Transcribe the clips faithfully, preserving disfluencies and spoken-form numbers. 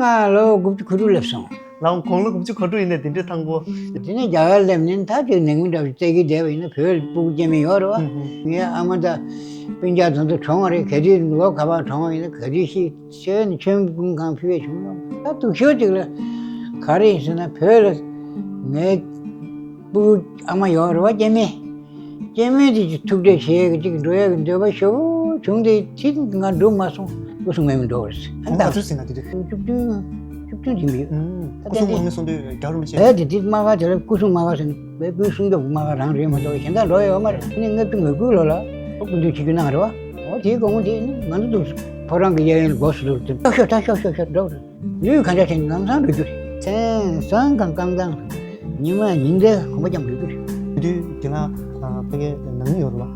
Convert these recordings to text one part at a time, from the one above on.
ཨ་ལོ་དགུ་བཅུ་གོ་དྲུག་སླེབས་སོང་། ལགས་འོང་། དགུང་ལོ་དགུ་བཅུ་གོ་དྲུག་ཡིན་ནའི་འདི་འདྲའི་ཐང་པོ། དེ་ནས་རྒྱ་གར་སླེབས་ནས་ད་ཅིག་ནང་མི་འདྲ་བ་ཅིག་བཙལ་གྱི་བསྡད་པ་ཡིན་ན། བོད་ལ་སྤུ་གུ་སྐྱེ་དམན་ཡོད་རེད་བ། ངའི་ཨ་མ་དང་སྤུན་ཀྱག་དེ་ཚོ་གྲོངས་པ་རེད། ག་དུས་ལོ་ག་པར་གྲོངས་པ་ཡིན་ན། ག་དུས་ཤི་ཤི་ནས་མཆོད་མེ་ཀུན་གང་ཕུལ་བས་བྱུང་ཡོད། ད་སྡུག་ཤོས་ཅིག་ལ་ག་རེ་ཡིན་ཟེར་ན། བོད་ལ་ངའི་སྤུ་གུ་ཨ་མ་ཡོད་རེད་བ། སྐྱེ་དམན། སྐྱེ་དམན་དེ་ཅིག་ཐུག་འཕྲད་བྱེད་ཀྱི་ཅིག་འགྲོ་ཡག་གི་འདོད་པ་ཞེ་པོ་བྱུང་སྟེ། དེ་ང་འགྲོ་མ་སོང་། སྐུ་སྲུང་མེད་མི་འགྲོ་བར་ཟེར། ཨ་ད་ག་ཚོད་ཟིན་ན་དེ་དུས། བཅུ་བདུན། བཅུ་བདུན་ཡིན་པས། ཨུམ། ད་སྐུ་སྲུང་དེ་དམག་མི་སོང་དུས་རྒྱ་རུ་མི་བྱེད། ཨེ་དེ་དུས་དམག་སྒར་དེ་ལ་སྐུ་སྲུང་དམག་སྒར་ཟེར་ནས་བོད་སྐུའི་སྲུང་སྐྱོབ་དམག་སྒར་རང་རེད་མ་གཏོགས་གཞན་དག་འགྲོ་ཡོད་མ་རེད། ཨ་ནི་ལྔ་བཅུ་ང་དགུ་ལོ་ལ་སྐུ་མདུན་ཆིབས་བསྒྱུར་གནང་རེད་བ། འོ་དེའི་དགོང་མོ་དེ་ནི་ང་ཚོ་འདུག་ཕོ་བྲང་གི་གཡས་གཡོན་སྒོ་སུ་ལུར་དུ་ཤོག་ཤོག་ད་ཤོག་ཤོག་ཤོག་འགྲོ་རེད། ལུས་གང་ཆ་ཆེན་ལམ་སང་འགྲོ་རྒྱུ་རེད། མཚན་བཟང་གང་རྐང་ཐང་། ཉི་མ་ཉིན་ལྟར་གོམ་པ་རྒྱབ་འགྲོ་རྒྱུ་རེད། དེ་དུས་དེ་ན་ཕ་གའི་ནང་མི་ཡོད་རེད་བ།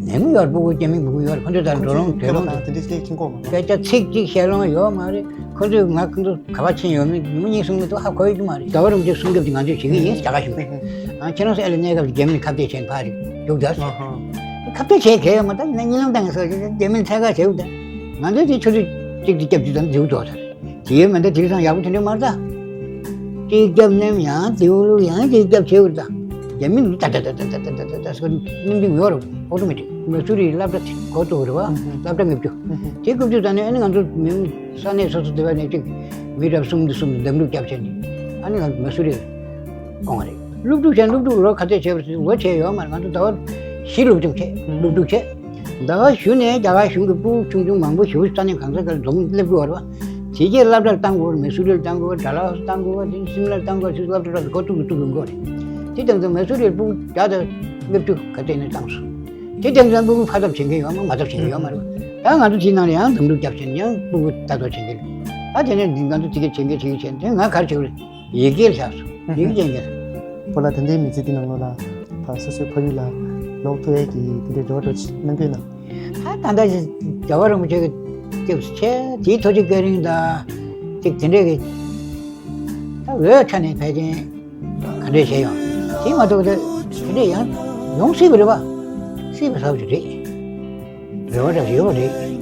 ནང་མི་ཡོད་རེད། སྤུ་གུ་སྐྱེ་དམན་སྤུ་གུ་ཡོད་རེད། ཁོ་ཚོ་དང་འགྲོ་ལོང་སྡོད་ལོང་དང་དེ་འདྲ་ཞིག་ཁྱིམ་ཁོག་མ་རེད། སྐད་ཆ་ཚིག་གཅིག་བཤད་ལོང་ཡོད་མ་རེད། ཁོ་ཚོས་ང་ཁོ་ཚོ་ག་པར་ཕྱིན་ཡོད་མེད་ཉི་མ་གཉིས་གསུམ་གྱི་ཐོག་ཧ་གོ་ཡོད་ཀྱི་མ་རེད། རྒྱལ་བ་རིན་པོ་ཆེ་སྲུང་སྐྱོབ་དེ་ང་ཚོས་བྱེད་ཀྱི་ཡིན། རྒྱ་གར་གཞུང་གིས། ཨ་ཁྱེད་རང་ཚོ་ཨེ་ལ་གནས་སྐབས་ཀྱི་རྒྱ་མི་ནས་ཁ་གཏད་བྱས་ནས་ཕར་རྒྱུགས་ད་ཟེར། ཁ་གཏད་བྱས་གལ་ཡོད་མ་རེད། ད་ཡིན་ན་གཉིད་ལམ་བཏང་གི་སོ་རྒྱ་མི་ནས་ཐད་ཀར་བྱེད་དགོས་ད། ང་ཚོས་དེ་ཆུ་ཚོད་གཅིག་དེ་སྐྱབས་བཅོལ་དང་འཛིའུ་འགྲོ་ད་རེད། དེའི་མི་འདྲ་དེང་སང་ཡག་པོ་དེ་འདྲ་མ་རེད་ད། གཅིག་སྐྱབས་མནན་ཡང་འཛིའུ་བླུགས་ཡང་གཅིག་སྐྱབས་བྱེད་དགོས་རེད་ད། རྒྱ་མི་ནི་ད་ད་ད་ད་ད་ད་ད་ད་ཟེར་གྱི་མི་འདུག་ཡོད་རེད། ཨོ་ཏོ་མེ་ཊིག་མ་སུ་རིའི་སློབ་གྲྭ་དེ་འགོ་བཙུགས་རེད་བ། སློབ་གྲྭ་ལྔ་བཅུ། དེ་དགུ་བཅུ་ཙམ་ནས་ཨ་ནི་ང་ཚོ་མི་ས་གནས་སོ་སོ་དེ་བ་ནས་ཅིག་མི་རབས་གསུམ་དང་གསུམ་དང་འདེམས་སྒྲུག་བརྒྱབ་བྱས་ནས་ཨ་ནི་ང་ཚོ་མ་སུ་རི་སྐོང་བ་རེད། སློབ་ཕྲུག་བྱས། སློབ་ཕྲུག་ལོ་ག་ཚོད་བྱས་པ་ཟེར་ལོ་བྱས་ཡོད་མ་རེད། ང་ཚོ་ཟླ་བ་བཞི་སློབ་སྦྱོང་བྱས། སློབ་ཕྲུག་བྱས། ཟླ་བ་བཞི་ནས་རྒྱ་གར་གཞུང་གི་སྤུ་གུ་ཆུང་ཆུང་མང་པོ་ཞེ་པོ་ས་གནས་གང་ས་ག་ལ་འཛོམས་སླེབས་དགོས་པ་རེད་བ། དེ་རྗེས་སློབ་གྲྭར་བཏང་དགོས་པ་རེད། མི་སུ་རི་ལ་བཏང་དགོས་པ། ཌལ་ཧོ་སི་བཏང་དགོས་པ། དེ་སིམ་ལར་བཏང་དགོས་པ། དེ་སློབ་གྲྭ་ཁག་ཏུ་འགོ་བཙུགས་འགྲོ་དགོས་རེད། དེ་དང་དུ་མི་སུ་རི་ལ་སྤུ་གུ་བརྒྱ་དང་ལྔ་བཅུ་ག་ཚད་ནས་བཏང་སོང་། དེ་དང་དུ་སྤུ་གུ་ཕ་ཐབས་བྱེད་མཁན་ཡོད་མ་མ་ཐབས་བྱེད་མཁན་ཡོད་མ་རེད་བ། ད་ང་ཚོ་དེའི་ནང་ལ་ཡང་འདེམས་སྒྲུག་བརྒྱབ་བྱས་ནས་ཡང་སྤུ་གུ་ལྟ་རྟོག་བྱེད་མཁན་རེད། ད་དེ་ནས་འདི་ང་ཚོ་དེ་ག་བྱེད་མཁན་དེ་ག་བྱེད་མཁན་དེ་ང་ག་རེ་བྱེད་དགོས་རེད། ཡི་གེ་ལ་བཞག་སོང་། ཡི་གེ་ཅན་གྱི། སྤོ་ལགས་ད་ལྟའི་མི་ཚེ་འདི་ནང་ལོགས་ལ་ད་སོ་སོའི་ཕ་ཡུལ་ལ་ལོག་ཐུབ་ཡས་ཀྱི་དེ་འདྲའི་རེ་བ་འདྲ་ཅིག་གནང་གི་ཡོད་ན། ད་ད་ལྟ་རྒྱལ་བ་རིན་པོ་ཆེ་གི་སྐྱབས་སུ་མཆི། དེའི་ཐུགས་རྗེ་བཀའ་དྲིན་དང་ཅིག་དེ་འདྲའི་གི་ད་འོས་ཆ་ནས་ཕལ་ཆེར་ག་འདྲས་བྱས་ཡོང་། དེ་མ་གཏོགས་ད་དེ་འདྲས་ཡང་ཡོང་སྲིད་པ་རེད་པ། སྲིད་པ་ཟེར་བ་ཅིག་རེད། རེ་བ་འདྲ་ཡོད་པ་རེད།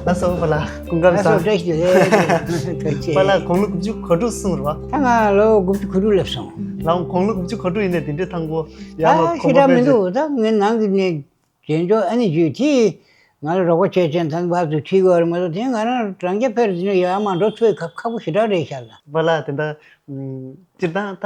ལགས་སོ་པ་ལགས། སྐུ་ཁམས་ལགས་སོ། བཀྲ་ཤིས་བདེ་ལེགས། ཐུགས་རྗེ་ཆེ། པ་ལགས་དགུང་ལོ་དགུ་བཅུ་གོ་དྲུག་སོང་རེད་བ། ད་ང་ལོ་དགུ་བཅུ་གོ་དྲུག་སླེབས་སོང་། ལགས་འོང་། དགུང་ལོ་དགུ་བཅུ་གོ་དྲུག་ཡིན་ནའི་དེ་འདྲའི་ཐང་པོ་ཡར་ལ་ད་ཁོམ་ཞེ་པ་དྲག་མེད་མི་འདུག་ད་ངའི་ནང་གི་ནས་རྗེས་འཇོག་ཨ་ནི་ཞུས་དེས་ང་ལ་རོགས་པ་བྱས་བྱས་ད་བར་དུ་ཁྲིད་དགོས་རེད་མ་གཏོགས། དེ་ང་རང་རང་རྐྱ་ཕེབས་རེད། དེ་ནས་ཡར་མར་འགྲོ་ཐུབ་ཡས་ཁག་ཁག་པོ་ཞེ་དྲག་རེད་ཤག་ལགས། པ་ལགས་དེ་འདྲ་སྤྱིར་བཏང་ད།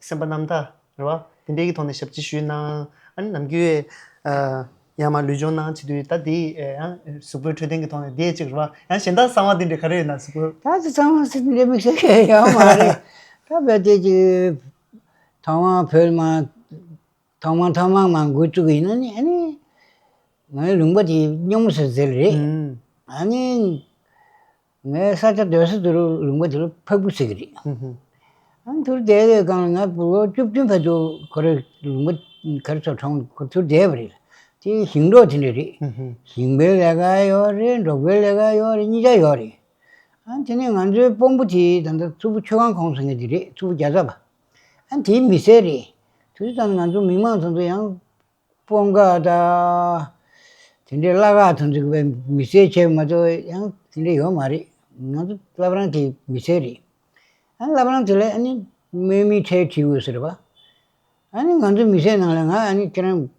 སེམས་པ་རྣམ་དག་རེད་བ། དེ་འདྲའི་གི་ཐོག་ནས་ཞབས་ཕྱི་ཞུས་གནང་། ཨ་ནི་ནམ་རྒྱུན་ཨ་ཡར་མར་ལུས་སྦྱོང་གནང་བྱེད་དུས་ད་འདི་ཡང་གཟུགས་པོའི་འཕྲོད་བསྟེན་གྱི་ཐོག་ནས་འདི་ཡང་གཅིག་རེད་བ། ཡང་གཞན་དག་གསང་བ་འདི་འདྲ་ག་རེ་ཡོད་ན་གཟུགས་པོ། ད་ཅི་གསང་བ་ཟེར་འདི་འདྲའི་དམིགས་བསལ་གང་ཡང་ཡོད་མ་རེད། ད་རྦད་དེ་ཅིག་ཐོག་མར་བོད་མ་ཐོག་མར་ཐོག་མར་མར་འགོ་བཙུགས་ཡིན་ན་ནི་ཨ་ནི་ངའི་ལུང་པ་དེ་སྙོམས་སུ་ཟེར་རེད། ཨ་ནི། ངའི་ས་ཆ་སྡོད་ས་དེ་རུ་ལུང་པ་དེ་ལ་ཕག་བུ་ཟེར་གི་རེད། ཨ་ནི་དེ་རུ་བསྡད་པའི་སྒང་ལ་ང་ལོ་བཅུ་བདུན་བར་དུ་ཁོ་རའི་ལུང་པ་ག་རེ་ཟེར་གྲོང་ཁོ་དེ་རུ་བསྡད་པ་རེད། དེ་ཞིང་འབྲོག་དེ་འདྲ་རེད། ཞིང་པའི་ལས་ཀ་ཡོད་རེད། འབྲོག་པའི་ལས་ཀ་ཡོད་རེད། གཉིས་ཆ་ཡོད་རེད། ཨ་ནི་དེ་ནས་ང་ཚོའི་དཔོན་པོ་དེ་ད་ལྟ་མཚུར་ཕུ་ཆོས་ཁང་ཁོངས་ཟེར་མཁན་དེ་རེད། མཚུར་ཕུ་རྒྱལ་ཚབ་པ། ཨ་ནི་དེའི་མི་སེར་རེད། དེ་དུས་ཙམ་ང་ཚོ་མི་མང་ཚོ་ཚོ་ཡང་། སྤོང་ཁ་དང་། དེ་འདྲའི་བླ་ཁག་དང་འཛིང་བའི་མི་སེར་བྱས་མ་གཏོགས་ཡང་དེ་འདྲ་ཡོད་མ་རེད། ང་ཚོ་བླ་བྲང་དེ་མི་སེར་རེད། ཨ་བླ་བྲང་དེ་ལ་ཨ་ནི་དམག་མི་ཁྲལ་ཁྲིད་དགོས་ཟེར་བ། ཨ་ནི་ང་ཚོ་མི་སེར་ནང་ལ་ང་ཨ་ནི་ཁྱེད་རང་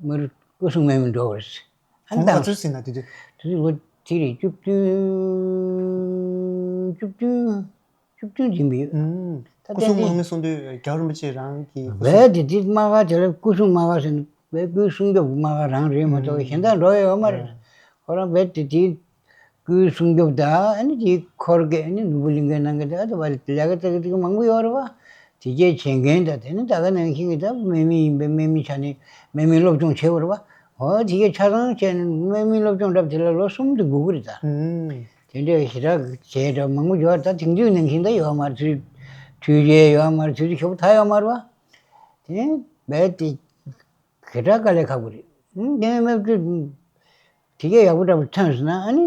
མར་སྐུ་སྲུང་མེད་མི་འགྲོ་བར་ཟེར། ཨ་ནི་གོང་ག་ད་ཚོད་ཟིན་ན་དེ་དུས། དེ་དུས་ལོ་དེ་རེད། བཅུ་བདུན། བཅུ་བདུན། བཅུ་བདུན་ཡིན་པས། ཨུམ། ད་སྐུ་སྲུང་ཏན་ཏན་དམག་མི་གསུང་དུས་རྒྱལ་བ་རིན་པོ་ཆེ་རང་གི་སྐུ་སྲུང་། རྦད་དེ་དེ་དམག་སྒར་དེ་ལ་སྐུ་སྲུང་དམག་སྒར་ཟེར་ནས་བོད་སྐུའི་སྲུང་སྐྱོབ་དམག་སྒར་རང་རེད་མ་གཏོགས་གཞན་དག་འགྲོ་ཡ་ཡོད་མ་རེད། ཨུམ། ཁོ་རང་རྦད་དེ་དེ་སྐུའི་སྲུང་སྐྱོབ་དང་ཨ་ནི་དེའི་འཁོར་གྱི་ཨ་ནི་ནོར་བུ་གླིང་གའི་ནང་གི་དེ་ཨ་ད་བ་ལས་ལས་ཀ་ཙག་ཙིག་མང་པོ་ཡོད་རེད་བ། དེ་གས་བྱེད་མཁན་དང་། དེ་ནི་ད་ག་ནང་བཞིན་གྱི་ད་དམག་མི་ཡིན་པའི་དམག་མི་ཆ་ནས་དམག་མི་སློབ་སྦྱོང་བྱེད་དགོས་རེད་པ། འོ་དེ་གས་ཆ་ཚང་བྱས་ནས་དམག་མི་སློབ་སྦྱོང་འདྲ་པོ་དེ་ལ་ལོ་གསུམ་དུ་སྒུག་གི་རེད་ད། ཨུམ། དེ་འདྲའི་ཞེ་དྲག་བྱས་འདྲ་མང་པོ་ཡོད། ད་དེང་དུས་ནང་བཞིན་ད་ཡོད་མ་རེད། དུས་དུས་བྱས་ཡོད་མ་རེད། དུས་ཚོད་ཞོགས་པ་ད་ཡོད་མ་རེད་པ། དེ་རྦད་དེ་ཞེ་དྲག་དཀའ་ལས་ཁག་པོ་རེད། ཨུམ། དེ་ནས་དམག་འཁྲུག་དེ་གས་ཡག་པོ་འདྲ་པོ་ཐོན་སོང་ན་ཨ་ནི་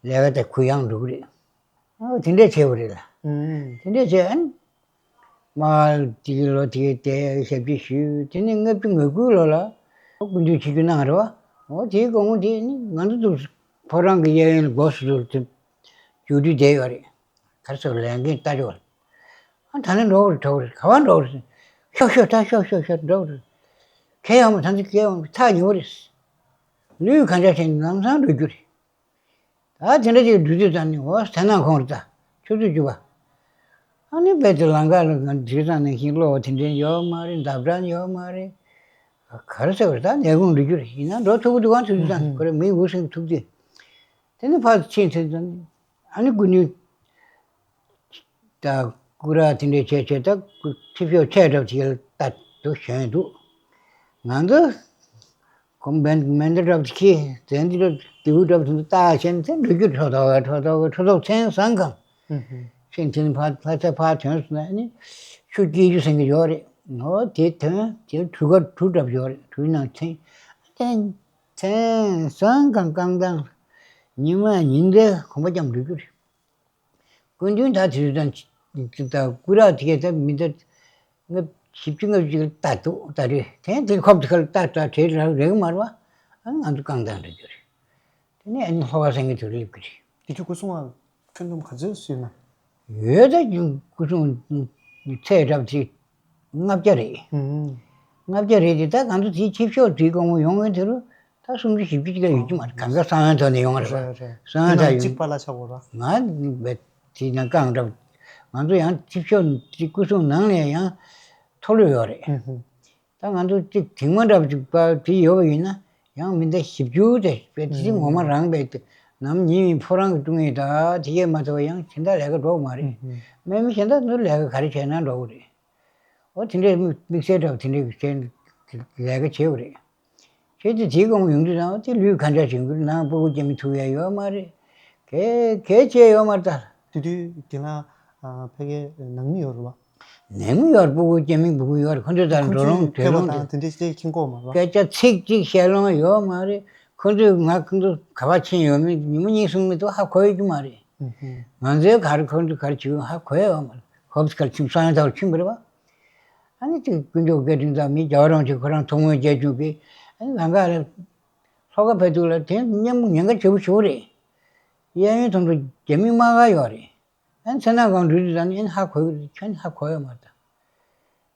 ལས་ཀ་དེ་གུ་ཡངས་འགྲོ་གི་རེད། ཨོ་དེ་འདྲས་བྱས་པ་རེད་ལ། ཨུམ། དེ་འདྲས་བྱས་ཨ་ནི་མར་དེ་གི་ལོ་དེ་གའི་དེ་ཞབས་ཕྱི་ཞུས། དེ་ནས་ལྔ་བཅུ་ང་དགུའི་ལོ་ལ་སྐུ་མདུན་ཆིབས་བསྒྱུར་གནང་རེད་པ། ཨོ་དེའི་དགོང་མོ་དེ་ནི་ང་ཚོ་འདུག་ཕོ་བྲང་གི་གཡས་གཡོན་སྒོ་སོ་སོར་དེ་རྒྱུགས་སྤྲོད་བསྡད་ཡོད་རེད། ག་རེ་ཟེར་ལས་འགན་ལྟ་ཆོག་རེད། ཨ་ད་ནི་འགྲོ་དགོས་རེད། འགྲོ་དགོས་རེད། ག་པར་འགྲོ་དགོས་རེད། ཤོག་ཤོག་ད་ཤོག་ཤོག་ཤོག་འགྲོ་དགོས་རེད། ཁྱེད་ཡོང་མ་ཐག་ཚོད་ཁྱེད་ཡོང་མ་ཐག་ཉེ་པོ་རེད། ལུས་གང་ཆགས་བྱས་ནས་ལམ་སང་འགྲོ་རྒྱུ་རེད། ད་དེ་འདྲ་ཅིག་འགྲོ་དུས་ཙམ་ནས་འོ་དེ་ན་ཁོང་རེད་ད། ཆུ་ཚོད་བཅུ་པ། ཨ་ནི་རྦད་དེ་ལམ་ཁ་ལ་ང་དུས་ཙམ་ནང་བཞིན་གློག་དེ་འདྲ་ཡོད་མ་རེད། འདབ་བྲག་ཡོད་མ་རེད། ག་རེ་ཟེར་བ་རེད། ད་ལས་ཁུངས་འགྲོ་རྒྱུ་རེད། ཡིན་ན་འགྲོ་ཐུབ་ཀྱི་འདུག་ག་དུས་ཙམ་ཁོ་རེ་མི་འུ་སེང་ཐུབ་དུས། དེ་ནི་ཕར་ཕྱིན་ཚེ་ཙམ་ནས་ཨ་ནི་སྐུ་མདུན། ད་སྐུ་ར་དེ་འདྲས་བྱས་བྱས་ད་སྐུ་ཆིབས་ཞབས་ཆེ་འདྲ་པོ་ཞིག་ལ་ད་དུ་བཞོན་འདུག་ང་ཚོ་གོམ་བན་མེ་མདའ་འདྲ་པོ་ཞིག་གིས་དེ་འདི་འདྲ་རྡེའུ་འདྲ་པོ་དེ་ཚོ་བཏགས་བྱས་ནས་དེ་འགྲོ་རྒྱུ་ཁྲོ་ཐོག་ག་ཁྲོ་ཐོག་ག་ཁྲོ་ཐོག་མཚན་བཟང་གང་། ཨུ་ཧུ། ཕྱིན་ཕྱིན་ཕར་ལྷ་ས་ཕར་ཐོན་སོང་ན་ནི་ཆུ་སྐྱེལ་རྒྱུ་ཟེར་གྱི་ཡོད་རེད། འོ་དེ་ཐོན་དེ་གྲུ་ཁ་གྲུ་འདྲ་པོ་ཡོད་རེད། གྲུའི་ནང་ཐོན། དེ་མཚན་བཟང་གང་རྐང་ཐང་ཉི་མ་ཉིན་དེ་གོམ་པ་རྒྱབ་འགྲོ་རྒྱུ་རེད། སྐུ་མདུན་ད་དེ་དུས་ད་སྐུ་ར་དེ་གས་ད་མི་ད་ལྔ་བཞི་བཅུ་ལྔ་བཅུ་ལ་ལྟ་འདུག་ད་རེད། དེ་དེ་ཁོབ་དེ་ཁ་ལ་ལྟ་ལྟ་བྲེལ་རག་རེག་མར་བ། ཨ་ང་ཚོ་རྐང་ཐང་འགྲོ་རྒྱུ་རེད། དེ་ནས་ཨ་ནི་ལྷོ་ཁ་སེང་གེ་དུ་སླེབས་ཀྱི་རེད། དེ་དུས་སྐུ་སྲུང་བ་ཁྱོན་བསྡོམས་ག་ཚོད་ཡོད་ན། ཡོད་ད། སྐུ་སྲུང་ཚད་འདྲ་པོ་དེ་ལྔ་བརྒྱ་རེད། ཨུམ། ལྔ་བརྒྱ་རེད་དེ། ད་ང་ཚོ་དེའི་ཆིབས་ཞབས་དེའི་དགོང་མོ་ཡོང་མཁན་དེ་རུ་ད་སུམ་ཅུ་བཞི་བཅུ་ཅིག་ལས་ཡོད་ཀྱི་མ་རེད། གང་ག་གསང་བའི་ཐོག་ནས་ཡོང་བ་རེད་པ། རེད་རེད། གསང་བའི་ཐོག་ཡོང་། གཅིག་པ་ལ་ཆགས་དགོས་ར། ང་བས་དེ་ནང་རྐང་འདྲ་པོ། ང་ཚོ་ཡང་ཆིབས་ཞབས་དེ་སྐུ་སྲུང་ནང་ནས་ཡང་མཐོ་ལོས་ཡོད་རེད། ཨུམ་ཧུམ། ད་ང་ཚོ་གཅིག་དེང་མ་འདྲ་པོ་ཅིག་པ་དེ་ཡོད་པ་ཡིན་ན་ཡང་མི་འདྲ་ཞིབ་འཇུག་དེ་དཔེ་དེ་ངོ་མ་རང་པའི་ནམ་ཉིན་ཡིན་ཕོ་རང་གི་ཀྲུང་ཡིན་ད་དེ་གས་མ་ཐོབ་ཡང་གཞན་དག་ལས་ཀ་འགྲོ་གི་མ་རེད། ཨུ་ཧུ། དམག་མི་གཞན་དག་ཚོ་ལས་ཀ་ག་རེ་བྱས་ན་འགྲོ་གི་རེད། འོ་དེ་འདྲའི་དམིགས་དམིགས་བསལ་འདྲ་པོ་དེ་འདྲའི་གཞན་ལས་ཀ་བྱེད་དགོས་རེད། བྱས་ཏེ་དེའི་དགོང་མོ་ཡོང་དུས་ཙང་དེ་ལུས་གང་ཆགས་བྱུང་གི་རེད། ནང་སྤུ་གུ་སྐྱེ་མི་ཐུབ་ཡ་ཡོད་མ་རེད། གས་གས་བྱས་ཡོད་མ་རེད་ད། དེ་དུས་དེ་ལ་ཕ་གའི་ནང་མི་ཡོད་རེད་པ། ནང་མི་ཡོད་རེད། སྤུ་གུ་སྐྱེ་མི་སྤུ་གུ་ཡོད་རེད། ཁོ་ཚོ་དང་ཁོ་འགྲོ་ཚོའི་ལུང་འབྲེལ་སྐད་ལུང་པ་དང་དེ་དེ་འདྲའི་ཅིག་མཁྱེན་གོ་མ་རེད་པ། སྐད་ཆ་ཚིག་གཅིག་བཤད་ལོང་ཡོད་མ་རེད། ཁོ་ཚོས་ང་ཁོ་ཚོ་ག་པར་ཕྱིན་ཡོད་མེད་ཉིན་མོ་གཉིས་གསུམ་མི་ཐུབ་ཧ་གོ་ཡོད་རྒྱུ་མ་རེད། ཨུ་ཧུ། ང་ཚོའི་ག་རེ་ཁོ་ཚོ་ག་རེ་བྱེད་ཡོད་ཧ་གོ་ཡོད་མ་རེད། ཧོབ་སི་ག་རེ་ཕྱིན་སང་ཡང་ད་བར་ཕྱིན་པ་རེད་པ། ཨ་ནི་ཅིག་དཀོན་མཆོག་བཀའ་དྲིན་དང་མི་རྒྱལ་བ་རིན་པོ་ཆེ་ཁོ་རང་ཐུགས་སྨོན་སྐྱེས་བྱུང་གི། ཨ་ནི་ལམ་ཁ་ལ་ལྷོ་ཁ་ཕེབས་དུས་ལ་དེ་སྙན་པོ་ཉེན་ཁ་ཆེ་པོ་ཞིག་རེད། གཡས་གཡོན་དུ་རྒྱ་མི་དམག་སྒར་ཡོད་རེད། ཨ་ནི་མཚན་ནག་སྒང་འགྲུལ་དུས་ཙམ་ནས་ཨ་ནི་ཧ་གོ་གི་རེད། ཁྱོན་ཧ་གོ་ཡོད་མ་རེད།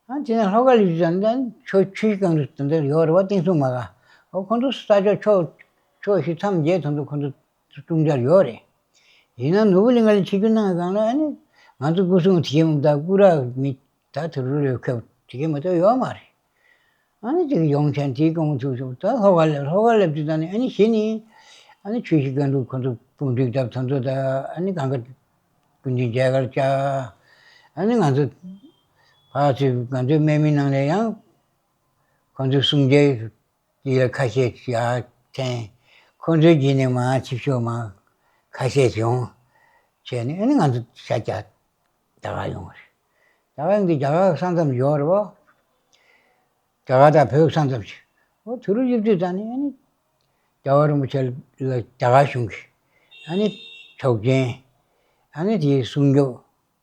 ཨ་ནི་དེ་ནས་ལྷོ་ཁ་སླེབས་དུས་ཙམ་ནས་ཨ་ནི་ཆུ་ཆུ་བཞི་སྒང་དུ་དེ་འདྲ་ཡོད་རེད་པ། བསྟན་སྲུང་དམག་སྒར། འོ་ཁོང་ཚོ་ས་ཕྱོགས་ཕྱོགས་ཕྱོགས་བཞི་མཚམས་བརྒྱད་དེ་ཚོ་ཁོང་ཚོ་ཀྲུང་ཆར་ཡོད་རེད། ཡིན་ན་ནོར་བུ་གླིང་ག་ལ་ཆིབས་བསྒྱུར་གནང་སྒང་ལ་ཨ་ནི་ང་ཚོ་སྐུ་སྲུང་དེ་མི་དང་སྐུ་ར་མི་ད་དུ་རུ་ལོས་ཁེབས་དེ་གས་མ་གཏོགས་ཡོད་མ་རེད། ཨ་ནི་ཅིག་ཡོང་ཆེན་དེའི་གོང་ཚུགས་ཤོག་ད་ལྷོ་ཁ་སླེབས། ལྷོ་ཁ་སླེབས་དུས་ད་ནི་ཨ་ནི་གཞི་ནས་ཨ་ནི་ཆུ་བཞི་སྒང་དྲུག་ཁོ་ཚོ་དཔུང་སྒྲིག་བཏབ་དེ་ཚོ་ད་ཨ་ནི་གང་ག་ཀུན་མཁྱེན་མཇལ་ཁར་བཅར། ཨ་ནི་ང་ཚོ་ཕར་ཚུར་ང་ཚོའི་དམག་མི་ནང་ནས་ཡང་ཁོ་ཚོའི་གསུང་མཇལ་དེ་ལ་ཁ་ཤས་ཡར་འཐེན། ཁོ་ཚོའི་རྗེས་ནས་མར་ཆིབས་ཞབས་མར་ཁ་ཤས་ཡོང་བྱས་ནས་ཨ་ནི་ང་ཚོ་ཤར་རྒྱག་རྒྱ་གར་ཡོང་བ་རེད། རྒྱ་གར་ཡོང་དུས་རྒྱ་གར་ས་མཚམས་ཡོད་རེད་པ། རྒྱ་གར་དང་བོད་ས་མཚམས་ཤིག་འོ་དེ་རུ་ཡོད་དུས་ད་ནི་ཨ་ནི་རྒྱལ་བ་རིན་པོ་ཆེ་ལ་རྒྱ་གར་གཞུང་གིས་ཨ་ནི་ཆོག་མཆན། ཨ་ནི་དེའི་སྲུང་སྐྱོབ་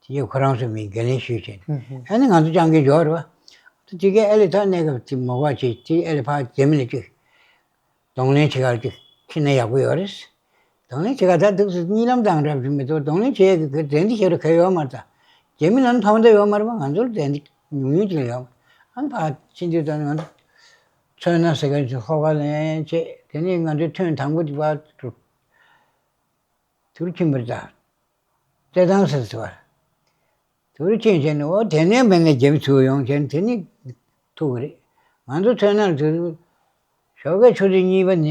དེ་ཁོ་རང་ཚོ་མི་འགན་ལེན་ཞུས་བྱས་ནས་ཨ་ནི་ང་ཚོ་སྤྱང་ཀི་ཡོད་རེད་པ། དེ་གའི་ཨ་ལས་ད་གནས་སྐབས་དེ་མོ་ག་བྱས་དེ་ཨ་ལས་ཕར་རྒྱ་མི་ལ་ཅིག་གདོང་ལེན་བྱེད་གར་གྱི་ཁྱི་ནས་ཡག་པོ་ཡོད་རེད། གདོང་ལེན་བྱེད་གར་ད་འདུག་སེ་གཉིད་ལམ་དང་འདྲ་བཞིན་མི་འདུག་གདོང་ལེན་བྱེད་ཡག་གི་ག་རེ་འདི་ཞིག་རེད། ག་ཡོད་མ་རེད། ད་རྒྱ་མི་ལ་ནི་ཕན་ཐོགས་ཡོད་མ་རེད་པ། ང་ཚོར་དེ་འདི་ཉུང་ཉུང་ཅིག་ལ་ཡོད་མ་རེད། ཨ་ནི་ཕར་ཕྱིན་དུས་ད་ནི་ང་ཚོ་མཚོན་ན་ཟེར་མཁན་ཅིག་ལྷོ་ཁ་ལེན་བྱས། དེ་ནས་ང་ཚོའི་ཐོན་དང་པོ་དེ་ཕར་དུ་དུར་ཁྱིམ་པར་ད། རྩེད་ཐང་ཟེར་ཟེར་བ། དུར་ཁྱིམ་བྱས་ནས་འོ་དེ་ནས་མེད་ནས་རྒྱ་མི་ཚུར་ཡོང་བྱས་ནས་དེ་ནི་ཐུག་གི་རེད། ང་ཚོ་ཐོན་ན་དུར་ཞོགས་ཀས་ཆུ་ཚོད་གཉིས་པ་ནས་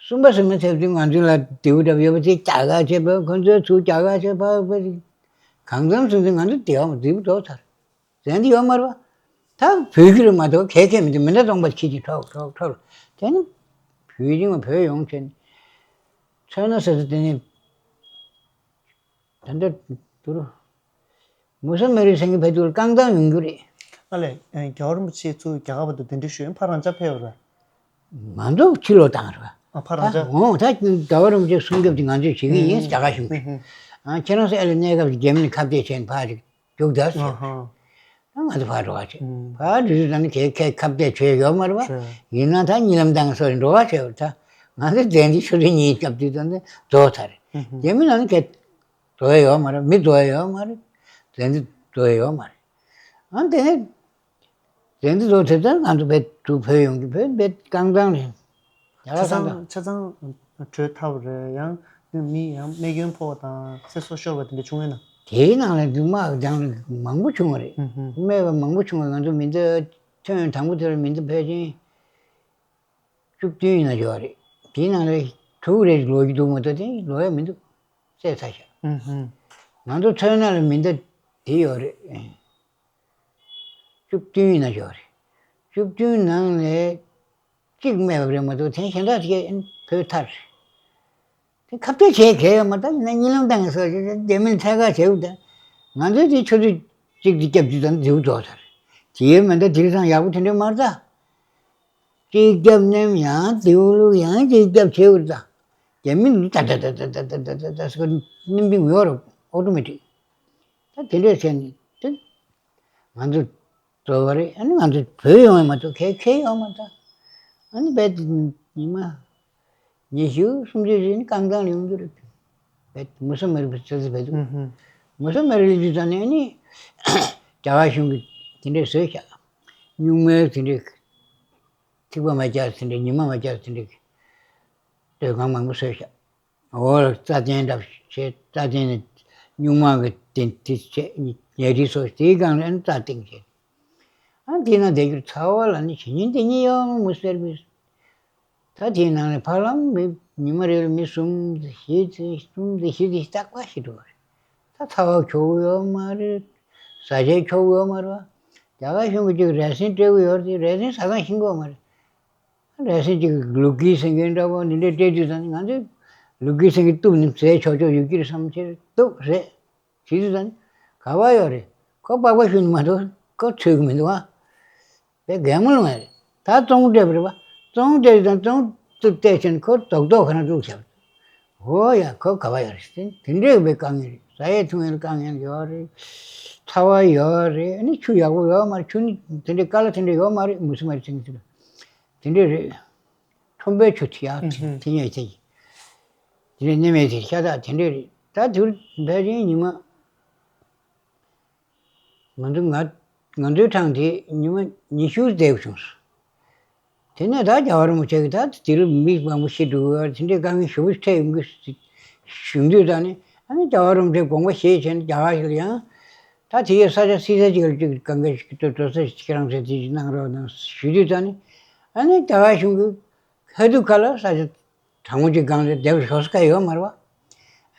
གསུམ་པ་ཟིན་མ་ཐེབས་དུས་ང་ཚོ་ལ་རྡེའུ་འདྲ་པོ་ཡོད་པ་དེ་རྒྱག་ག་བྱས་པ། ཁོ་ཚོས་ཚུར་རྒྱག་ག་བྱས་པ། གང་འཚམ་སོང་ཙང་ང་ཚོ་བདེ་བ་མ་བདེ་པོ་རྫོགས་ཚར། ཟན་དེ་ཡོད་མ་རེད་པ། ད་བོད་ཁྱི་རེད་མ་གཏོགས་གལ་ཁྱད་མི་འདུག་མི་འདྲ་གཏོང་པ་ཁྱི་གཅིག་ཁྲོག་ཁྲོག་ཁྲོག་དེ་ནི་བོད་རིང་བ་བོད་ཡོང་བྱས་ནས་ཚོན་སྣ་ཟེར་ཚོ་དེ་ནི། ད་ལྟ་དུ་རུ། མུ་ས་མེ་རི་སེང་གེ་བོད་དུ་རྐང་ཐང་ཡོང་རྒྱུ་རེད། ཨ་ལས། རྒྱལ་བ་རིན་པོ་ཆེ་ཚུར་རྒྱ་གར་བར་དུ་གདན་འདྲེན་ཞུས་ཕར་རང་འཇགས་ཕེབས་པ་རེད། ང་ཚོ་ཕྱི་ལོགས་བཏང་རེད་པ། ཨ་ཕར་རང་འཇགས། ད་འོང་ད་རྒྱལ་བ་རིན་པོ་ཆེ་སྲུང་སྐྱོབ་དེ་ང་ཚོས་བྱེད་ཀྱི་ཡིན། རྒྱ་གར་གཞུང་གིས། ཨ་ཁྱེད་རང་ཚོ་ཨ་ལས་གནས་སྐབས་རྒྱ་མི་ལ་ཁ་གཏད་བྱས་ནས་ཕར་རྒྱུགས་ད་ཟེར། ད་ང་ཚོ་ཕར་འགྲོ་བ་བྱས། ཕར་འགྲོ་དུས་ད་ནི་གས་གས་ཁ་གཏད་བྱས་ཡོད་མ་རེད་པ། ཡིན་ན་ད་གཉིད་ལམ་བཏང་སོགས་འགྲོ་བ་བྱས་པ་ད། ང་ཚོ་དེ་འདི་ཆུ་ཚོད་གཉིས་སྐབས་དུས་ད་ནི་རྫོགས་ཚར་རེད། རྒྱ་མི་ལ་ནི་གས། འགྲོ་ཡ་ཡོད་མ་རེད། མི་འགྲོ་ཡ་ཡོད་མ་རེད། དེ་འདི་འགྲོ་ཡ་ཡོད་མ་རེད། ཨ་དེ་ནས་དེ་འདི་ཚོ་དེ་ལྟར་ང་ཚོ་བོད་དུ་བོད་ཡོང་གི་བོད་བོད་རྐང་ཐང་རེད། རྒྱ་ཆ་གར་རྐང་ཚང་ཐང་། ཆ་ཚང་བྲོས་ཐར་བ་རེད། ཡང་མི་ཡང་རྨས་སྐྱོན་ཕོག་པ་དང་ཚེ་སྲོག་ཤོར་བ་དེ་འདྲ་བྱུང་ཡོད་ན། དེའི་ནང་ལ་རྫུན་མ་རྒྱང་མང་པོ་བྱུང་བ་རེད། རྨས་པ་མང་པོ་བྱུང་བ། ང་ཚོ་མི་ཚེ་ཐོན་དང་པོ་དེར་མི་ཚེ་ཕལ་ཆེར་བཅུ་བདུན་ཡིན་ན་ཡོད་རེད། དེའི་ནང་ལ་དྲུག་རེ་ལོག་གི་འདུག་མ་གཏོགས་དེ་ལོག་ཡ་མི་འདུག་བསད་ཚར་ཤག་ང་ཚོ་མཚོན་ན་ལ་མི་འདི་དེ་ཡོད་རེད། བཅུ་བདུན་ཡིན་ན་ཡོད་རེད། བཅུ་བདུན་ནང་ལས་གཅིག་རྨས་པ་རེད་མ་གཏོགས་དེ་གཞན་དག་གིས་བོད་ཐར་རེད། དེ་ཁ་གཏད་བྱས་གལ་ཡོད་མ་རེད། ད་ཡིན་ན་གཉིད་ལམ་བཏང་གི་སོ་རྡེ་མིན་ཐད་ཀར་བྱེད་དགོས་ད། ང་ཚོས་དེ་ཆུ་ཚོད་གཅིག་དེ་སྐྱབས་ཀྱི་ཙམ་འདིའུ་རྫོགས་ཚར། དེའི་མི་འདི་དེང་སང་ཡག་པོ་དེ་འདྲ་མ་རེད་ད། གཅིག་སྐྱབས་ནས་ཡང་དེའུ་ལུག་ཡང་གཅིག་སྐྱབས་བྱེད་དགོས་རེད་ད། རྒྱ་མི་ལ་ད་ད་ད་ད་ད་ད་ཟེར་གི་གནོན་པའི་ངོ་རུ་ཨོ་ཏོ་མེ་ཊིག་ད་དེ་འདྲས་བྱས་ནས་དེ་ང་ཚོ་རྫོགས་པ་རེད། ཨ་ནི་ང་ཚོ་བོད་ཡོང་བ་མ་གཏོགས་གལ་གལ་ཡོད་མ་རེད་ད། ཨ་ནི་རྦད་དེ་ཉི་མ་ཉི་ཤུ་སུམ་ཅུ་ཞིག་ནི་རྐང་ཐང་ལ་ཡོང་རྒྱུ་རེད། རྦད་དེ་མུ་ས་མེ་རི་ཚེ་ཚེ་བོད་དུ། མུ་ས་མེ་རི་ལ་དུས་ཙམ་ནས་ཨ་ནི་རྒྱ་གར་གཞུང་གིས་དེ་འདྲས་བཟོས་བཞག་སྨྱུག་མའི་དེ་འདྲས་ཐིགས་པ་མ་བརྒྱབ་དེ་འདྲས། ཉི་མ་མ་བརྒྱབ་དེ་འདྲས་སྡོད་ཁང་མང་པོ་བཟོས་བཞག་འོ་རྩྭ་ཅན་འདྲ་བྱས། རྩྭ་ཅན་ནི་སྨྱུག་མ་གི་དེ་དེ་བྱས་ཉལ་ཁྲི་སོགས་དེའི་སྒང་ལ་ཨ་ནི་རྩྭ་བཏིང་བྱས། ཨ་དེ་ན་བསྡད་རྒྱུར་ཚ་བ་ལ་ནི་ཇི་སྙེད་དེ་སྙེད་ཡོང་མུ་ས་མེ་རི། ད་དེའི་ནང་ནས་ཕར་ལམ་མི་ཉི་མ་རེ་ལ་མི་གསུམ་དང་བཞི་དང་གསུམ་དང་བཞི་དང་རྟག་པར་ཤི་འགྲོ་བ་རེད། ད་ཚ་བ་ཁྱོག་གི་ཡོད་མ་རེད། བཟའ་བཅའ་ཁྱོག་གི་ཡོད་མ་རེད་པ། རྒྱ་གར་གཞུང་གིས་ཅིག་རས་སེང་སྤྲད་གི་ཡོད་རེད། རས་སེང་ཟ་ཁང་ཤིང་གོ་མ་རེད། རས་སེང་ཅིག་ལུག་གི་སེང་གེ་འདྲ་པོ་འདི་འདྲ་སྤྲད་དུས་ཙང་ང་ཚོས་ལུག་གི་སེང་གེ་གཏུབ་ནས་བཟས་ཆོག་ཆོག་ཡོད་ཀྱི་རེད་བསམ་ཕྱིར་གཏུབ་རེད། བྱེད་དུས་ཙང་ག་པར་ཡོད་རེད། ཁོ་པགས་པ་བཤུས་ནས་མ་གཏོགས་ཁོ་འཚོལ་གི་མི་འདུག་ཨ། དཔེ་གད་མོ་ལོང་ཡ་རེད། ད་བཙོང་སྤྲད་པ་རེད་པ། བཙོང་སྤྲད་དང་བཙོང་བཙུགས་བལྟས་ཕྱིན་ཁོ་རྡོག་རྡོག་ཁ་ན་བཙུགས་བཞག་འོ་ཡ་ཁོ་ག་པར་ཡོད་རེད་ཟེར། དེ་འདྲས་པའི་དཀའ་ངལ་རེད། ཟ་ཡས་འཐུང་ཡས་དཀའ་ངལ་ཡོད་རེད། ཚ་བ་ཡོད་རེད། ཨ་ནི་ཆུ་ཡག་པོ་ཡོད་མ་རེད། ཆུ་ནི་དེ་འདྲས་ཀ་ལ་དེ་འདྲས་ཡོད་མ་རེད། མུ་ས་མེ་རི་ཚིག་ཚིག་དེ་འདྲས་རེད། ཁྲོན་པའི་ཆུ་དེ་ཡག་དེ་ཉོས་དེ་ཡིན། དེ་འདྲས་ནི་མེད་དེ་ཤ་སྟག་དེ་འདྲས་རེད། ད་དུས་ཕལ་ཆེར་ཉི་མ། ང་ཚོ་ང་ང་ཚོའི་གྲངས་དེ་ཉི་མ་ཉི་ཤུ་བསྡད་དགོས་བྱུང་སོང་། དེ་ནས་ད་རྒྱལ་བ་རིན་པོ་ཆེ་གིས་ད་དེ་རུ་མི་མང་པོ་ཤི་འགྲོ་གི་ཡོད་རེད། དེ་འདྲའི་དཀའ་ངལ་ཞེ་པོ་འཕྲད་ཡོང་གི་ཞུ་དུས་ད་ནི་ཨ་ནི་རྒྱལ་བ་རིན་པོ་ཆེས་དགོངས་པ་བཞེས་བྱས་ནས་རྒྱ་གར་ཞིག་ལ་ཡང་ད་དེ་ཡི་ས་ཆ་སྲིད་ས་ཅིག་ལ་ཅིག་གང་ག་ཞིག་ཏུ་འགྲོ་ས་ཞིག་ཁྱེད་རང་ཚོས་དེ་ཞིག་གནང་རོགས་གནང་ཞུ་དུས་ད་ནི་ཨ་ནི་རྒྱ་གར་གཞུང་གིས་ཁ་ཐུག་ཁ་ལ་ས་ཆ་དྲང་མོ་ཅིག་སྒང་ལ་སྡེབ་ཞོག་ས་ཁ་ཡོད་མ་རེད་པ།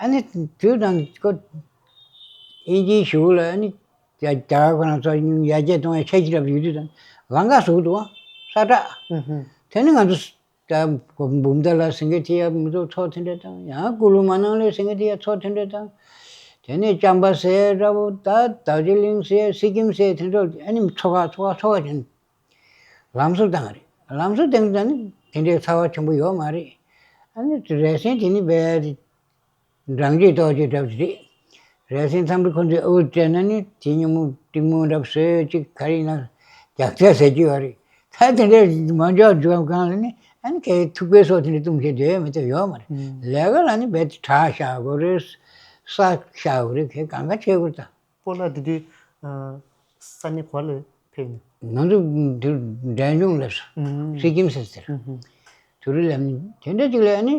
ཨ་ནི་དུས་དང་ཁོ་དབྱིན་ཇིའི་གཞུག་ལ་ཨ་ནི་རྒྱ་རྒྱ་གར་ཁོ་རང་ཚོ་ཡར་རྒྱས་གཏོང་ཡ་འཆར་གཞི་རབ་ཡོད་དུས་དང་ལམ་ཁ་བཟོ་གི་འདུག་པ། ས་བཀྲ། དེ་ནི་ང་ཚོ་ད་འབུམ་ཐང་ལ་སེང་གེ་ཐི་ཡ་མི་ཚོ་ཚོགས་དེ་འདྲ་དང་ཡང་ཀུ་ལུ་མ་ནང་ལ་སེང་གེ་ཐི་ཡ་ཚོགས་དེ་འདྲ་དང་། དེ་ནས་ཅམ་པ་ཟེར་འདྲ་པོ། ད་རྡོ་རྗེ་གླིང་ཟེར། སི་ཀིམ་ཟེར། དེ་ཚོ་ཨ་ནི་ཚོགས་ཁག་ཚོགས་ཁག་ཚོགས་ཁག་བྱས་ནས། ལམ་བཟོ་བཏང་རེད། ལམ་བཟོ་བཏང་ཙང་ནི་དེ་འདྲའི་ཚ་བ་ཆེན་པོ་ཡོད་མ་རེད། ཨ་ནི་རས་སེང་དེ་ནི་རྦད་དེ་འགྲངས་ཅིག་ཏོག་ཅིག་འདྲ་པོ་རེད། རས་སེང་ཚང་མ་ཁོ་ཚོས་ཨུ་སྤྲད་ན་ནི་དེ་སྙིང་མོ་གཏིང་མོ་འདྲ་པོ་བཟོས་ཅིག་ག་རེ་ཡིན་ན་རྒྱགས་ཚད་ཟེར་གྱི་ཡོད་རེད། ད་དེ་འདྲའི་མ་འཇོག་འཇོག་སྒང་ལ་ནི་ཨ་ནི་གའི་ཐུག་པའི་སོགས་དེ་འདྲ་བཏུང་བྱས་སྡོད་ཡ་མི་ཐུབ་ཡོད་མ་རེད། ལས་ཀ་ལ་ནི་རྦད་དེ་བྲག་བཞག་དགོས་རེད། ས་བཞག་དགོས་རེད། གའི་གང་ག་བྱེད་དགོས་རེད་ད། སྤོ་ལགས་དེ་དུས་ས་གནས་ག་པར་ལ་ཕེབས་ནས། ང་ཚོ་འདིར་འབྲས་ལྗོངས་སླེབས་སོང་། སི་ཀིམ་ཟེར་དེར། དུ་རུ་ལམ་དེ་འདྲ་ཅིག་ལ་ཨ་ནི་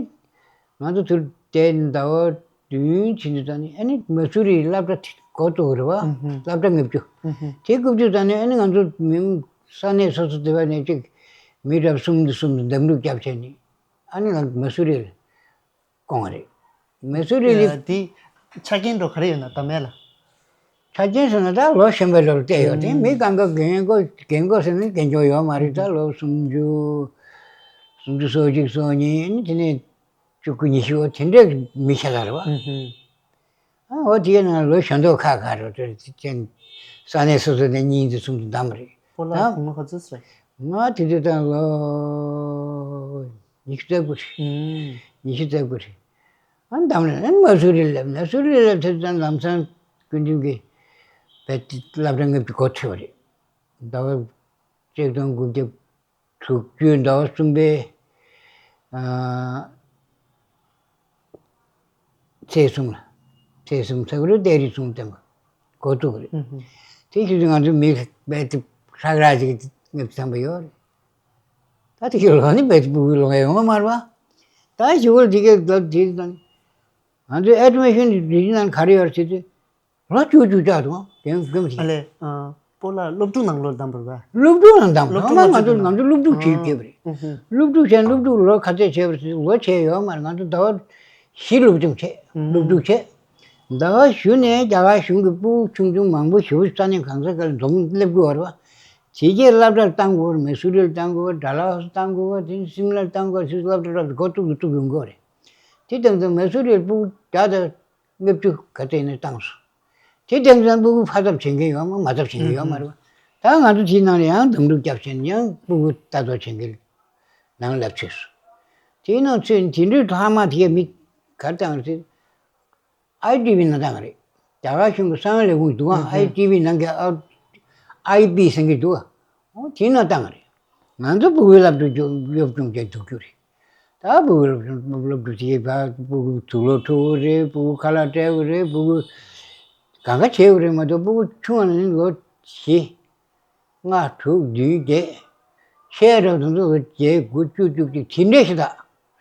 ང་ཚོ་དུ་རུ་དེ་ཟླ་བ་བདུན་ཕྱིན་དུས་ད་ནི་ཨ་ནི་མ་སུ་རིའི་སློབ་གྲྭ་དེ་འགོ་བཙུགས་རེད་པ། སློབ་གྲྭ་ལྔ་བཅུ། དེ་རྐུབ་དུས་ད་ནི་ཨ་ནི་ང་ཚོ་མི་ས་གནས་སོ་སོ་དེ་བ་ནས་ཅིག་མི་རབས་གསུམ་དང་གསུམ་དང་འདེམས་སྒྲུག་བརྒྱབ་བྱས་ནས་ཨ་ནི་ང་ཚོ་མ་སུ་རི་ལ། སྐོང་བ་རེད། མེ་སུ་རི་ལི། དེ་ཆ་རྐྱེན་འགྲོ་ག་རེ་ཡོད་ན་ད་མེད་ལ། ཐ་ཆེན་ཟེར་ན་ད་ལོ་གཞོན་པའི་ལོར་བལྟས་ཡོད་དེ། ཨུམ། མི་གང་ག་རྒན་གོ་རྒན་གོ་ཟེར་ན་རྒན་གོ་ཡོད་མ་རེད། ད་ལོ་སུམ་ཅུ། སུམ་ཅུ་སོ་གཅིག་སོ་གཉིས་ནི་དེ་ནས་བཅུ་དགུ་ཉི་ཤུ་འོ་དེ་འདྲས་མི་ཤ་ལ་རེད་བ། ཨུམ་ཧུམ། ཨ་འོ་དེའི་ནང་ལོ་གཞོན་མདོག་ཁ་ཁ་རེད་དེ་ཅན། ས་གནས་སོ་སོ་ནས་གཉིས་འདི་གསུམ་དུ་བདམས་རེད། སྤོ་ལགས་ད་དགུང་ལོ་ག་ཚོད་རེད། ང་དེ་དུས་ད་ལོ་ཉི་ཤུ་རྩ་དགུ་རེད། ཨུམ། ཉི་ཤུ་རྩ་དགུ་རེད། ཨ་འདམ་ནས་ཨ་མ་སུ་རི་སླེབས་ན་སུ་རི་སླེབས་ཚེ་ཙང་ལམ་སང་སྐུ་མདུན་གྱི་བེད་སློབ་གྲྭ་ལྔ་བཅུ་འགོ་ཚུགས་པ་རེད། ཟླ་བ་གཅིག་སྟོང་དགུ་བརྒྱ་དྲུག་ཅུ་ཟླ་བ་གསུམ་པའི་ཨ་ཚེས་གསུམ་ལ། ཚེས་གསུམ་ཚེས་དགུ་རུ་ཏའི་རིགས་གསུམ་བསྟན་པ་འགོ་བཙུགས་རེད། ཨུ་ཧུ། དེ་ཤུལ་དུ་ང་ཚོ་མི་བེད་ཧྲག་རག་ཅིག་ལྔ་བཅུ་ཐམ་པ་ཡོད་རེད། ད་དེ་གི་ལོ་ནི་བེད་སྤུ་གུའི་ལོ་ངའི་ཡོང་བ་མ་རེད་བ། ད་ཞུ་བོར་དེ་གའི་ལོ་དེ་དང་། ང་ཚོའི་ཨེ་ཌི་མི་ཤན་རིགས་ནང་ག་རེ་ཡོད་རེད་ཟེར་དུས། ལོ་བཅུ་བཅུ་བཅུ་དང་རྒན་རྒན་ཨ་ལས། ཨ། སྤོ་ལགས་སློབ་ཕྲུག་ནང་ལོགས་བདམས་པ་རེད་པ། སློབ་ཕྲུག་ནང་བདམས་སློབ་ང་ཕྲུག་ང་ཚོ་ནང་ང་ཚོ་སློབ་ཕྲུག་བྱེད་ཨ་ཀྱི་ཡོད་པ་རེད། ཨུ་ཧུ། སློབ་ཕྲུག་བྱས་སློབ་ཕྲུག་ལོ་ག་ཚད་བྱས་པ་རེད། ལོ་བྱས་ཡོད་མ་རེད། ང་ཚོ་ཟླ་བ་བཞི་སློབ་སྦྱོང་བྱས་ཨུ་སློབ་ཕྲུག་བྱས། ཟླ་བ་བཞི་ནས་རྒྱ་གར་གཞུང་གི་སྤུ་གུ་ཆུང་ཆུང་མང་པོ་ཞེ་པོ་ས་གནས་གང་ས་ག་ལ་འཛོམས་སླེབས་ཀྱི་ཡོད་རེད་པ། དེ་རྗེས་སློབ་གྲྭར་བཏང་དགོས་རེད། མེ་སུ་རི་ལ་བཏང་དགོས། ཌལ་ཧོ་སི་བཏང་དགོས། དེ་ནས་སིམ་ལར་བཏང་དགོས། དེ་སློབ་གྲྭ་སློབ་གྲྭ་འགོ་བཙུགས་འགོ་བཙུགས་ཡོང་གི་ཡོད་རེད། དེ་དང་དུ་མེ་སུ་རི་ལ་སྤུ་གུ་བརྒྱ་དང་ལྔ་བཅུ་ག་ཚད་ནས་བཏང་སོང་། དེ་དེང་སང་སྤུ་གུ་ཕ་ཐབས་བྱེད་མཁན་ཡོད་མ་མ་ཐབས་བྱེད་མཁན་ཡོད་མ་རེད་པ། ད་ང་ཚོ་དེའི་ནང་ལ་ཡང་འདུམ་འགྲིག་རྒྱབ་བྱས་ནས་ཡང་སྤུ་གུ་ལྟ་རྟོག་བྱེད་མཁན་ནང་ལ་ཚུད་སོང་། དེའི་ནང་ཚུད་དེ་འདྲའི་ཐོག་མ་དེ་མི་གར་བཏང་རེད། ཨའི་ཌི་བི་ནང་བཏང་རེད། རྒྱ་གར་གཞུང་གི་གསང་བའི་ལས་ཁུངས་འདུག་ཨ། ཨའི་ཌི་བི་ནང་གི་ཨའི་བི་ཟེར་གྱི་འདུག་ཨ། འོ་དེའི་ནང་བཏང་རེད། ང་ཚོ་སྤུ་གུའི་སློབ་ཕྲུག་སློབ་སྦྱོང་བྱས་འདུག་རྒྱུ་རེད། ད་སྤུ་གུ་སློབ་སྦྱོང་སློབ་ཕྲུག་དེ་ག་སྤུ་གུ་དུག་ལོག་འཁྲུ་གི་རེད། སྤུ་གུ་ཁ་ལག་སྤྲད་གི་རེད། སྤུ་གུ་གང་ག་བྱེད་གི་རེད་མ་གཏོགས། སྤུ་གུ་ཆུང་བ་ནས་ལོ་བཞི། ལྔ་དྲུག་བདུན་བརྒྱད། ཆེ་རབས་དང་ཚོ་བརྒྱད་དགུ་བཅུ་བཅུ་གཅིག་དེ་འདྲས་ཞིག་ད་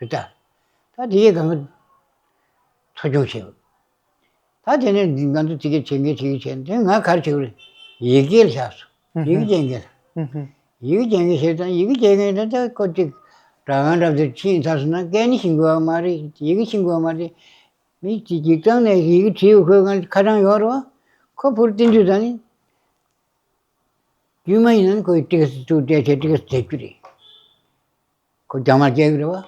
རེད་ད། ད་དེ་གའི་གང་ག་འཚོ་སྐྱོང་བྱེད་དགོས། ད་དེ་ནས་ང་ཚོ་དེ་གའི་བྱེད་མཁན་བྱེད་ཀྱི་བྱས་དེ་ང་ག་རེ་བྱེད་དགོས་རེད། ཡི་གེ་ལ་བཞག་སོང་། ཡི་གེ་སྦྱང་མཁན་ལ། ཡི་གེ་སྦྱང་མཁན་བྱེད་དང་ཡི་གེ་སྦྱང་མཁན་དེ་ད་ཁོ་ཅིག་སྦྲག་སྒང་འདྲ་པོ་དེ་ཕྱིན་ཚར་སོང་ན་སྐད་ནི་ཤེས་དགོས་པ་མ་རེད། ཡི་གེ་ཤེས་དགོས་པ་མ་རེད། མི་གཅིག་གཅིག་ཚང་ནས་ཡི་གེ་བྲིས་ཡོད་ཁོའི་ཁ་བྱང་ཡོད་རེད་བ། ཁོ་བུར་བསྟན་དུས་ད་ནི། དཀྱུས་མ་ཡིན་ན་ནི་ཁོས་ཏི་ཀ་སི་ཚུར་སྤྲད་བྱས་ཏི་ཀ་སི་བསྡད་རྒྱུ་རེད། ཁོ་རྒྱ་མར་སྐྱེལ་གི་རེད་བ།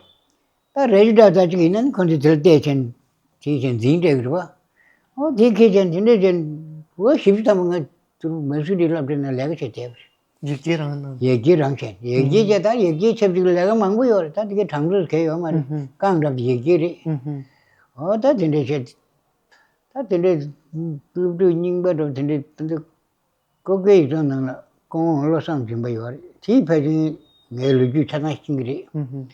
ད་རེ་ཞུ་འདྲ་ད་ཅིག་ཡིན་ན་ནི་ཁོ་ཚོས་དེ་ལ་བལྟས་བྱས་དེ་བྱས་འཛིན་སྤྲད་གི་རེད་བ། ཨོ་དེ་ཁྱེད་ཅན་དེ་འདྲས་ཅན་ལོ་བཞི་བཅུ་ཐམ་པ་ང་ཚོ་མ་སུ་རི་སློབ་གྲྭའི་ནང་ལས་ཀ་བྱས་བསྡད་པ་རེད། ཡིག་སྐྱེལ་རང་གནང་། ཡིག་སྐྱེལ་རང་བྱས། ཡིག་སྐྱེལ་བྱས་ད་ཡིག་སྐྱེལ་ཆབས་ཅིག་ལས་ཀ་མང་པོ་ཡོད་རེད། ད་དེ་གའི་གྲངས་ཚོད་གལ་ཡོད་མ་རེད། ཨུ་ཧུ། རྐང་འདྲ་ཡིག་སྐྱེལ་རེད། ཨུ་ཧུ། ཨོ་ད་དེ་འདྲས་བྱས། ད་དེ་འདྲས་སློབ་ཕྲུག་རྙིང་པ་འདྲ་དེ་འདྲས་ད་འདི། སྐུ་སྒེར་ཡིག་ཚང་ནང་ལ་སྐུ་ངོ་བློ་བཟང་སྦྱིན་པ་ཡོད་རེད། དེའི་ཕལ་ཆེར་ངའི་ལོ་རྒྱུས་ཆ་ཚང་ཤེས་ཀྱི་རེད། ཨུ་ཧུ།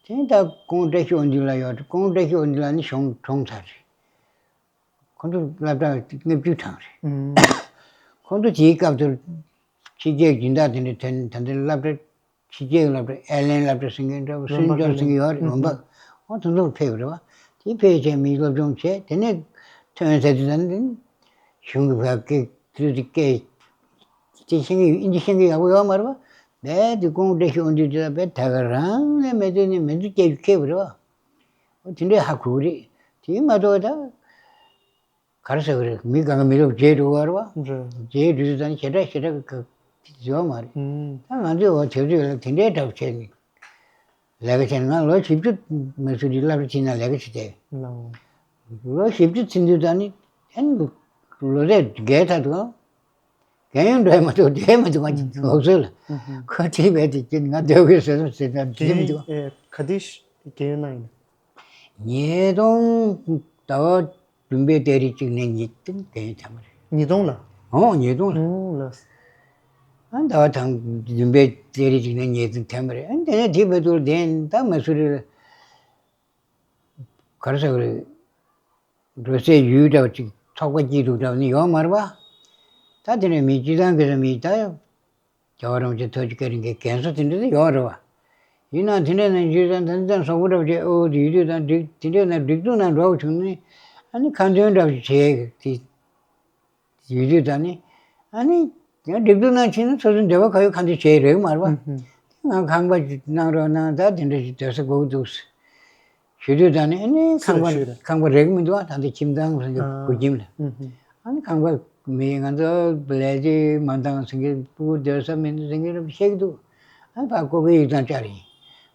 དེ་ནས་ད་སྐུ་ངོ་བཀྲ་ཤིས་དབང་འདུས་ལགས་ཡོད་རེད། སྐུ་ངོ་བཀྲ་ཤིས་དབང་འདུས་ལགས་ནི་གཞུང་གྲོངས་ཚར་རེད། ཁོང་ཚོ་སློབ་གྲྭ་ལྔ་བཅུ་གྲངས་རེད། ཨུ། ཁོང་ཚོ་དེའི་སྐབས་དུ་ཕྱི་རྒྱལ་སྦྱིན་བདག་དེ་འདྲ་ཐོན། ད་ལྟ་སློབ་གྲྭ་ཕྱི་རྒྱལ་གྱི་སློབ་གྲྭ་ཨེ་ལན་སློབ་གྲྭ་ཟེར་མཁན་འདྲ་བོ། སུན་ཅོན་ཟེར་མཁན་ཡོད་རེད། ཝོན་པ། ཨོ་དེ་ཚོ་ཕེབས་རེད་བ། དེ་ཕེབས་བྱས་མི་སློབ་སྦྱོང་བྱས། དེ་ནས་ཐོན་ཟེར་དུས་ད་ནི་གཞུང་གི་བ་སྐད་དེ་ཚོ་སྐད་དེ་ཤེས་ཀྱི་ཡོད། ཨིན་ཇི་ཤེས་ཀྱི་ཡག་པོ་ཡོད་མ་རེད་བ། རྦད་དེ་སྐུ་ངོ་བཀྲ་ཤིས་དབང་འདུས་དེ་ལ་རྦད་ད་ག་རང་ལས་མེད་དུས་ནས་མེད་དུ་སྐྱེལ་རྒྱུ་ཁེལ་བ་རེད་བ། ཨོ་དེ་འདྲས་ཧ་གོ་གི་རེད། དེ་མ་གཏོགས་ད། ག་རེ་ཟེར་གི་རེད། མི་གང་ག་མི་རབས་བརྗེ་འགྲོ་བ་རེད་བ། རེད། བརྗེ་འགྲོ་དུས་ད་ནི་ཞེ་དྲག་ཞེ་དྲག་གི་ཡོད་མ་རེད། ཨུམ། ད་ང་ཚོས་འོ་དེ་དུས་ལ་དེ་འདྲའི་འདྲ་བོ་བྱས་ནས་ལས་ཀ་བྱས་ནས། ང་ལོ་བཞི་བཅུ་མ་སུ་རི་སློབ་གྲྭ་ཕྱི་ནང་ལས་ཀ་བྱས་ཏེ། ལོ། ལོ་བཞི་བཅུ་ཚུན་དུས་ད་ནི་ཨ་ནི་ལོ་ཚད་བརྒལ་ཚར་འདུག་རྒན་ཡོལ་འགྲོ་ཡ་མ་གཏོགས་བསྡད་མི་འདུག་ཨུམ། ལོ་ཚོད་ལ། ཨུམ། ཁོ་དེ་བས་དེ་ཁྱེད་ང་སྡོད་དགོས་ཟེར་ཟེར་ད་བསྡད་མི་འདུག་རྒན་ཡོལ་ཨེ་ག་དུས་རྒན་ཡོལ་གནང་ཡིན། ཉིས་སྟོང་ཟླ་བ་བདུན་པའི་ཏ་རིག་གཅིག་ནས་ཉིས་སྟོང་དེ་ཐམ་རེད། ཉིས་སྟོང་ལ། ཨོ་ཉིས་སྟོང་ལ། ཨོ་ལགས། ཨ་ཟླ་བ་དང་བདུན་པའི་ཏ་རིག་གཅིག་ནས་ཉིས་སྟོང་ཐམ་རེད། ཨ་དེ་ནས་དེ་བར་དུ་བསྡད་ད་མ་སུ་རི་ལ་ག་རེ་ཟེར་དགོས་རེད། འགྲོ་སའི་ཡུལ་འདྲ་བ་ཅིག་ཚོགས་པ་སྐྱིད་སྡུག་འདྲ་བ་ནི་ཡོད་མ་རེད་པ། ད་དེ་ནས་མི་སྤྱི་བཏང་གི་རེད། མི་ད། རྒྱལ་བ་རིན་པོ་ཆེ་ཐུགས་རྗེ་བཀའ་དྲིན་གྱིས་རྒན་གསོ་དེ་འདྲ་དེ་ཡོད་རེད་བ། ཡིན་ནའང་དེ་འདྲ་ནང་བཞིན་ད་ལྟ་བཟོ་པོ་འདྲ་བྱས་ཨོ་དེ་ཡོད་དུས་ད་འགྲིག་དེ་འདྲ་ན་སྒྲིག་འཛུགས་ནང་འགྲོ་བ་བྱུང་ནས་ཨ་ནི་ཁ་འདོན་འདྲ་བ་བྱས་དེ་ཡོད་དུས་ད་ནི་ཨ་ནི་ཡང་སྒྲིག་འཛུགས་ནང་ཕྱིན་ན་སོ་སོའི་འདོད་པ་ག་ཡོད་ཁ་འདོན་བྱས་རེད་མ་རེད་བ། ཨུ་ཧུ། ང་ཁང་པ་གནང་རོགས་གནང་། ད་དེ་འདྲ་ཞིག་སྡོད་ས་དགོས་ཀྱི་འདུག་ཞུ་དུས་ད་ནི་ཨ་ནི་ཁང་པ་ཁང་པ་རེག་མི་འདུག་ད་ལྟ་ཁྱིམ་ཚང་ཟེར་གྱི་ཨ་བུ་ཁྱིམ་ལ། ཨུ་ཧུ། ཨ་ནི་ཁང་པ། མི་ང་ཚོ་ལས་ཀྱི་མ་འདང་ཟེར་གྱི་སྤུ་གུ་སྡོད་ས་མི་འདུག་ཟེར་གྱི་རབ་བཤད་ཀྱི་འདུག་ཨ་ཕ་ཀོ་ཀའི་ཡིག་ཚང་བཅར་ཡིན།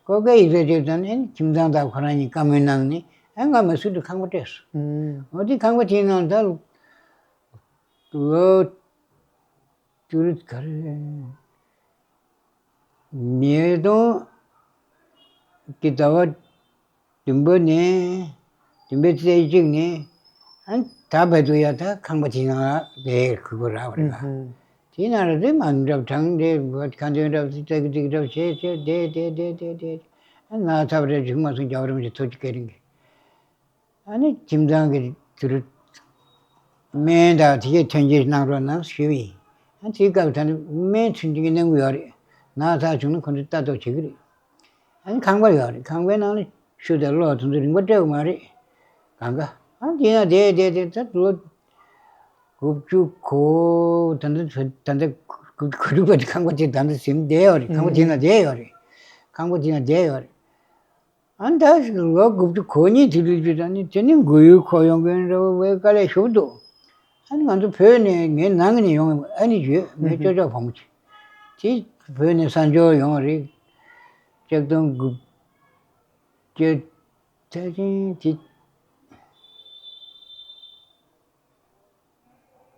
ཀོ་ཀའི་ཡིག་ཚང་བཅར་ཙང་ནས་ཁྱིམ་ཚང་དང་ཁོ་རང་གཉིས་བཀའ་མོལ་གནང་ནས་ཨ་ང་མ་སུ་དུ་ཁང་པ་སྤྲད་སོང་། ཨུམ། འོ་དེ་ཁང་པ་དེའི་ནང་ད་ལོ་ཅི་རེད་ག་རེ། ཉིས་སྟོང་གི་ཟླ་བ་བདུན་པ་ནས་བདུན་པའི་ཚེས་གཅིག་ནས་ཨ་ད་བར་དུ་ཡ་ད་ཁང་པ་དེ་ནང་ལ་བསྡད་དགོས་པ་རག་པ་རེད། ཨུ་ཧུ། དེ་ནང་ལ་དེ་མ་འདྲ་བ་དྲངས་ཏེ་ཁ་འདོན་འདྲ་བ་ཙིག་ཙིག་འདྲ་བ་བྱས་བྱས་བསྡད་བསྡད་བསྡད་བསྡད་བསྡད་ཨ་ན་ཚ་བ་རེ་བྱུང་མ་སོང་རྒྱལ་བ་རིན་པོ་ཆེ་ཐུགས་རྗེ་བཀའ་དྲིན་གྱིས། ཨ་ནི་ཁྱིམ་ཚང་གི་དུར་སྨན་དང་དེ་གའི་ཐོན་སྐྱེད་གནང་རོགས་གནང་ཞུས་པ་ཡིན། ཨ་དེའི་སྐབས་ད་ནི་སྨན་ཚུན་ཆད་ཀྱི་གནང་གི་ཡོད་རེད། ན་ཚ་བྱུང་ན་ཁོ་ཚོས་ལྟ་རྟོག་བྱེད་ཀྱི་རེད། ཨ་ནི་ཁང་པ་ཡོད་རེད། ཁང་པའི་ནང་ལ་ཆུ་དང་གློག་དེ་ཚོ་རིན་པ་སྤྲད་དགོས་མ་རེད། གང་ག་ཨ་དེ་ན་བསྡད་བསྡད་བསྡད་ད་ལོ་དགུ་བཅུ་གོ་ད་ལྟ་ད་ལྟ་དགུ་བཅུ་གོ་དྲུག་པ་དེ་ཁང་པ་དེ་ད་ལྟ་ཟིན་བསྡད་ཡོད་རེད། ཁང་པ་དེ་ན་བསྡད་ཡོད་རེད། ཁང་པ་དེ་ན་བསྡད་ཡོད་རེད། ཨ་ནི་ད་ལོ་དགུ་བཅུ་གོ་གཉིས་དེ་དུས་ཀྱི་ད་ནི་དེ་ནི་མགོ་ཡུ་ཁོ་ཡོང་གི་རེད་བའི་དཀའ་ལས་ཞུ་འདུག་ཨ་ནི་ང་ཚོ་བོད་ནས་ངའི་ནང་ནས་ཡོང་ཨ་ནི་ཡོད་ངའི་ཅོ་ཅོ་བུ་མོ་ཅིག་དེ་བོད་ནས་གསར་འབྱོར་ཡོང་བ་རེད། ཆིག་སྟོང་དགུ་བརྒྱ་ཐལ་ཆེན་དེ།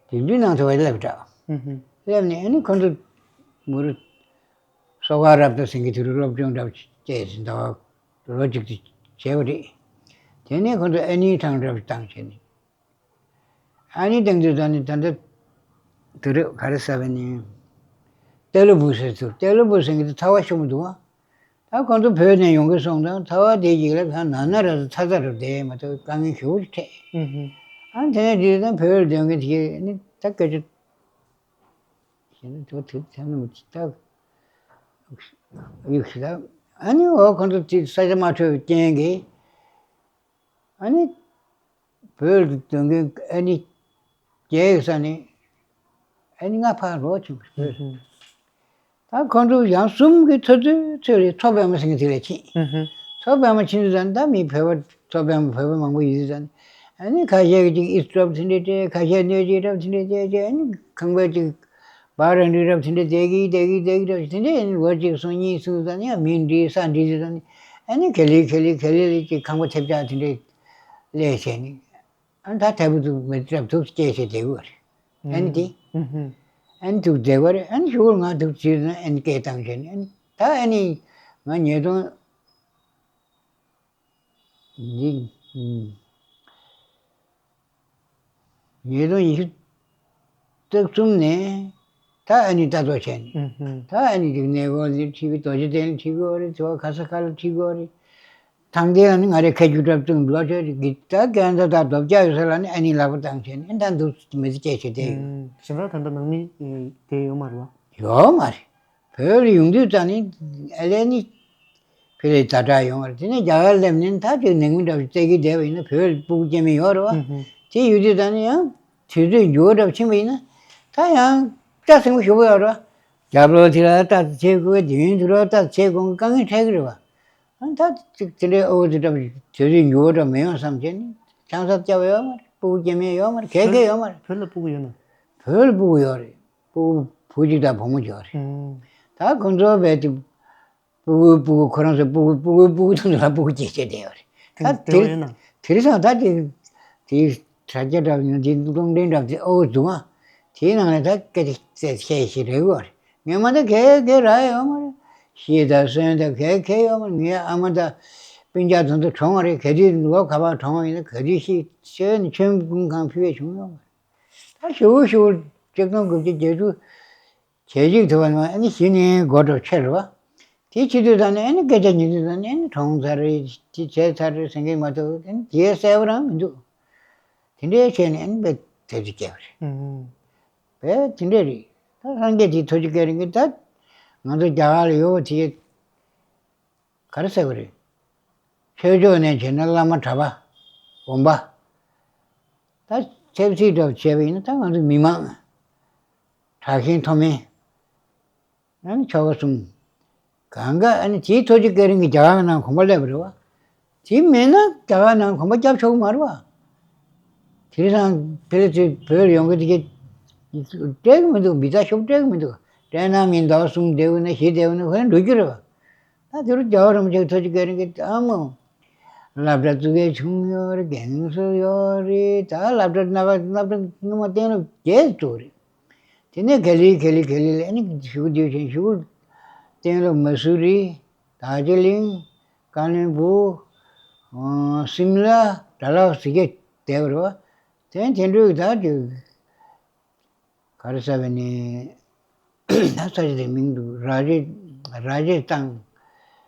དེ་འདྲའི་ནང་དུ་བ་སླེབས་འདྲ། ཨུ་ཧུ། སླེབས་ནས་ཨ་ནི་ཁོ་ཚོ་མུ་རུ་གསོ་བ་རབ་ཏུ་ཟིན་གྱི་དུས་རུ་སློབ་སྦྱོང་འདྲ་བ་བྱས་ཟིན་ཟླ་བ་ལོ་གཅིག་ཏུ་བྱས་པ་རེད། དེ་ནས་ཁོ་ཚོ་ཨ་ནིའི་གྲངས་འདྲ་བ་བཏང་བྱས་ནས་ཨ་ནི་བཏང་དུས་ད་ནི་ད་ལྟ་དུས་རབས་ག་རེ་ཟེར་བ་ནི་ཏེ་ལོ་བུ་ཟེར་ཚུལ་ཏེ་ལོ་བུ་ཟིན་གྱི་དུས་ཚ་བ་ཤོར་མི་འདུག་ཨ། ད་ཁོང་ཚོ་བོད་ནས་ཡོང་གི་སོང་ཙང་ཚ་བ་དེ་ཡིག་ལ་གང་ན་ན་ར་ཚ་ཚ་རུ་བསྡད་མ་ཐུབ་དཀའ་ངལ་ཞེ་པོ་ཅིག་འཕྲད། ཨུ་ཧུ། ཨ་དེ་ནས་དེ་དང་བོད་ལ་སྡོད་མཁན་དེ་ནི་ད་སྐད་ཆ་ཞེ་ན་དུ་དུ་ཚ་ནུ་ཅི་ད་ཡིག་ཞིག་ད་ཨ་ནི་འོ་ཁོང་ཚོ་དེ་ས་ཆ་མ་འཕྲོད་པའི་རྐྱེན་གྱིས་ཨ་ནི་བོད་ལ་སྡོད་མཁན་ཨ་ནི་རྒྱའི་ས་ནས་ཨ་ནི་ང་ཕར་ལོག་བྱུང་བོད། ད་ཁོང་ཚོ་ཡང་གསུམ་གྱི་ཚོ་ཚོའི་ཚོས་རེ་མཚོ་པདྨ་ཟེར་མཁན་དེ་ལ་ཕྱིན། མཚོ་པདྨ་ཕྱིན་དུས་ཙང་ད་མི་བོད་པ་མཚོ་པདྨ་བོད་པ་མང་པོ་ཡོད་དུས་ཙང་ཨ་ནི་ཁ་ཤས་ཀྱིས་ཅིག་ཨིས་ཊོབ་དེ་འདྲས་སྤྲད། ཁ་ཤས་སྣོད་བཅུད་རབ་དེ་འདྲས་སྤྲད་བྱས་ཨ་ནི་ཁང་པ་ཅིག་བར་རང་འགྲིག་རབ་དེ་འདྲས་བསྡད་ཀྱི་བསྡད་ཀྱི་བསྡད་ཀྱི་རབ་དེ་འདྲས་ཨ་ནི་ལོ་གཅིག་སོང་གཉིས་སོང་དུས་ཙང་ཡང་མི་འགྲིག་ས་འགྲིག་དུས་ཙང་ཨ་ནི་ག་ལེ་ག་ལེ་ག་ལེ་ལེ་ཅིག་ཁང་པ་ཐེབས་ཆག་དེ་འདྲས་སླེབས་བྱས་ནས། ཨ་ནི་ད་ཐད་པོ་ཐུག་མི་ཐབས་ཐུག་སྐྱེས་བྱས་བསྡད་དགོས་རེད། ཨ་ནི་དེ། ཨ་ནི་ཐུག་བསྡད་དགོས་རེད། ཨ་ནི་ཞུ་གུར་ང་ཐུག་བྱས་ན་ཨ་ནི་སྐད་བཏང་བྱས་ནས་ཨ་ནི་ད་ཨ་ནི་ང་ཉིས་སྟོང་འདི་ཉིས་སྟོང་ཉི་ཤུ་རྩ་གསུམ་ནས་ད་ཨ་ནི་ལྟ་རྟོག་བྱས་ནས་ད་ཨ་ནི་དེ་གནས་སྐོར་འདི་ཁྲིད་གི་རྡོ་རྗེ་གདན་ལ་ཁྲིད་དགོས་རེད། དེ་བ་ག་ས་ག་ལ་ཁྲིད་དགོས་རེད། ཐང་དེ་ལ་ནི་ང་རའི་ཁ་རྒྱུ་གྲབས་བཙུགས་འགྲོ་ཆོག་གི་ད་རྒན་ད་ད་རྡོ་བརྒྱ་ཡོད་ས་ལ་ནི་ཨ་ནི་ལག་པ་བཏང་བྱས་ནི་ད་འདུག་མི་ཚེ་སྐྱེལ་བྱེད་དེ་ཡོད། ཞེ་དྲག་ད་ལྟ་ནང་མི་དེ་ཡོད་མ་རེད་བ། ཡོད་མ་རེད། བོད་ལ་ཡོང་དུས་ད་ནི་ཨ་ལས་ནི་ཕི་ལའི་ཛ་དྲག་ཡོང་བ་རེད། དེ་ནས་རྒྱ་གར་སླེབས་ནས་ད་ཅིག་ནང་མི་འདྲ་བ་ཞིག་བཙལ་གི་བསྡད་པ་ཡིན་ན་བོད་ལ་སྤུ་གུ་སྐྱེ་མི་ཡོད་རེད་བ། དེ་ཡོད་དུས་ད་ནི་ཡང་དུས་ཚོད་འགྱུར་བ་འདྲ་བ་ཕྱིན་པ་ཡིན་ན་ད་ཡང་སྐྲ་སེང་པོ་ཞུ་གི་ཡོད་རེད་བ། རྒྱབ་ལོགས་དེ་ལ་ལྟ་ཙམ་བྱེད་དགོས། དེ་ཡུན་དུ་ལ་ལྟ་ཙམ་བྱེད་དགོས། དཀའ་ངལ་འཕྲད་ཀྱི་རེད་བ། ཨ་ད་ཅིག་དེ་འདྲའི་ཨོ་དེ་འདྲ་བ་དུས་ཚོད་འགྱུར་བ་འདྲ་མི་ཡོང་བསམ་བྱས་ནས་ཆང་ས་བཅའ་བ་ཡོད་མ་རེད། སྤུ་གུ་སྐྱེ་མེད་ཡོད་མ་རེད། གལ་གལ་ཡོད་མ་རེད། བོད་ལ་སྤུ་གུ་ཡོད་ན། བོད་ལ་སྤུ་གུ་ཡོད་རེད། སྤུ་གུ་བུ་གཅིག་དང་བུ་མོ་གཅིག་ཡོད་རེད། ད་ཁོང་ཚོ་བས་དེ་སྤུ་གུ་སྤུ་གུ་ཁོ་རང་ཚོ་སྤུ་གུ་སྤུ་གུ་སྤུ་གུ་དང་ལ་སྤུ་གུ་སྐྱེས་བྱས་བསྡད་ཡོད་རེད། ད་དེ་དེ་དེ་རིང་སང་ད་དེ་དེ་དྲ་རྒྱ་འདྲ་བ་ཡིན་ན་དེ་རླུང་འཕྲིན་འདྲ་བ་དེ་ཨོ་འདུག་ཨ། དེའི་ནང་ནས་ད་སྐད་ཆ་བཤད་ཤེས་རེད་གོ་རེད། ངས་མ་ད་གས་གས་ར་ཡོད་མ་རེད། ཤི་དང་གསོན་དང་གས་གས་ཡོད་མ་རེད། ངའི་ཨ་མ་དང་སྤུན་ཀྱག་དེ་ཚོ་གྲོངས་པ་རེད། ག་དུས་ལོ་ག་པར་གྲོངས་པ་ཡིན་ན་ག་དུས་ཤི་ཤི་ནས་ཆོས་ཀུན་གང་ཕུལ་བས་བྱུང་ཡོད་མ་རེད། ད་ཞུ་ཞུ་ཆིག་སྟོང་དགུ་བརྒྱ་བརྒྱད་ཅུ་བྱས་གཅིག་ཐུབ་པ་ནི་ཨ་ནི་གཞི་ནས་མགོ་འགྲོ་ཆེ་རེད་བ། དེ་བྱེད་དུས་ད་ནི་ཨ་ནི་སྐད་ཆ་ཉན་དུས་ད་ནི་ཨ་ནི་གྲོངས་ཚར་རེད། དེ་བྱས་ཚར་རེད་ཟེར་མཁན་མ་གཏོགས་ཨ་ནི་དེ་གསལ་པོ་རང་མི་འདུག་དེ་འདྲའི་བྱས་ནས་ཨ་ནི་དཔེ་དེ་ཚོ་སྐྱེས་པ་རེད། ཨུམ། བས་དེ་འདྲས་རེད། ད་སངས་རྒྱས་དེའི་ཐུགས་རྗེ་བཀའ་དྲིན་གྱིས་ད་ང་ཚོ་རྒྱ་གར་ལ་ཡོད་པ་དེ་ག་རེ་ཟེར་བ་རེད། ཆོས་ཕྱོགས་ནས་བྱས་ན་བླ་མ་གྲྭ་པ། དགོན་པ། ད་ཆབ་སྲིད་འདྲ་བ་བྱས་པ་ཡིན་ན་ད་ང་ཚོ་མི་མང་། དྲག་ཞན་མཐོ་དམན། ཨ་ནི་ཆོལ་ཁ་གསུམ། གང་ག་ཨ་ནི་དེའི་ཐུགས་རྗེ་བཀའ་དྲིན་གྱིས་རྒྱ་གར་ནང་གོམ་པ་སླེབས་པ་རེད་བ། དེ་མེད་ན་རྒྱ་གར་ནང་གོམ་པ་རྒྱབ་ཆོག་གི་མ་རེད་བ། དེ་རིང་སང་ཕལ་ཆེར་བོད་ལ་ཡོང་གི་དེ་གའི་ སྤྲད་གི་མི་འདུག། འབུད་རྩྭ་ཤོག་སྤྲད་གི་མི་འདུག། སྤྲད་ན་མི་ཟླ་བ་གསུམ་བསྡད་དགོས་ན་བཞི་བསྡད་དགོས་ན་ཧོན་འགྲོ་རྒྱུ་རེད་བ། ད་དེ་རུ་རྒྱལ་བ་རིན་པོ་ཆེ་ཐུགས་རྗེ་བཀའ་དྲིན་གྱིས་ཨ་མོ། སློབ་གྲྭ་བཙུགས་ཡས་བྱུང་ཡོད་རེད། རྒན་གསོ་ཡོད་རེད། ད་སློབ་གྲྭ་སྣ་ཁ་སློབ་གྲྭ་སྔོན་མ་གཏན་སློབ་བརྒྱད་བཙུགས་རེད། དེ་ནས་ག་ལེ་ག་ལེ་ག་ལེ་ལས་ནི་གཞུག་དེ་བཞིན་གཞུག་གཏན་སློབ་མ་སུ་རི། དར་ཇི་ལིང་། ཀ་ལོན་སྦུག། སིམ་ལ། ཌལ་ཧོ་སི་གི་བསྡད་པ་རེད་བ། དེ་དེ་འདྲའི་ད་དེ་ག་རེ་ཟེར་བས་ནི། ད་ས་ཆ་དེ་མིང་འདུག། ར་ཇེ་ར་ཇེ་ཏང་།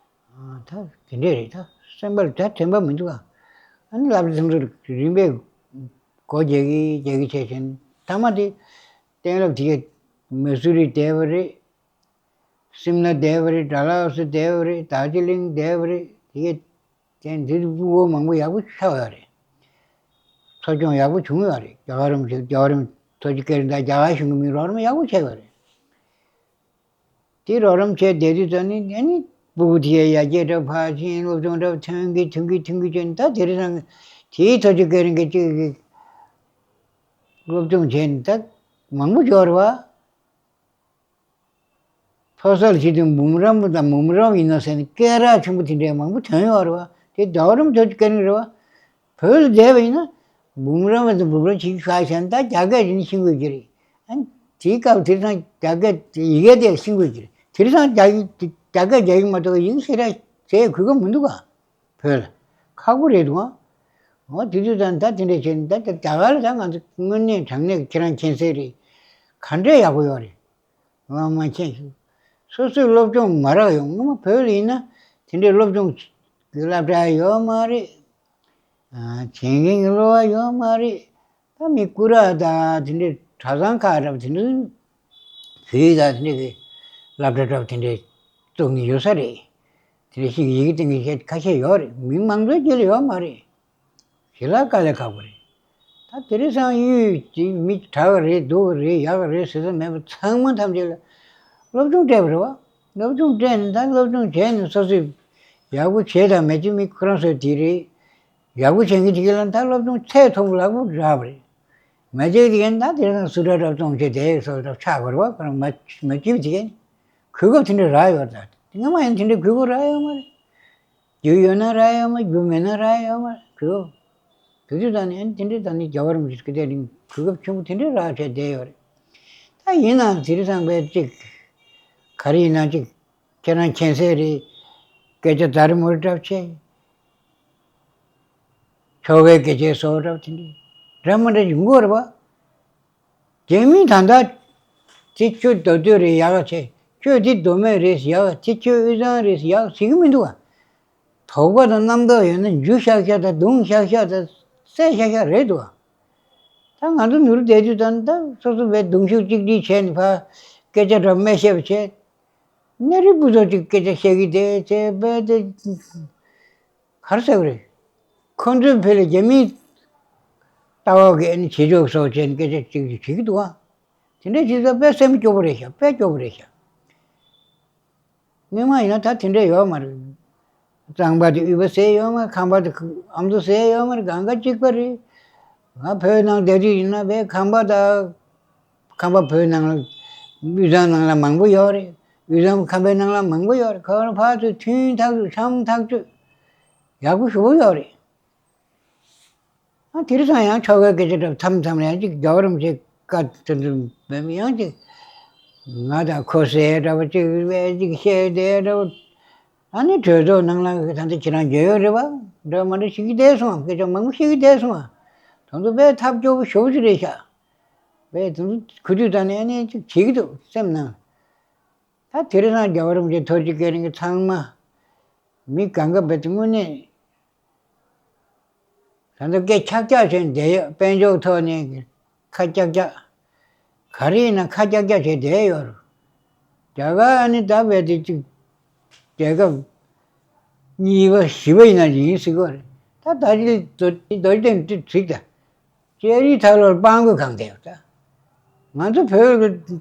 ད་དེ་འདྲས་རེད། ད་སེམས་པར་ད་དྲན་པ་མི་འདུག། ཨ་ཨ་ནི་སློབ་གྲྭ་ཚང་ཚོ་རིམ་པས་སྒོ་རྒྱག་གི་རྒྱག་གི་བྱས་བྱས་ནས་མཐའ་མ་དེ་གཏན་སློབ་དེ་གས་མ་སུ་རི་བསྡད་པ་རེད། སིམ་ལ་བསྡད་པ་རེད། ཌལ་ཧོ་སི་བསྡད་པ་རེད། དར་ཇི་ལིང་བསྡད་པ་རེད། དེ་གས་དེ་འདི་སྤུ་གུ་མང་པོ་ཡག་པོ་ཆགས་ཡོད་རེད། འཚོ་སྐྱོང་ཡག་པོ་བྱུང་ཡོད་རེད། རྒྱལ་བ་རིན་པོ་ཆེ་རྒྱལ་བ་རིན་པོ་ཆེ་ཐུགས་རྗེ་བཀའ་དྲིན་དང་རྒྱ་གར་གཞུང་གི་མི་རོགས་རམ་ཡག་པོ་བྱས་ཡོད་རེད། དེ་རོགས་རམ་བྱས་བསྡད་དུས་ཙམ་ནས་ཨ་ནི་སྤུ་གུ་དེ་ཡར་རྒྱས་འདྲ་ཕར་ཕྱིན། སློབ་སྦྱོང་འདྲ་ཐོན་གི་ཐོན་གི་ཐོན་གི་བྱས་ནས་ད་དེ་རིང་སང་དེའི་ཐུགས་རྗེ་བཀའ་དྲིན་གྱིས་ཅིག་སློབ་སྦྱོང་བྱས་ནས་ད་མང་པོ་འབྱོར་བ། མཐོ་གསར་སྤྱི་དོན་འབུམ་རམས་པ་དང་འབུམ་རམས་ཡིན་ནོ་ཟེར་ནས་སྐད་གྲགས་ཆེན་པོ་དེ་འདྲའི་མང་པོ་ཐོན་ཡོད་རེད་བ། དེ་རྒྱལ་བ་རིན་པོ་ཆེ་སྐད་རིང་རེད་བ། བོད་ལ་བསྡད་པ་ཡིན་ན་འབུམ་རམས་པ་དང་འབུམ་རམས་བྱེད་ཤག་བྱས་ན་ད་རྒྱ་སྐད་ཡིན་ཤེས་དགོས་ཀྱི་རེད། ཨ་ནི་དེའི་སྐབས་དེང་སང་རྒྱ་སྐད་ཡི་གེ་དེ་ཤེས་དགོས་ཀྱི་རེད། དེང་སང་རྒྱ་ཡིག་རྒྱ་སྐད་རྒྱ་ཡིག་མ་གཏོགས་ཡིག་ཤེས་ར་བྱེད་གོ་གི་མི་འདུག་ག། བོད་ལ་ཁག་པོ་རེད་འདུག་ཨ། འོ་དེ་དུས་ད་ད་དེ་འདྲས་བྱས་ནས་ད་ད་རྒྱ་གར་ལ་ད་ང་ཚོ་དངོས་གནས་དྲང་གནས་ཁྱེད་རང་མཁྱེན་གསལ་རེད། ག་འདྲས་ཡག་པོ་ཡོད་རེད། ང་མ་མཁྱེན་ཞུ། སོ་སོའི་སློབ་སྦྱོང་མ་རག་ཡོང་། སྔོན་མ་བོད་ལ་ཡིན་ན་དེ་འདྲའི་སློབ་སྦྱོང་གི་སློབ་གྲྭ་ཡོད་མ་རེད། ཨ་བྱེད་མཁན་གྱི་སློབ་གྲྭ་ཡོད་མ་རེད། ད་མི་སྐུ་ར་དང་དེ་འདྲའི་གྲྭ་ཚང་ཁག་འདྲ་པོ་དེ་འདྲའི་བོད་ཡིག་དང་དེ་འདྲའི་གི་སློབ་གྲྭ་འདྲ་པོ་དེ་འདྲའི་བཙུགས་ནས་ཡོད་ས་རེད། དེ་འདྲའི་ཞིག་ཡི་གེ་སྟེང་གི་བཤད་ཁ་ཤས་ཡོད་རེད། མི་མང་ཚོའི་རྒྱུད་ལ་ཡོད་མ་རེད། ཞི་ལ་དཀའ་ལས་ཁག་པོ་རེད། ད་དེ་རིང་སང་ཡུལ་གྱི་མི་དྲག་གི་རེད་སྡུག་གི་རེད་ཡག་གི་རེད་ཟེར་ས་མེད་པ་ཚང་མ་ཐམས་ཅད་ལ་སློབ་སྦྱོང་སྤྲད་པ་རེད་བ། སློབ་སྦྱོང་སྤྲད་ནས་ད་སློབ་སྦྱོང་བྱས་ནས་སོ་སོས་ཡག་པོ་བྱས་དང་མ་བྱས་མི་ཁོ་རང་ཚོའི་དེ་རེད། ཡག་པོ་བྱེད་མཁན་དེ་ག་ལ་ད་སློབ་སྦྱོང་ཚད་མཐོ་པོ་ལེགས་པོ་རག་པ་རེད། མ་བྱས་དེ་ག་ད་དེ་རང་སུ་འདྲ་འདྲ་བཙོང་བྱས་དེ་སོ་འདྲ་ཆགས་པ་རེད་བ། ཁོ་རང་མ་མ་བྱས་དེ་ག་གོ་སྐབས་དེ་འདྲ་རག་ཡོད་རེད། ད་དེ་སྔ་མ་ཡང་དེ་འདྲ་གོ་སྐབས་རག་ཡོད་མ་རེད། རྒྱུ་ཡོད་ན་རག་ཡོད་མ་རེད། རྒྱུ་མེད་ན་རག་ཡོད་མ་རེད། གོ་སྐབས་དེ་དུས་ད་ནི་དེ་འདྲ་ད་ནི་རྒྱལ་བ་རིན་པོ་ཆེ་སྐུ་དེ་རིང་གོ་སྐབས་ཆེན་པོ་དེ་འདྲ་རག་བྱས་བསྡད་ཡོད་རེད། ད་ཡིན་ནའང་དེ་རིང་སང་པའི་ཅིག་ག་རེ་ཡིན་ན་ཅིག་ཁྱེད་རང་མཁྱེན་གསལ་རེད། སྐད་ཆ་ད་རེ་མོ་རེ་འདྲ་བྱས། ཆོ་གའི་སྐད་ཆའི་སོགས་འདྲ་དེ་འདྲ་འདྲ་མི་འདྲ་ཡོང་གི་རེད་བ། རྒྱ་མིས་ད་ལྟ་དེ་ཁྱོད་རྡོ་རྡོ་རེད་ཡག་བྱས། ཁྱོད་དེ་རྡོ་སྨན་རེད་ཡག་དེ་ཁྱོད་དབུས་གཙང་རེད་ཡག་ཟེར་གི་མི་འདུག་བ། དོགས་པ་དང་རྣམ་རྟོག་ཡོད་ན་འཇུ་ཤག་ཤག་དང་རྡུང་ཤག་ཤག་དང་བསད་ཤག་ཤག་རེད་འདུག་བ། ད་ང་ཚོ་ནུབ་རུ་བསྡད་དུས་ད་ད་སོ་སོ་བས་གདུང་ཤུགས་གཅིག་སྒྲིལ་བྱས་ནས་ཕར་སྐད་ཆ་འདྲ་མི་བཤད་པ་བྱས། གནས་རི་སྤུ་ཚོགས་ཀྱི་སྐད་ཆ་བཤད་གི་བསྡད་བྱས་པས་དེ། ག་རེ་ཟེར་བ་རེད། ཁོ་ཚོའི་བོད་ལ་རྒྱ་མིའི་ལྟ་བ་གི་ཨ་ནི་བྱེད་ཕྱོགས་སོགས་བྱས་ནས་སྐད་ཆ་གཅིག་གཅིག་བྱེད་ཀྱི་འདུག་ཨ། དེ་འདྲ་བྱེད་ས་དཔེ་སེམས་སྐྱོ་པོ་རེད་ཤག་དཔེ་སྐྱོ་པོ་རེད་ཤག་སྔོན་མ་ཡིན་ན་ད་དེ་འདྲ་ཡོད་མ་རེད། གཙང་པ་དེ་དབུས་པ་ཟེར་ཡོད་མ་རེད། ཁམས་པ་དེ་ཨ་མདོ་ཟེར་ཡོད་མ་རེད། གང་ག་གཅིག་པ་རེད། ང་བོད་ནང་བསྡད་དུས་ཡིན་ན་བས་ཁམས་པ་དང་། ཁམས་པ་བོད་ནང་ལ་དབུས་གཙང་ནང་ལ་མང་པོ་ཡོད་རེད། དབུས་གཙང་ཁམས་པའི་ནང་ལ་མང་པོ་ཡོད་རེད། ཁོ་རང་ཕར་ཚུར་མཐུན་ཐག་ཆོད་འཆམ་ཐག་ཆོད་ཡག་པོ་ཞེ་པོ་ཡོད་རེད། ཨ་དེ་རིང་སང་ཡང་ཆོ་གའི་སྐད་ཆ་འདྲ་མཚམས་མཚམས་ལ་ཡང་ཅིག་རྒྱལ་བ་རིན་པོ་ཆེ་བཀའ་དེ་ཚོ་མེད་མི་ཡང་ཅིག་ང་དང་ཁོ་ཟེར་འདྲ་བ་ཅིག་བས་ཅིག་བཤད་བསྡད་འདྲ་བ། ཨ་ནི་གྲོས་ཚོགས་ནང་ལ་ད་ལྟ་ཁྱེད་རང་འཇོན་ཡོད་རེད་བ། འདྲ་མ་འདྲ་ཞིག་གིས་བསྡད་སོང་བ། སྐད་ཆ་མང་པོ་ཞིག་གིས་བསྡད་སོང་བ། དེ་ཚོ་དཔེ་ཐབས་སྐྱོ་པོ་ཞེ་པོ་ཅིག་རེད་ཤག་བས་དེ་ཚོ་གོ་དུས་ད་ནས་ཨ་ནི་ཅིག་བྱེད་ཀྱི་འདུག་སེམས་ནང་། ད་དེ་རིང་སང་རྒྱལ་བ་རིན་པོ་ཆེ་ཐུགས་རྗེ་བཀའ་དྲིན་གྱིས་ཚང་མ་མི་གང་ག་བས་དེ་དངོས་གནས་ད་ལྟ་སྐད་ཆག་ཆག་བྱས་བསྡད་ཡོད། དཔལ་འབྱོར་ཐོག་ནས་ཁ་ཆག་ཆག་ག་རེ་ཡིན་ན་ཁ་ཆག་ཆག་བྱས་བསྡད་ཡོད་རེད། རྒྱ་གར་ཨ་ནི་ད་བས་དེ་ཅིག་རྒྱལ་ཁབ་གཉིས་པ་བཞི་པ་ཡིན་ན་ཡིན་སྲིད་གི་རེད། ད་ད་ཅི་རྡོ་རྗེ་གདན་དུ་ཚིག་ད་ལྕགས་རིའི་ཐག་ལོར་སྤང་གོས་གང་བསྡད་ཡོད་ད། ང་ཚོ་བོད་ཀྱི་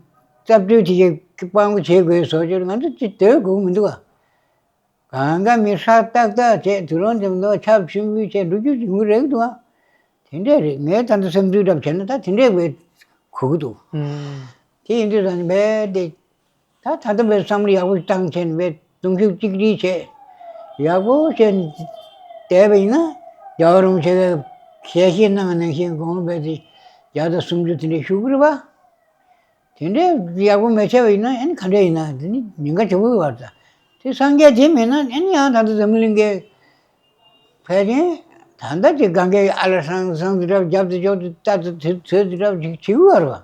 རྩ་བརྒྱུད་དེ་གའི་སྤང་གོས་བྱེད་དགོས་བཟོ་རྒྱུར་ང་ཚོ་ཅི་སྡོད་དགོས་མི་འདུག་ཨ། གང་ག་མི་ཧྲ་ཏག་ཏག་བྱས་དུས་རང་དེ་མདོ་ཆབ་ཆུན་པོའི་བྱས་འགྲོ་རྒྱུ་ཡོང་གི་རེད་འདུག་ཨ། དེ་འདྲས་རེད། ངས་ད་ལྟ་སེམས་ཚུལ་འདྲ་བྱས་ན་ད་དེ་འདྲས་བས། གོ་གི་འདུག་དེ་ཡིན་དུས་ཙང་ནི་རྦད་དེ། ད་ད་ལྟ་བའི་བསམ་བློ་ཡག་པོ་བཏང་བྱས་ནས་རྦད་གདུང་ཤུགས་གཅིག་སྒྲིལ་བྱས། ཡག་པོ་བྱས་ནས་བསྡད་པ་ཡིན་ན། རྒྱལ་བ་རིན་པོ་ཆེ་གིས་ཞལ་བཞེས་གནང་བ་ནང་བཞིན་དགུང་ལོ་རྦད་དེ་བརྒྱ་དང་སུམ་ཅུ་དེ་འདྲ་བཞུགས་ཀྱི་རེད་པ། དེ་འདྲའི་ཡག་པོ་མ་བྱས་པ་ཡིན་ན་ཨ་ནི་ག་འདྲ་ཡིན་ན། དེ་ནི་ཉེན་ཁ་ཆེ་པོ་ཡོད་པ་དང་། དེ་སངས་རྒྱས་དེ་མེད་ན་ཨ་ནི་ཡང་ད་ལྟ་འཛམ་བུ་གླིང་གི་ཕལ་ཆེར་ད་ལྟ་ཅིག་གང་གའི་ཨ་ལ་སང་སང་དེ་འདྲ་རྒྱབ་དེ་ཕྱོགས་དེ་ལྟ་དེ་དེ་དེ་འདྲ་ཅིག་བྱེད་ཀྱི་ཡོད་རེད་པ།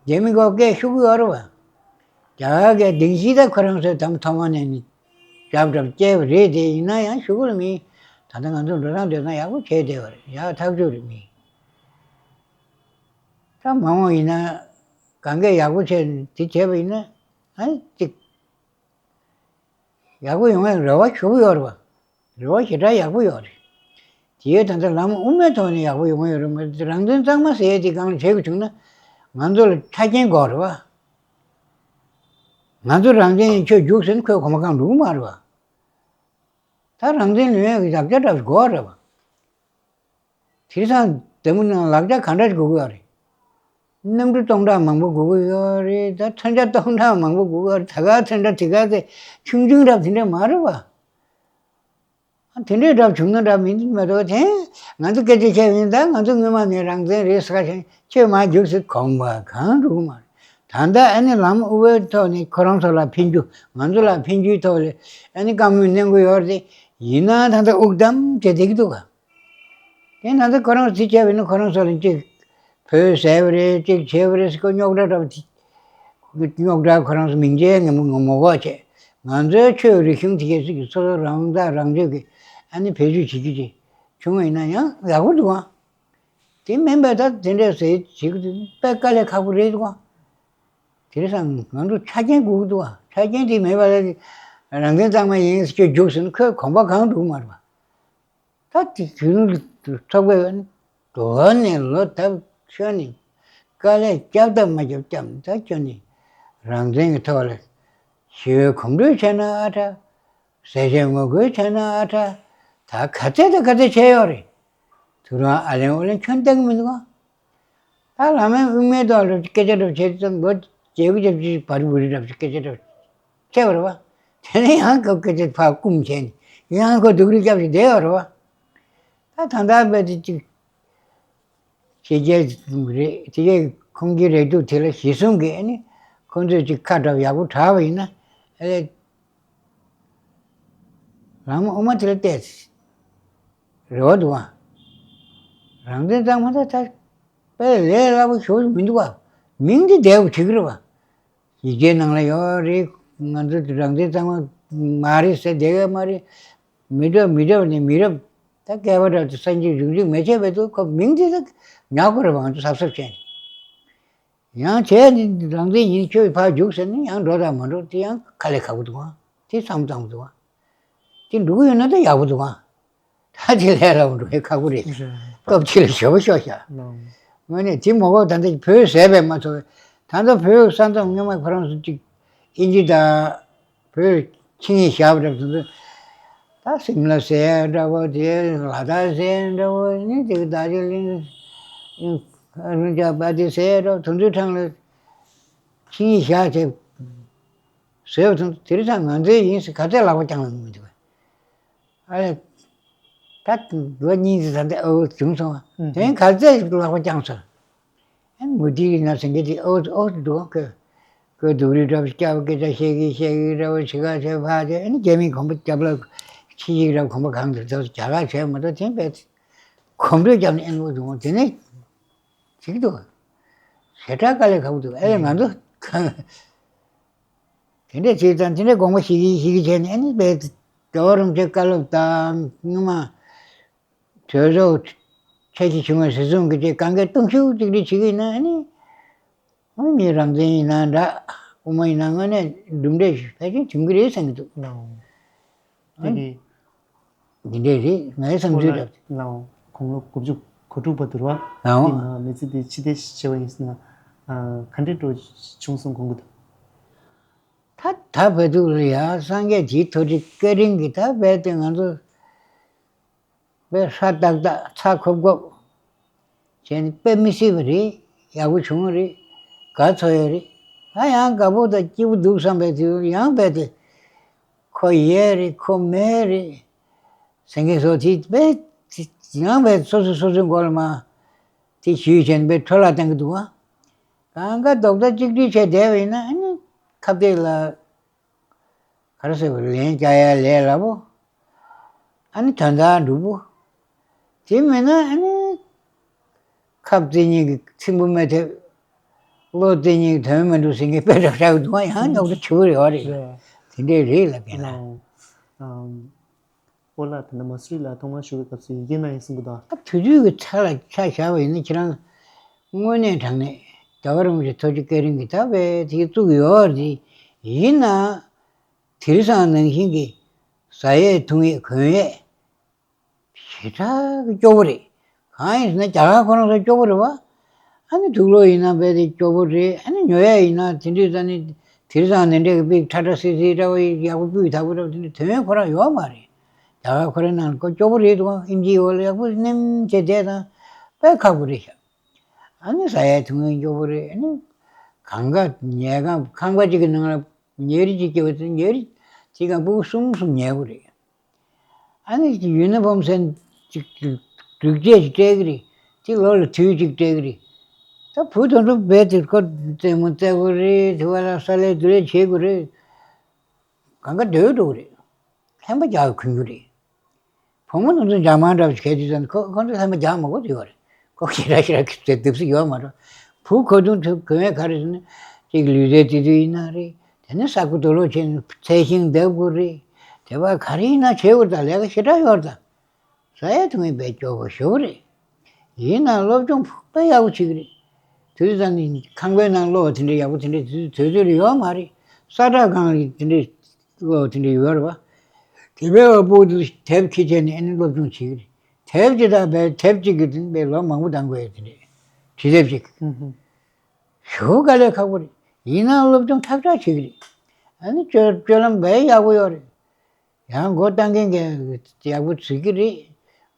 རྒྱ་མི་གོ་སྐད་ཤོད་ཀྱི་ཡོད་རེད་པ། རྒྱ་གར་གྱི་སྡིངས་ཆ་ད་ཁོ་རང་ཚོས་དང་ཐོག་མ་ནས་ནི་རྒྱབ་རྒྱབ་བསྐྱལ་བ་རེད། དེ་ཡིན་ན་ཡང་ཤོད་ཀྱི་མིན། ད་ལྟ་ང་ཚོ་འགྲོ་སྟངས་འདོད་སྟངས་ཡག་པོ་བྱས་བསྡད་པ་རེད། ཡག་ཐག་ཆོད་རེད་མིན། ད་མ་འོངས་ཡིན་ན་གང་གས་ཡག་པོ་བྱས་དེ་བྱས་པ་ཡིན་ན་ཨ་ཅིག་ཡག་པོ་ཡོང་ཡག་རེ་བ་ཞེ་པོ་ཡོད་རེད་པ། རེ་བ་ཞེ་དྲག་ཡག་པོ་ཡོད་རེད། དེའི་ད་ལྟ་ལམ་དབུ་མའི་ཐོག་ནས་ཡག་པོ་ཡོང་གི་ཡོད་རེད་མ་གཏོགས། རང་བཙན་གཙང་མ་ཟེར་ཡས་དེ་སྒང་ལ་བྱེད་དགོས་བྱུང་ན། ང་ཚོ་ལ་ཆ་རྐྱེན་དགོས་རེད་པ། ང་ཚོ་རང་བཙན་ཡིན་ཁྱོད་རྒྱུགས་ཟེར་ན་ཁོས་གོམ་པ་གང་འགྲོ་གི་མ་རེད་པ། ད་རང་བཙན་ལེན་ཡག་གི་ལག་ཆ་འདྲ་པོ་དགོས་རེད་པ། དེང་སང་འཛམ་བུ་གླིང་ལ་ལག་ཆ་ག་འདྲ་ཞིག་དགོས་ཀྱི་ཡོད་རེད། གནམ་གྲུ་སྟོང་ཕྲག་མང་པོ་དགོས་ཀྱི་ཡོད་རེད། ད་མཚོན་ཆ་སྟོང་ཕྲག་མང་པོ་དགོས་ཀྱི་ཡོད་རེད། ད་ག་མཚོན་ཆ་དེ་ག་དེ་ཆུང་ཆུང་འདྲ་པོ་དེ་འདྲ་མ་རེད་པ། ཨ་དེ་འདྲའི་འདྲ་པོ་བྱུང་ན་འདྲ་མིན་མ་གཏོགས། དེ་ང་ཚོ་སྐད་ཆ་བཤད་ཡིན། ད་ང་ཚོ་སྔོན་མ་ནས་རང་བཙན་རེད་ཟེར་ག་བྱས་ཁྱོད་མར་རྒྱུགས་ཟེར་གོམ་པ་གང་འགྲོ་གི་མ་རེད། ད་ལྟ་ཨ་ནི་ལམ་དབུ་མའི་ཐོག་ནས་ཁོ་རང་ཚོ་ལ་ཕན་རྒྱུ། ང་ཚོ་ལ་ཕན་རྒྱུའི་ཐོག་ལ་ཨ་ནི་བཀའ་མོལ་གནང་གི་ཡོད་རེད། ཡིན་ནའང་ད་ལྟ་དབུགས་བསྡམས་བྱས་བསྡད་ཀྱི་འདུག་ག་དེ་ན་ཚ་ཁོ་རང་ཚོ་བྱས་པ་ཡིན་ན་ཁོ་རང་ཚོ་ལ་གཅིག་བོད་ཟས་པ་རེད། གཅིག་བྱས་པ་རེད་ཟེར་ཁོ་རྙོག་དྲ་འདྲ་པོ་དེ། རྙོག་དྲ་ཁོ་རང་ཚོ་མིང་ཆད་ངས་མོ་ངོ་མ་གོ་བྱས། ང་ཚོའི་ཆོས་རིག་གཞུང་དེ་གས་ཅིག་སོ་སོ་རང་ཐག་རང་གཅོད་ཀྱི་ཨ་ནི་བེད་སྤྱོད་བྱེད་རྒྱུ་ཅིག་བྱུང་བ་ཡིན་ན་ཡང་ཡག་པོ་འདུག་ཨང་། དེ་མིན་པ་ད་དེ་འདྲས་ཟེར་བྱེད་ཀྱི་འདུག་དཔེ་དཀའ་ལས་ཁག་པོ་རེད་འདུག་ཨང་། དེ་རེད་སང་ང་ཚོ་ཆ་རྐྱེན་དགོས་ཀྱི་འདུག་ཨང་། ཆ་རྐྱེན་དེ་མེད་པ་ལ་རང་བཙན་གཙང་མ་ཡིན་ཟེར་ཁྱོད་རྒྱུགས་ཟེར་ན་ཁོས་གོམ་པ་གང་འགྲོ་གི་མ་རེད་པ། ད་དེ་གཞོན་ནུ་ཚོགས་པས་འགྲོ་བ་ནས་ལོ་ད་ཤོར་ནས་དཀའ་ལས་བརྒྱབ་དང་མ་བརྒྱབ་བརྒྱབ་ནས། ད་ཁྱོད་ནི་རང་བཙན་གྱི་ཐོག་ལ་ཞི་བའི་གོམ་བགྲོད་བྱས་ན་ཨ་དྲག་ཟས་བཅད་ངོ་རྒོལ་བྱས་ན་ཨ་དྲག་ད་ག་ཚད་དང་ག་ཚད་བྱས་ཡོད་རེད། དུ་རང་ཨ་ལན་ཨོ་ལན་ཁྱོད་བལྟ་གི་མི་འདུག་ག་ད་ལམ་དབུ་མའི་ཐོག་ལ་སྐད་ཆ་འདྲ་བྱེད་ཙམ་ལོ་བརྒྱད་དགུ་བརྒྱད་ཅུ་བར་བུ་རི་འདྲ་བྱེད་སྐད་ཆ་འདྲ་བྱས་པ་རེད་བ། དེ་ནས་ཡང་སྐབས་སྐད་ཆ་ཕར་སྐུམ་བྱས་ནས་ཡང་ཁོ་སྡུག་རུས་བརྒྱབ་བྱས་བསྡད་ཡོད་རེད་བ། ད་ད་ལྟ་བས་དེ་ཅིག་བྱེད་རྒྱལ་རེད། དེ་གས་ཁོང་གི་རེ་སྒུག་དེ་ལ་གཞི་བཟུང་གིས་ཨ་ནི་ཁོང་ཚོས་ཅིག་ཁ་གྲག་ཡག་པོ་གྲགས་པ་ཡིན་ན་ཨ་ལས། རང་དབུ་མ་དེ་ལ་བལྟས། རེ་བ་འདུག་ཨ། རང་བཙན་གཙང་མ་ད་ད་དཔེ་ལས་སླ་པོ་ཞེ་པོ་མི་འདུག་ཨ། མིང་དེ་བསྡད་པ་འགྲིག་གི་རེད་བ། ཡིག་ཆའི་ནང་ལ་ཡོད་རེད། ང་ཚོ་རང་བཙན་གཙང་མ་མ་རེད་ཟེར་བསྡད་ཡོད་མ་རེད། མི་འགྲུབ་མི་འགྲུབ་ནས་མི་རབས་ད་སྐལ་བ་འདྲ་དེ་སངས་རྒྱས་རིགས་རྒྱུད་མི་བྱེད་པའི་དུས་ཁོ་མིང་དེ་ད་ཉར་དགོས་རེད་བ། ང་ཚོ་གཟབ་གཟབ་བྱས་ནས། ཡང་བྱས་ནས་རང་བཙན་ཡིན་ཁྱོད་ཕར་རྒྱུགས་ཟེར་ན་ཡང་འགྲོ་དང་མ་འགྲོ་དེ་ཡང་དཀའ་ལས་ཁག་པོ་འདུག་ཨང་། དེ་བསམ་བློ་བཏང་དགོས་འདུག་ཨང་། དེ་འགྲོ་གི་ཡོད་ན་ད་ཡག་པོ་འདུག་ཨང་། ད་དེ་ལས་སླ་པོ་འགྲོ་ཡ་ཁག་པོ་རེད། རེད། སྐབས་གཅིག་ལ་ཞེ་པོ་ཤོར་ཤག་ལགས། དངོས་གནས་དེ་མ་གོ་ད་ལྟ་བོད་ཟས་པས་མ་ཚོར་བས། ད་ལྟ་བོད་ས་མཚམས་སྔོན་མ་ཁོ་རང་ཚོ་གཅིག་ཨིན་ཇི་དང་བོད་ཆིངས་ཡིག་བཞག་པ་འདྲ་བོ་དེ་ཚོ། ད་སིམ་ལ་ཟེར་འདྲ་བོ་དེ། ལ་དྭགས་ཟེར་འདྲ་བོ་ནི་དེ་གི་རྡོ་རྗེ་གླིང་། ཨ་རུ་ཇ་བ་དེ་ཟེར་འདྲ་བོ་དེ་ཚོའི་གྲས་ལ་ཆིངས་ཡིག་བཞག་བྱས་བཟོས་པ་དང་། དེ་རིང་སང་ང་ཚོའི་ཡིན་ཟེར་ག་ཚད་ལག་པ་བརྐྱངས་ལ་མི་འདུག་གས། ཨ་ལས། ད་ལོ་གཉིས་ཙམ་ད་ལྟ་ཨོ་བྱུང་སོང་བ། ཨུམ། དེ་ག་ཚད་ལག་པ་བརྐྱངས་སོང་། ཨ་ནི་མུ་ཏིག་ཡིན་ན་ཟེར་མཁན་དེ་ཨོ་ཨོ་འདུག་ག་ཁོས་སྡུག་རུས་འདྲ་པོ་སྐྱབས་སྐད་ཆ་བཤད་གི་བཤད་གི་འདྲ་པོ་ཞིག་ག་བྱས་ཕར་བྱས། ཨ་ནི་རྒྱ་མིས་གོམ་པ་རྒྱབ་ལ་ཕྱི་ཡིག་ར་གོམ་པ་གང་དུ་ཚོ་རྒྱ་གར་བྱས་མ་གཏོགས་དེ་བས་གོམ་བགྲོད་བརྒྱབ་ནས་ཨེ་འོ་འདུག་དེ་ནས་ཅིག་འདུག་ཞེ་དྲག་དཀའ་ལས་ཁག་པོ་འདུག་ཨེ་ང་ཚོ་དེ་འདྲས་བྱས་ཙང་དེ་འདྲས་དགོངས་པ་བཞེས་གི་བཞེས་གི་བྱས་ནས། ཨ་ནི་བས་རྒྱལ་བ་རིན་པོ་ཆེའི་བཀའ་སློབ་དང་སྔོན་མ་གྲོས་ཚོགས་ཚད་གཞི་ཆུང་བའི་སྲིད་སྐྱོང་གི་ཆེད་གང་གའི་གཏོང་ཤུགས་གཅིག་སྒྲིལ་བྱེད་ཀྱི་ཡིན་ན། ཨ་ནི་ཨ་ནི་རང་བཙན་ཡིན་ན་འདྲ། དབུ་མ་ཡིན་ན་དངོས་གནས་གྲུབ་འབྲས་ཕལ་ཆེར་འབྱུང་གི་རེད་བསམ་གྱི་འདུག་ལགས། དེ་གི་འདི་འདྲས་རེད། ངའི་བསམ་ཚུལ་ལགས། ལགས། དགུང་ལོ་དགུ་བཅུ་གོ་དྲུག་པ་འདུག་ར། ལགས། དེ་ན་མི་ཚེ་འདི་ཕྱི་བལྟས་བྱས་པ་ཡིན་ཟེར་ན། ཨ། ག་འདྲས་འགྲོ་བྱུང་སོང་དགོངས་ཀྱི་འདུག་ད་ད་བར་དུ་ལ་ཡ་སངས་རྒྱས་ཀྱི་ཐུགས་རྗེ་བཀའ་དྲིན་གྱིས་ད་རྦད་དེ་ང་ཚོ་དཔེ་ཧྲ་ཏག་ཏག་ཚ་ཁོབ་ཁོབ་བྱས་ནས་དཔེ་མི་སྲིད་པ་རེད། ཡག་པོ་བྱུང་བ་རེད། དགའ་ཚོར་ཡོད་རེད། ད་ཡང་དགའ་པོ་དང་སྐྱིད་པོ་འདུག་བསམ་པའི་དུས་ཡང་རྦད་དེ་ཁོ་ཡོད་རེད། ཁོ་མེད་རེད་ཟེར་མཁན་བཟོ་དེ་རྦད་དེ་ཡང་རྦད་སོ་སོ་སོ་སོའི་མགོ་ལ་མར་དེ་ཞུས་བྱས་ནས་རྦད་འཕྲོ་བརླག་བཏང་གི་འདུག་ཨ། གང་ག་རྡོག་རྩ་གཅིག་སྒྲིལ་བྱས་བསྡད་པ་ཡིན་ན་ཨ་ནི་ཁ་གཏད་ལ། ག་རེ་ཟེར་བ་ལན་རྒྱག་ཡ་ལས་སླ་པོ། ཨ་ནི་དོན་དག་འགྲུབ་པོ། དེ་མིན་ན་ཨ་ནི་ཁབ་རྩེ་གཉིས་ཀྱི་ཚིག་འབུ་མི་ཐེབས། བློ་རྩེ་གཉིས་ཀྱི་དོན་མི་འགྲུབ་ཟེར་མཁན་དཔེ་འདྲ་ཤག་འདུག་ཨ། ཡང་རྙོག་དྲ་ཆེ་བོ་རེད་བ་རེད། རེད། དེ་འདྲས་རེད་ལབ་མཁན་ལ། ཨོ། ཨམ། སྤོ་ལགས་དེ་འདྲ་མ་སུ་རི་ལ་ཐོག་མར་ཞུགས་པའི་སྐབས་སུ་ཡི་གེ་ནང་ཡིན་གསུང་གི་འདུག་ཨ། དུས་ཚོད་ཀྱི་ཆ་ལ་ཆ་བཞག་པ་ཡིན་ན་ཁྱེད་རང་དངོས་གནས་དྲང་གནས་རྒྱལ་བ་རིན་པོ་ཆེ་ཐུགས་རྗེ་བཀའ་དྲིན་གྱིས་ད་བས་དེ་བཙུགས་ཡོད་རེད། ཡིན་ན། དེང་སང་ནང་བཞིན་གྱི་ཟ་ཡས་འཐུང་ཡས་གོན་ཡས་ཞེ་དྲག་གི་སྐྱོ་བོ་རེད། གང་ཡིན་ཟེར་ན་རྒྱ་གར་ཁོ་རང་ཚོ་སྐྱོ་བོ་རེད་བ། ཨ་ནི་དུག་ལོག་ཡིན་ན་རྦད་དེ་སྐྱོ་བོ་རེད། ཨ་ནི་ཉོ་ཡས་ཡིན་ན་དེ་འདྲའི་ས་ནི་དེང་སང་ནི་འདྲ་གི་པིག་ཁྲ་ཁྲ་སིལ་སིལ་འདྲ་བོ་ཡག་པོ་སྤུས་དག་པོ་འདྲ་བོ་དེ་འདྲ་དོན་ཁོ་རང་ཡོད་མ་རེད། རྒྱ་གར་ཁོ་རང་ནང་ལ་ཁོ་སྐྱོ་བོ་རེད་འདུག་ཨིན་ཇིའི་འོག་ལ་ཡག་པོ་མནན་བྱས་བསྡད་དང་དཔེ་ཁག་པོ་རེད་ཤག་ཨ་ནི་ཟ་ཡས་འཐུང་ཡས་སྐྱོ་བོ་རེད། ཨ་ནི་གང་ག་ཉལ་ཁང་ཁང་པ་གཅིག་གི་ནང་ལ་ཉལ་རིགས་གཅིག་སྐྱེ་བ་དེ་ཉལ་རིགས་དེ་གང་ཕྲུ་གུ་གསུམ་གསུམ་ཉལ་དགོས་རེད། ཨ་ནི་ཡུ་ནི་ཕོམ་ཟེར་ཅིག་འགྲུལ་སྐྱེལ་ཅིག་སྤྲད་གི་རེད། དེ་ལོ་ལ་དུས་གཅིག་སྤྲད་གི་རེད། ད་བུ་དེ་ཚོ་རྦད་དེ་ཁོ་རྩེད་མོ་རྩེ་དགོས་རེད། དེ་བ་ལ་ས་ལས་དུ་ལས་བྱེད་དགོས་རེད། གང་ག་སྡོད་འགྲོ་གི་རེད། ལྷན་པ་རྒྱག་གི་གོན་རྒྱུ་རེད། བུ་མོ་དེ་ཚོ་འཇག་མ་འདྲ་བ་ཞིག་གལ་ཏེ་ཙང་ཁོ་ཁོ་ཚོ་ལྷན་པ་རྒྱག་མ་དགོས་དེ་ཡོད་རེད། ཁོ་ཁྱེད་ར་ཞེ་དྲག་གི་དེ་འདུག་སེ་ཡོད་མ་རེད། བུ་ཁོ་དུང་དུ་གོན་ཡས་ག་རེ་ཟེར་ན་ཅིག་ལུས་རྩལ་དེ་དུས་ཡིན་ན་རེད། དེ་ནས་ས་ཁུ་རྡོ་ལོག་བྱས་ནས་ཚལ་ཞིང་འདེབས་དགོས་རེད། དེ་བ་ག་རེ་ཡིན་ན་བྱེད་དགོས་རེད། ད་ལས་ཀ་ཞེ་དྲག་ཡོད་རེད་ད། ཟ་ཡས་འཐུང་ཡས་དཔེ་སྐྱོ་པོ་ཞེ་པོ་རེད། ཡིན་ནའང་སློབ་སྦྱོང་དཔེ་ཡག་པོ་བྱེད་ཀྱི་རེད། དེ་དུས་ཙང་ནི་ཁང་པའི་ནང་གློག་དེ་འདྲ་ཡག་པོ་དེ་འདྲ་དུས་ཚོད་ཡོད་མ་རེད། ས་ཁྲ་སྒང་ལ་དེ་འདྲ་གློག་དེ་འདྲ་ཡོད་རེད་བ། དེ་བས་བ་སྤུ་གུ་དེ་དེབ་ཁྱེར་བྱས་ནས་ཨ་ནི་སློབ་སྦྱོང་བྱེད་ཀྱི་རེད། དེབ་ཅིག་དང་བས་དེབ་གཅིག་གི་དེ་བས་ལོ་མང་པོ་འདང་དགོས་ཡ་དེ་འདྲ། བྲིས་དེབ་ཅིག་ཞེ་པོ་དཀའ་ལས་ཁག་པོ་རེད། ཡིན་ནའང་སློབ་སྦྱོང་ཁྲག་ཁྲག་བྱེད་ཀྱི་རེད། ཨ་ནི་སྤྱོད་སྤྱོད་ལམ་བས་ཡག་པོ་ཡོད་རེད། ཡང་མགོ་བཏང་མཁན་གྱིས་ཡག་པོ་བྱེད་ཀྱི་རེད།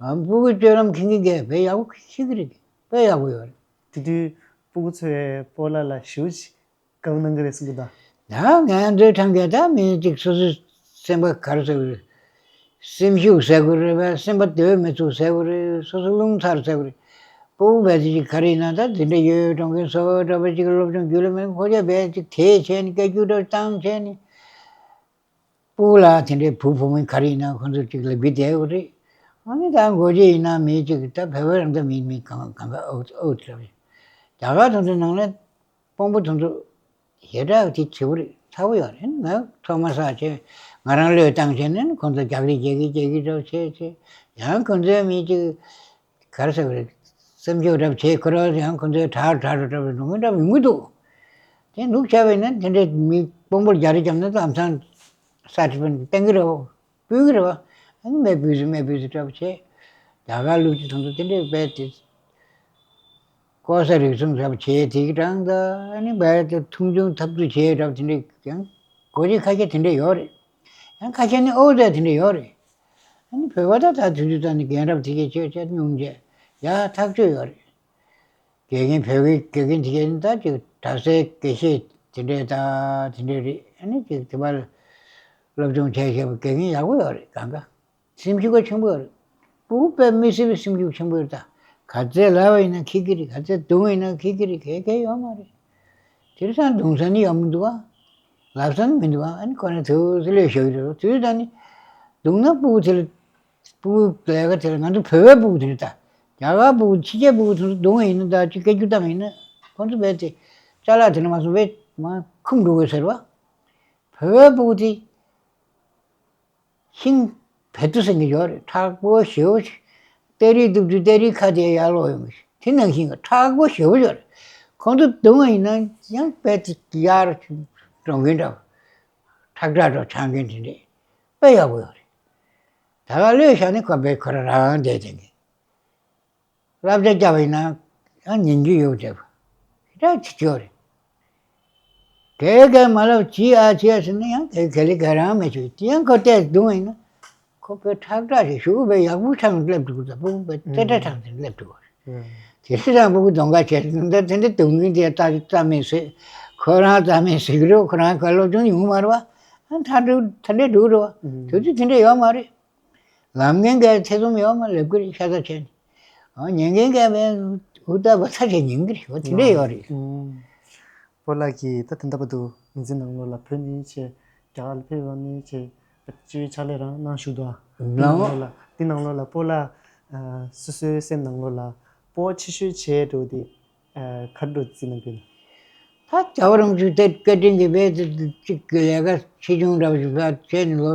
ཨ་སྤུ་གུ་སྤྱོད་ལམ་མཁྱེན་མཁན་གྱིས་དཔེ་ཡག་པོ་ཤེས་ཀྱི་རེད། དཔེ་ཡག་པོ་ཡོད་རེད། དེ་དུས་སྤུ་གུ་ཚོས་སྤོ་ལགས་ལ་ཞེ་པོ་ཅིག་དགའ་པོ་གནང་གི་རེད་གསུང་གི་འདུག་ད་ང་ཚོའི་ཐང་ག་ད་མི་གཅིག་སོ་སོའི་སེམས་པ་ག་རེ་ཟེར་དགོས་རེད། སེམས་ཤུགས་ཟེར་དགོས་རེད་པས། སེམས་པ་སྡོད་མི་ཚུགས་ཟེར་དགོས་རེད། སོ་སོ་རླུང་ཚར་ཟེར་དགོས་རེད། སྤུ་གུ་བས་ཅིག་ག་རེ་ཡིན་ན་ད་དེ་འདྲ་ཡོད་གྲོང་ཁྱེར་སོ་འདྲ་པོ་ཅིག་སློབ་སྦྱོང་རྒྱུས་ལོན་མེད་ན་ཁོ་ཚོས་བས་ཅིག་དེད་བྱས་ནས་སྐད་སྒྱུར་འདྲ་བཏང་བྱས་ནས། སྤུ་གུ་ལ་དེ་འདྲའི་བུ་བུ་མོ་ག་རེ་ཡིན་ན་ཁོ་ཚོ་ཅིག་ལབ་གི་བསྡད་ཡོད་རེད། ཨ་ནི་ད་མགོ་ཅིག་ཡིན་ན་མི་ཅིག་ད་བོད་པ་རང་ད་མི་མི་གང་གང་ག་ཨོ་ཨོ་ཅི་ལབ་རེད། རྒྱ་གར་དེ་ཚོ་ནང་ལ་དཔོན་པོ་དེ་ཚོ་ཞེ་དྲག་དེ་བྱེད་པོ་རེད། ཚ་པོ་ཡོད་རེད། ང་ཐོག་མ་ས་བྱས་ང་རང་བློས་བཏང་བྱས་ནས་ཁོ་ཚོ་རྒྱག་རེས་རྒྱག་གི་རྒྱག་གི་འདྲ་བྱས་བྱས། ཡང་ཁོ་ཚོའི་མི་ཅིག་ག་རེ་ཟེར་བ་རེད། སེམས་ཤུགས་འདྲ་བྱས་ཁོ་རང་ཡང་ཁོ་ཚོའི་དྲག་དྲག་དྲག་དྲག་འགྲོ་མི་འདྲ་ཡོང་གི་འདུག་དེ་འདུག་བྱས་པ་ཡིན་ན་དེ་འདྲའི་མི་དཔོན་པོར་རྒྱག་རེས་བརྒྱབ་ན་ལམ་སང་ས་ཁྲི་པན་བསྟན་གི་རེད། སྤུལ་གི་རེད་བ། ཨ་ནི་མེ་ཕུད་སུ་མེ་ཕུད་སུ་འདྲ་བོ་བྱས། རྒྱ་གར་ལུགས་ཀྱི་དོན་དུ་དེ་འདྲའི་དཔེ་དེ། ལྐོག་ཟ་རུལ་སུངས་འདྲ་བོ་བྱས་དེ་གི་གྲངས་ད་ཨ་ནི་བས་དེ་མཐོང་ཆུང་འཐབ་རྩོད་བྱས་འདྲ་བོ་དེ་འདྲའི་ཡང་གོ་རིགས་ཁ་ཤས་དེ་འདྲ་ཡོད་རེད། ཡང་ཁ་ཤས་ནི་ཨོ་ཙེ་དེ་འདྲ་ཡོད་རེད། ཨ་ནི་བོད་པ་ད་ད་དུས་ཚོད་ད་ནི་རྒན་རབས་དེ་གས་བྱས་བྱས་ཉུང་བྱས་ཡ་ཐག་ཆོད་ཡོད་རེད། དགེ་རྒན་བོད་ཀྱི་དགེ་རྒན་དེ་གས་ནི་ད་ཅིག་གྲྭ་སའི་དགེ་བཤེས་དེ་འདྲས་ད་དེ་འདྲས་རེད། ཨ་ནི་ཅིག་དེ་བར་སློབ་སྦྱོང་བྱས་བྱས་པ་དགེ་རྒན་ཡག་པོ་ཡོད་རེད་གང་ག་སེམས་ཤུགས་ཆེན་པོ་ཡོད་རེད། སྤུ་གུ་དཔེ་མི་སྲིད་པའི་སེམས་ཤུགས་ཆེན་པོ་ཡོད་རེད་ད། ག་ཚད་ལབ་པ་ཡིན་ན་ཁྱི་ཁྱི་རེད། ག་ཚད་རྡུང་བ་ཡིན་ན་ཁྱི་ཁྱི་རེད། གལ་གལ་ཡོད་མ་རེད། དེང་སང་རྡུང་ས་ནི་ཡོད་མི་འདུག་ཨ། ལབ་ས་ནི་མི་འདུག་ཨ། ཨ་ནི་ཁོ་རང་ཐུགས་སུ་ལོས་ཞོག་གི་རེད། དུས་ད་ནི་རྡུང་ན་སྤུ་གུ་དེ་ལ་སྤུ་གུ་ལས་ཀ་དེ་ལ་ང་ཚོ་བོད་པའི་སྤུ་གུ་དེ་རེད་ད། རྒྱ་གར་སྤུ་གུ་ཕྱི་རྒྱལ་སྤུ་གུ་དེ་ཚོ་རྡུང་བ་ཡིན་ན་ད་ཅིག་སྐད་སྒྱུར་བཏང་བ་ཡིན་ན་ཁོ་ཚོ་བས་དེ་ཅ་ལག་དེ་ལ་མ་སོང་བས་མ་འཁུམ་འགྲོ་དགོས་ཟེར་བ། བོད་པའི་སྤུ་གུ་དེ། ཤིང་བལ་ཏུ་ཟེར་གྱི་ཡོད་རེད། མཁྲེགས་པོ་ཞེ་པོ་ཅིག་སྟེ་རིའི་སྟུག་ཅུ་སྟེ་རིའི་ཁ་དེ་ཡར་ལོག་ཡོང་གི། དེ་ནང་བཞིན་གྱི་མཁྲེགས་པོ་ཞེ་པོ་ཡོད་རེད། ཁོང་ཚོ་རྡུང་བ་ཡིན་ན་ཡང་དཔེ་དེ་ཡར་འགྲོ་མཁན་འདྲ་བོ། ཁྲག་ཁྲག་འགྲོ་ཆགས་མཁན་དེ་འདྲས་དཔེ་ཡག་པོ་ཡོད་རེད། ད་ག་ལོས་བཞག་ནས་ཁོ་དཔེ་ཁོ་རང་རང་བསྡད་བསྡད་མཁན། བསླབ་བྱ་བརྒྱབ་པ་ཡིན་ན་ཡང་ཉན་རྒྱུ་ཡོད་བྱས་པ་ཞེ་དྲག་ཅིག་ཡོད་རེད། གས་གས་མ་ལབ་བྱིས་ཨ་བྱིས་ཨ་ཟེར་ན་ཡང་གས་གས་ལེ་གས་རང་མེད་ཆོག་དེ་ཡང་ཁོ་ལྟས་རྡུང་བ་ཡིན་ན་ཁོ་དཔེ་ཁྲག་ཁྲག་ཞིག་ཞུ་དཔེ་ཡག་པོ་ཆགས་ནས་སླེབས་འགྲོ་གི་འདུག་བུ་དཔེ་རྩེ་གྲ་ཆགས་ནས་སླེབས་འགྲོ་གི་རེད། དེ་རིང་རང་ཕྲུ་གུ་གདོང་ཁ་བྱས་ད་དེ་འདྲ་སྡུག་བསྔལ་དེ་རྩ་རྩ་མེད་བཟོས། ཁོ་རང་རྩ་མེད་བཟོས་ཀྱི་རེད། ཁོ་རང་ག་སློབ་སྦྱོང་ཡོང་མ་རེད་བ། ཨ་མཐའ་འགྲུབ་ད་འདྲས་འགྲོ་གི་རེད་བ། དུས་ཚོད་དེ་འདྲས་ཡོད་མ་རེད། ལམ་འགན་ག་ཐེ་ཚོམ་ཡོད་མ་ལབ་གི་རེད། ཤ་ཚ་བྱས་ནས། ཨ་ཉན་འགན་ག་བས་ཧུར་ཐག་འབད་ཐག་བྱས་ཉན་གི་རེད་བ། དེ་འདྲས་ཡོད་རེད། སྤོ་ལགས་ཀྱིས་ད་ད་ལྟ་བར་དུ་མི་ཚེ་ནང་ལོགས་ལ་བོད་ནས་བྱས་རྒྱ་གར་ལ་ཕེབས་པ་ནས་བྱས་སྤྱི་བའི་ཕྱག་ལས་རང་གནང་བཞུགས་འདུག་ཨ། འདི་ནང་ལོགས་ལ་འདི་ནང་ལོགས་ལ་སྤོ་ལགས་ཨ་སོ་སོའི་སེམས་ནང་ལོགས་ལ་སྤོ་ཆེ་ཤོས་བྱས་འགྲོ་དེ་ཨ་ག་འདྲ་བརྩི་གནང་གི་ཡོད་ན། ད་རྒྱལ་བ་རིན་པོ་ཆེ་དེ་བཀའ་དྲིན་གྱིས་བས་དེ་གཅིག་གི་ལས་ཀ་ཆེ་ཆུང་འདྲ་བ་ཞིག་ལ་བྱས་ནས་ལོ་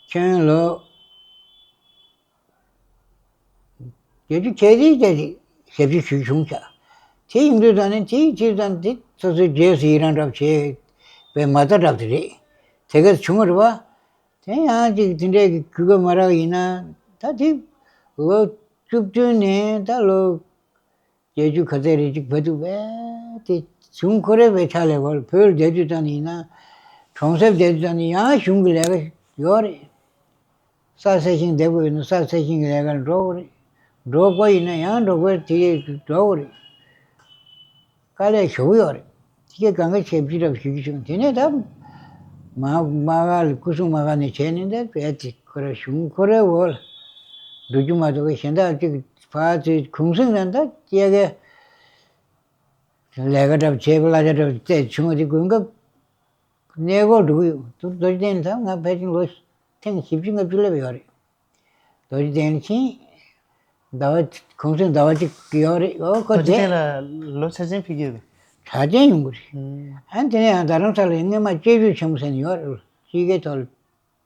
ཁྱོན་ལོ། བརྒྱད་ཅུ་གྱ་གཅིག་གྱ་གཅིག་ཞབས་ཕྱི་ཞུས་བྱུང་ཤག་དེ་ཡིན་དུས་ད་ནི་དེའི་ཕྱིར་ད་དེ་སོ་སོའི་རྗེས་སུ་ཡི་རང་འདྲ་བ་བྱས་པའི་མ་རྩ་འདྲ་བ་དེ་རེད། དེ་ག་བྱུང་བ་རེད་བ། དེ་ཡང་ཅིག་དེ་འདྲའི་གི་གུས་པ་མ་རག་ཡིན་ན་ད་དེ་ལོ་བཅུ་བདུན་ནས་ད་ལོ་བརྒྱད་ཅུ་ག་ཚད་རེད་ཅིག་བར་དུ་བས་དེ་བྱུང་ཁོ་རེ་བས་ཕྱག་ལས་བར་བོད་ལ་བསྡད་དུས་ད་ནི་ཡིན་ན་གྲོང་གསེབ་བསྡད་དུས་ད་ནི་ཡང་གཞུང་གི་ལས་ཀ་ཡོད་རེད། ས་སེ་ཤིང་འདེབས་དགོས་ཡིན་ན་ས་སེ་ཤིང་གི་ལས་ཀར་འགྲོ་དགོས་རེད། འགྲོ་དགོས་ཡིན་ན་ཡང་འགྲོ་དགོས་དེ་འགྲོ་དགོས་རེད། དཀའ་ལས་ཞེ་པོ་ཡོད་རེད། དེ་གས་གང་ག་ཆེ་བཅུ་རབས་ཞུ་རྒྱུ་བྱུང་། དེ་ནས་ད་མ་མ་ག་ལ་སྐུ་སྲུང་མ་ག་ནས་བྱས་ནས་ད་བས་དེ་ཁོ་ར་གཞུང་ཁོ་རའི་འོག་ལ་འགྲོ་རྒྱུ་མ་གཏོགས་གཞན་དག་ཅིག་ཕར་ཚུར་གུང་སེང་ན་ད་སྐྱེ་གའི་ལས་ཀ་འདྲ་བྱས་པ་གླ་ཆ་འདྲ་བ་བཙལ་བྱུང་བ་དེ་དགོན་སྐབས། གནས་སྐོར་འགྲོ་གི་ཡོད། དུ་རྡོ་རྗེ་གདན་ད་ང་ཕལ་ཆེར་ལོ་ཐེངས་བཞི་བཅུ་ལྔ་བཅུ་སླེབས་ཡོད་རེད། རྡོ་རྗེ་གདན་ཕྱིན། ཟླ་བ་གུང་སེང་ཟླ་བ་གཅིག་ཡོད་རེད། ཨོ་ཁོ་རྡོ་རྗེ་དེ་གདན་ལ་ལོ་ཆ་ཆེན་ཕེབས་ཀྱི་ཡོད་པས། གྲྭ་ཆེན་ཡོང་གི་རེད། ཨ་དེ་ནས་ཡང་རྡ་རམ་ས་ལའི་སྔས་མ་གཅེས་སྤྲས་ཆེན་མོ་ཟེར་ནས་ཡོད་རེད། དཔྱིད་ཀའི་ཐོག་ལ་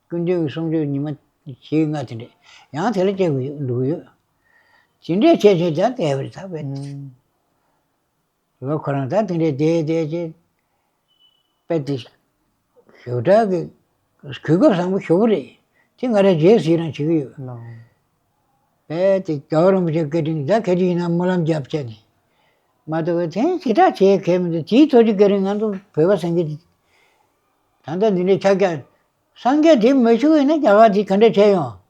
སྐུ་མདུན་གྱི་གསུང་ཆོས་ཉི་མ་བཞི་ལྔ་དེ་འདྲས་ཡང་དེ་ལ་བཅར་དགོས་ཡོད་འགྲོ་གི་ཡོད། དེ་འདྲས་བྱས་བྱས་ཀྱང་བསྡད་པ་རེད་ད་བས། ལོ་ཁོ་རང་ད་དེ་འདྲའི་བསྡད་བསྡད་ཅེས་དཔེ་དེ་ཞེ་དྲག་གི་གོ་སྐབས་བཟང་པོ་ཞེ་པོ་རེད། དེ་ང་རང་རྗེས་སུ་ཡི་རང་བྱེད་ཀྱི་ཡོད། དཔེ་དེ་རྒྱལ་བ་རིན་པོ་ཆེ་བཀའ་དྲིན་གྱིས་ད་ག་དུས་ཡིན་ན་སྨོན་ལམ་རྒྱབ་བྱས་ནས་མ་གཏོགས་དེ་ཞེ་དྲག་བྱེད་མཁན་མི་འདུག་དེའི་ཐོག་ཅིག་བཀའ་དྲིན་ང་ཚོ་བོད་པ་སེང་གེ་ད་ལྟ་འདི་འདྲའི་ཆ་རྐྱེན་སངས་རྒྱས་དེ་མ་བཞུགས་ཡིན་ན་རྒྱ་གར་དེ་ག་འདྲ་བྱས་ཡོང་།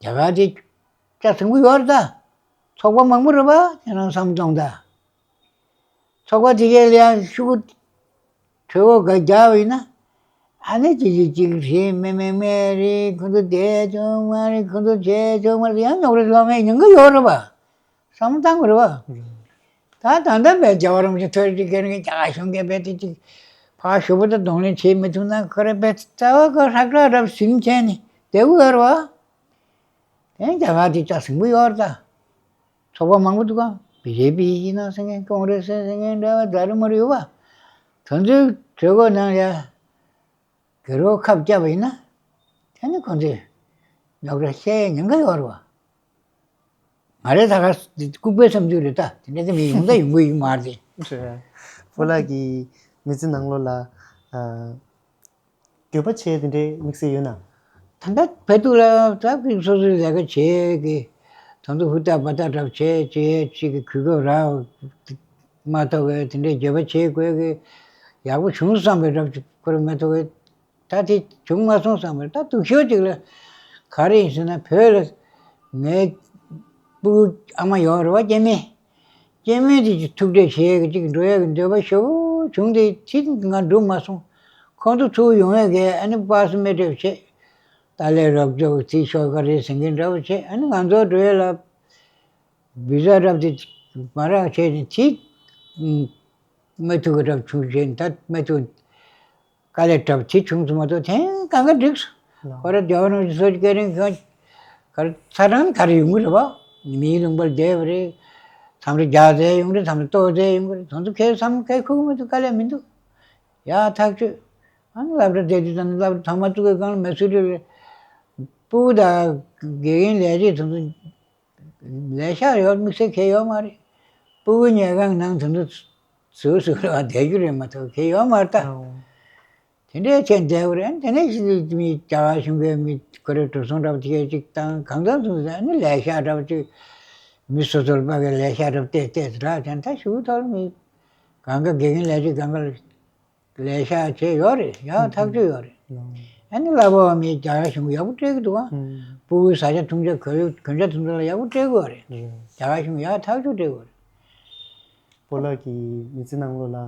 རྒྱ་གར་དེ་ལྕགས་ཟིང་པོ་ཡོད་རེད་ད། ཚོགས་པ་མང་པོ་རེད་པ་ཁྱེད་རང་བསམ་བློ་གཏོང་ད། ཚོགས་པ་དེ་གའི་ལ་ཡང་ཤུགས་གྲོས་འགོ་ག་རྒྱག་པ་ཡིན་ན། ཨ་ནི་ཅི་ཅི་ཅིག་རེད་མེད་མེད་མེད་རེད། ཁོ་ཚོ་བསྡད་ཆོག་མ་རེད། ཁོ་ཚོ་བྱས་ཆོག་མ་རེད། ཡང་ཉོག་རེ་ལོག་མེད་ཉེན་ཁ་ཡོད་རེད་པ། བསམ་བློ་བཏང་དགོས་རེད་པ། ད་ད་ལྟ་བས་རྒྱལ་བ་རིན་པོ་ཆེ་ཐོས་རྗེ་རྒན་རྒན་རྒྱ་གར་གཞུང་གིས་བས་དེ་ཅིག་ཕར་ཞུ་བ་དང་གདོང་ལེན་བྱེད་མི་ཐུབ་ན་ཁོ་རེ་བས་རྩ་བ་ཁོ་ཧྲག་ཧྲག་རབ་ཟིན་བྱས་ནས་བསྡད་དགོས་ཡོད་རེད་པ། དེ་རྒྱ་གར་དེ་ལྕགས་ཟིང་པོ་ཡོད་རེད་ད། ཚོགས་པ་མང་པོ་འདུག་ག་བི་ཇེ་པི་ཡིན་ན་ཟེར་མཁན་ཀོང་རེ་སི་ཟེར་མཁན་འདྲ་བ་ད་རེ་མ་རེ་ཡོད་པ། དེ་ཚོའི་གྲོས་འགོ་ནང་ཡ་གི་རོ་ཁབ་བརྒྱབ་པ་ཡིན་ན། དེ་ནི་ཁོ་ཚོས་ཉོག་དྲ་བཤད་ཉེན་ཁ་ཡོད་རེད་པ། ང་རའི་ད་ག་ལྐུགས་པའི་བསམ་ཚུལ་རེད་ད། དེ་འདྲ་དེ་མི་ཡོང་ད་ཡོང་གི་ཡོད་མ་རེད། སྤོ་ལགས་ཀྱི་མི་ཚེ་ནང་ལོགས་ལ་འགྱོད་པ་བྱས་དེ་འདྲའི་དམིགས་བསལ་ཡོད་ན། ད་ལྟ་བོད་དུ་ལ་ད་ཕིག་སོ་སོའི་ལས་ཀ་བྱེད་ཀྱི་ད་ཚོ་ཧུར་ཐག་འབད་ཐག་འདྲ་བྱས་བྱས་ཅིག་གི་གོ་སྐབས་རག་མ་ཐོབ་པའི་དེ་འདྲའི་འགྱོད་པ་བྱེད་དགོས་ཀྱི་ཡག་པོ་བྱུང་བསམ་པའི་འདྲ་ཁོ་རང་མ་ཐོབ་པའི་ད་དེ་བྱུང་མ་སོང་བསམ་པའི་ད་སྡུག་ཤོས་ཅིག་ལ་ག་རེ་ཡིན་ཟེར་ན་བོད་ལ་ངའི་སྤུ་གུ་ཨ་མ་ཡོད་རེད་བ་སྐྱེ་དམན། སྐྱེ་དམན་དེ་ཅིག་ཐུག་འཕྲད་བྱེད་ཀྱི་ཅིག་འགྲོ་ཡག་གི་འདོད་པ་ཞེ་པོ་བྱུང་སྟེ་ཅིག་ང་འགྲོ་མ་སོང་། ཁོང་ཚོ་ཚུར་ཡོང་ཡག་གི་ཨ་ནི་པཱ་སི་མེད་འདྲ་བྱས། ཏཱ་ལའི་རོགས་སྐྱོར་དེ་ཤོག་ག་རེད་ཟེར་མཁན་འདྲ་བོ་བྱས། ཨ་ནི་ང་ཚོ་འགྲོ་ཡག་ལ་བི་ཟ་རག་དེ་མ་རག་བྱས་ནས་དེ་མ་ཐུག་གི་འདྲ་བྱུང་བྱས་ནས་ད་མ་ཐུག་དཀའ་ལས་འདྲ་བོ་དེ་བྱུང་སོང་མ་གཏོགས་དེ་གང་ག་འགྲིག་སོང་། ཁོ་ར་རྒྱལ་བ་རིན་པོ་ཆེ་སོགས་ཀྱི་སྐད་རིང་གང་ག་རེ་ཚ་གྲང་ག་རེ་ཡོང་གི་རེད་བ། མིའི་ལུང་པར་བསྡད་པ་རེད། མཚམས་རེ་རྒྱག་རྩལ་ཡོང་རེད། མཚམས་རེ་ལྟོ་རྩལ་ཡོང་གི་རེད། དེ་ཚོ་ཁའི་བསམ་ཁའི་ཁུག་མི་འདུག་དཀའ་ལས་མི་འདུག་ཡ་ཐག་ཆོད། ཨ་ནི་སློབ་གྲྭ་བསྡད་དུས་ཙམ་ནས་སློབ་གྲྭ་ཐོག་མ་བཙུགས་པའི་སྒང་ལ་མི་སུ་རེ་རེ་སྤུ་གུ་དང་དགེ་རྒན་ལས་བྱེད་དེ་ཚོ་ལས་ཤག་ཡོད་དམིགས་བསལ་གང་ཡང་ཡོད་མ་རེད། སྤུ་གུ་ཉལ་ཁང་ནང་དེ་ཚོ་ཟུར་ཟུར་ལ་བསྡད་རྒྱུ་རེད་མ་གཏོགས་གང་ཡང་ཡོད་མ་རེད་ད། ཨོ། དེ་འདྲའི་ཆེད་བསྡད་པ་རེད། དེ་ནས་ཤི་མི་རྒྱ་གར་གཞུང་གི་མི་ཁོ་རའི་འགྲོ་སོང་འདྲ་པོ་དེ་གས་ཅིག་བཏང་གང་འཚམ་སོང་ཟེར་ནས་ལས་ཤག་འདྲ་པོ་ཅིག་མི་སོ་སོར་ཕ་གི་ལས་ཤག་འདྲ་པོ་བལྟས་བལྟས་ཟེར་ར་དེ་ད་ཞུ་ཐོག་ལ་མི་གང་ག་དགེ་རྒན་ལས་བྱེད་གང་ག་ལས་ཤག་བྱས་ཡོད་རེད། ཡག་ཐག་ཆོད་ཡོད་རེད། ཨ་ནི་གླ་པ་བ་མི་རྒྱ་གར་གཞུང་གི་ཡག་པོ་སྤྲད་ཀྱི་འདུག་ཨ། སྤུ་གུའི་བཟའ་བཅའ་འཐུང་བཅའ་གོན་གོན་ཆ་དེ་ཚོ་ལ་ཡག་པོ་སྤྲད་ཀྱི་ཡོད་རེད། རྒྱ་གར་གཞུང་གི་ཡག་ཐག་ཆོད་སྤྲད་ཀྱི་ཡོད་རེད། སྤོ་ལགས་ཀྱི་མི་ཚེ་ནང་ལོགས་ལ་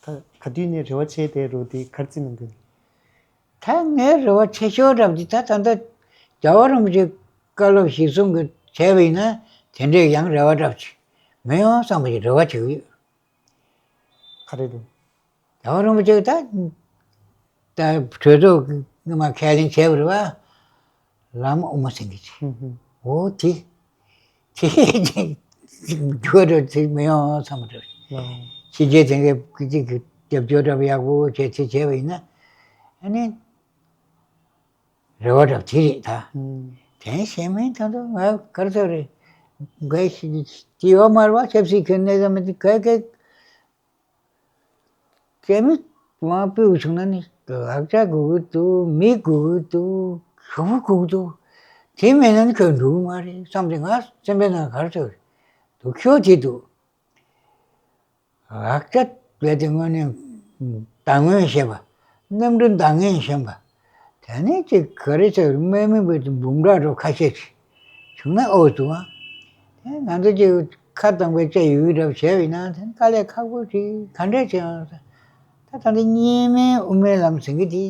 ད་ག་དུས་ནས་རེ་བ་བྱས་བསྡད་རོགས་དེ་ག་རེ་བརྩི་གནང་གི། ད་ངའི་རེ་བ་ཆེ་ཤོས་འདྲ་པོ་དེ་ད་ད་ལྟ་རྒྱལ་བ་རིན་པོ་ཆེའི་བཀའ་སློབ་གཞིར་བཟུང་གི་བྱས་པ་ཡིན་ན་དེ་འདྲའི་ཡང་རེ་བ་འདྲ་པོ་ཅིག་མི་ཡོང་བསམ་པ་ཞིག་རེ་བ་བྱེད་ཀྱི་ཡོད། ག་རེ་འདུག་རྒྱལ་བ་རིན་པོ་ཆེ་ད་ད་གྲོས་ཚོགས་ཀྱི་སྔོན་མ་ཁས་ལེན་བྱས་པ་རེད་པ། བླ་མ་དབུ་མ་སེང་གེ་ཅིག་ཧུམ་ཧུམ། འོ་དེ། དེ་རྒྱུ་བ་འདྲ་དེ་མི་ཡོང་བསམ་པ་འདྲ། ལགས། ཕྱི་རྒྱལ་དེ་འདྲའི་ཅིག་གི་རྒྱབ་སྐྱོར་འདྲ་པོ་ཡག་པོ་བྱས་དེ་བྱས་པ་ཡིན་ན། ཨ་ནི། རེ་བ་འདྲ་པོ་དེ་རེད་ད། ཧུམ། དེ་གཞན་མིན་ད་དུང་ང་ག་རེ་ཟེར་རེད། འགའ་ཞིག་དེ་ཡོད་མ་རེད་པ། ཆབ་སྲིད་ཀྱི་གནས་སྟངས་མི་དེ་ག་ག་སྐྱེ་མི་མང་པོས་བྱུང་ན་ནི་ལག་ཆ་དགོས་ཀྱི་འདུག་མི་དགོས་ཀྱི་འདུག་གཞུང་དགོས་ཀྱི་འདུག་དེ་མེད་ན་ནི་ཁོས་འགྲུབ་ཀྱི་མ་རེད་བསམ་སྟེ་ང་སེམས་པའི་ནང་ག་རེ་ཟེར་རེད། སྡུག་ཤོས་དེ་འདུག་ལག་ཆ་ལས་དེ་དངོས་གནས་བདག་ངོས་ཤེས་པ། གནམ་གྲུ་བདག་ངོས་ཤེས་པ། དེ་ནས་ཅིག་ག་རེ་ཟེར་དམག་མི་བོད་དུ་འབུམ་ཕྲག་འགྲོ་ཁ་ཤས་ཅིག་བྱུང་ན་ཨོ་འདུག་ཨ། དེ་ང་ཚོ་ཅིག་ཁ་གདངས་པའི་ལྕེ་ཡོད་ཀྱི་འདྲ་བྱས་པ་ཡིན་ན་དེ་དཀའ་ལས་ཁག་པོ་ཅིག་ག་འདྲས་བྱས་ཡོང་ས། ད་ད་ལྟ་གཉིས་སྨན་དབུ་མའི་ལམ་ཟེར་གྱི་དེ།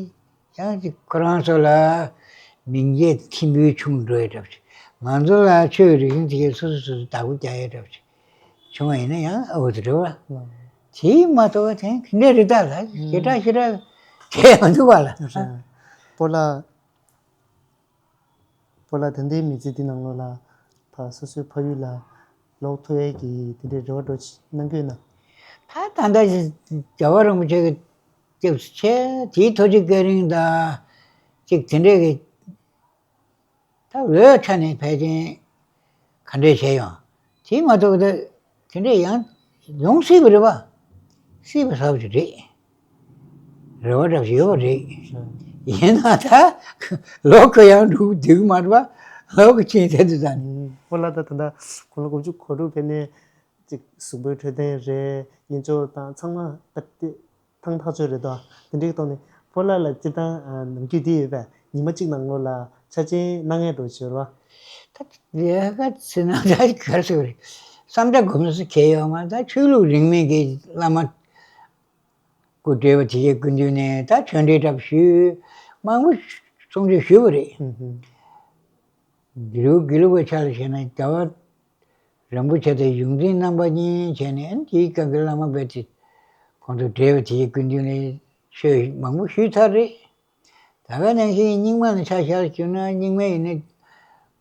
ཡང་ཅིག་ཁོ་རང་ཚོ་ལ་མིང་རྒྱས་ཐིམ་ཕུག་ཆུང་འགྲོ་ཡ་འདྲ་པོ་ཅིག་ང་ཚོ་ལ་ཆོས་རིག་གཞུང་དེ་གའི་སོ་སོ་སོ་སོ་བདག་པོ་རྒྱག་ཡ་འདྲ་པོ་ཅིག་བྱུང་བ་ཡིན་ན་ཡང་ཨོ་ཙི་རེད་བ། དེས་མ་གཏོགས་དེ་ག་འདྲ་རེད་ད་ལ་ཞེ་དྲག་ཞེ་དྲག་དེ་མ་འདུག་བ་ལ། སྤོ་ལགས། སྤོ་ལགས་དེ་འདྲའི་མི་ཚེ་འདི་ནང་ལོགས་ལ་ད་སོ་སོའི་ཕ་ཡུལ་ལ་ལོག་ཐུབ་ཡས་ཀྱི་དེ་འདྲའི་རེ་བ་འདྲ་པོ་ཅིག་གནང་གི་ཡོད་ན། ད་ད་ལྟ་རྒྱལ་བ་རིན་པོ་ཆེ་གི་སྐྱབས་སུ་མཆི། དེའི་ཐོག་ཅིག་སྐད་རིང་དང་ཅིག་དེ་འདྲས་ཀྱི་ད་འོས་ཆ་ནས་ཕལ་ཆེར་ག་འདྲས་བྱས་ཡོང་། དེ་མ་གཏོགས་ད་དེ་འདྲས་ཡང་ཡོང་སྲིད་པ་རེད་པ། སྲིད་པ་ཟེར་བ་ཅིག་རེད། རེ་བ་འདྲ་ཞིག་ཡོད་པ་རེད། ཡིན་ན་ད་ལོག་གི་ཡང་འགྲོ་གི་འདུག་མ་རེད་པ། ལོག་གི་ཕྱིན་ཚར་དུས་ད་ནི། སྤོ་ལགས་ད་ད་ལྟ་དགུང་ལོ་དགུ་བཅུ་གོ་དྲུག་ཕེབས་ནས་ཅིག་གཟུགས་པོའི་འཕྲོད་བསྟེན་རེད། ཡིན་ཆོག་དང་ཚང་མ་ད་དེ་ཐང་ཐག་ཆོད་རེད་དོ། དེ་འདྲའི་ཐོག་ནས་སྤོ་ལགས་ལ་སྤྱིར་བཏང་ནམ་རྒྱུན་དེ་ཡོད་པས་ཉི་མ་གཅིག་ནང་ལོགས་ལ་ཆ་རྐྱེན་གནང་ཡས་འགྲོ་བྱེད་རོགས། ད་ལས་ཀ་ཟེར་ན་ད་ག་རེ་ཟེར་བ་རེད། བསམ་བྱ་སྒོམ་ས་གལ་ཡོད་མ་རེད། ད་ཆོས་ལུགས་རིས་མེད་ཀྱི་བླ་མ་སྐུ་བགྲེས་པ་དེ་གའི་སྐུ་མདུན་ནས་ད་ཆོས་འབྲེལ་འདྲ་པོ་ཞུས། མང་པོ་གསུང་ཆོས་ཞུས་པ་རེད། དགེ་ལུགས་དགེ་ལུགས་པའི་ཆ་ལ་བྱས་ན་རྒྱལ་བ་རིན་པོ་ཆེ་དང་གཞུང་འཛིན་རྣམ་པ་གཉིས་བྱས་ནས་དེའི་སྒང་གི་བླ་མ་རྦད་དེ་ཁོང་ཚོ་བགྲེས་པ་དེའི་སྐུ་མདུན་ནས་ཆོས་མང་པོ་ཞུས་ཚར་རེད། ད་ག་ནང་བཞིན་རྙིང་མ་ལ་ཆ་བཞག་བྱུང་ན་རྙིང་མ་ཡིན་ན་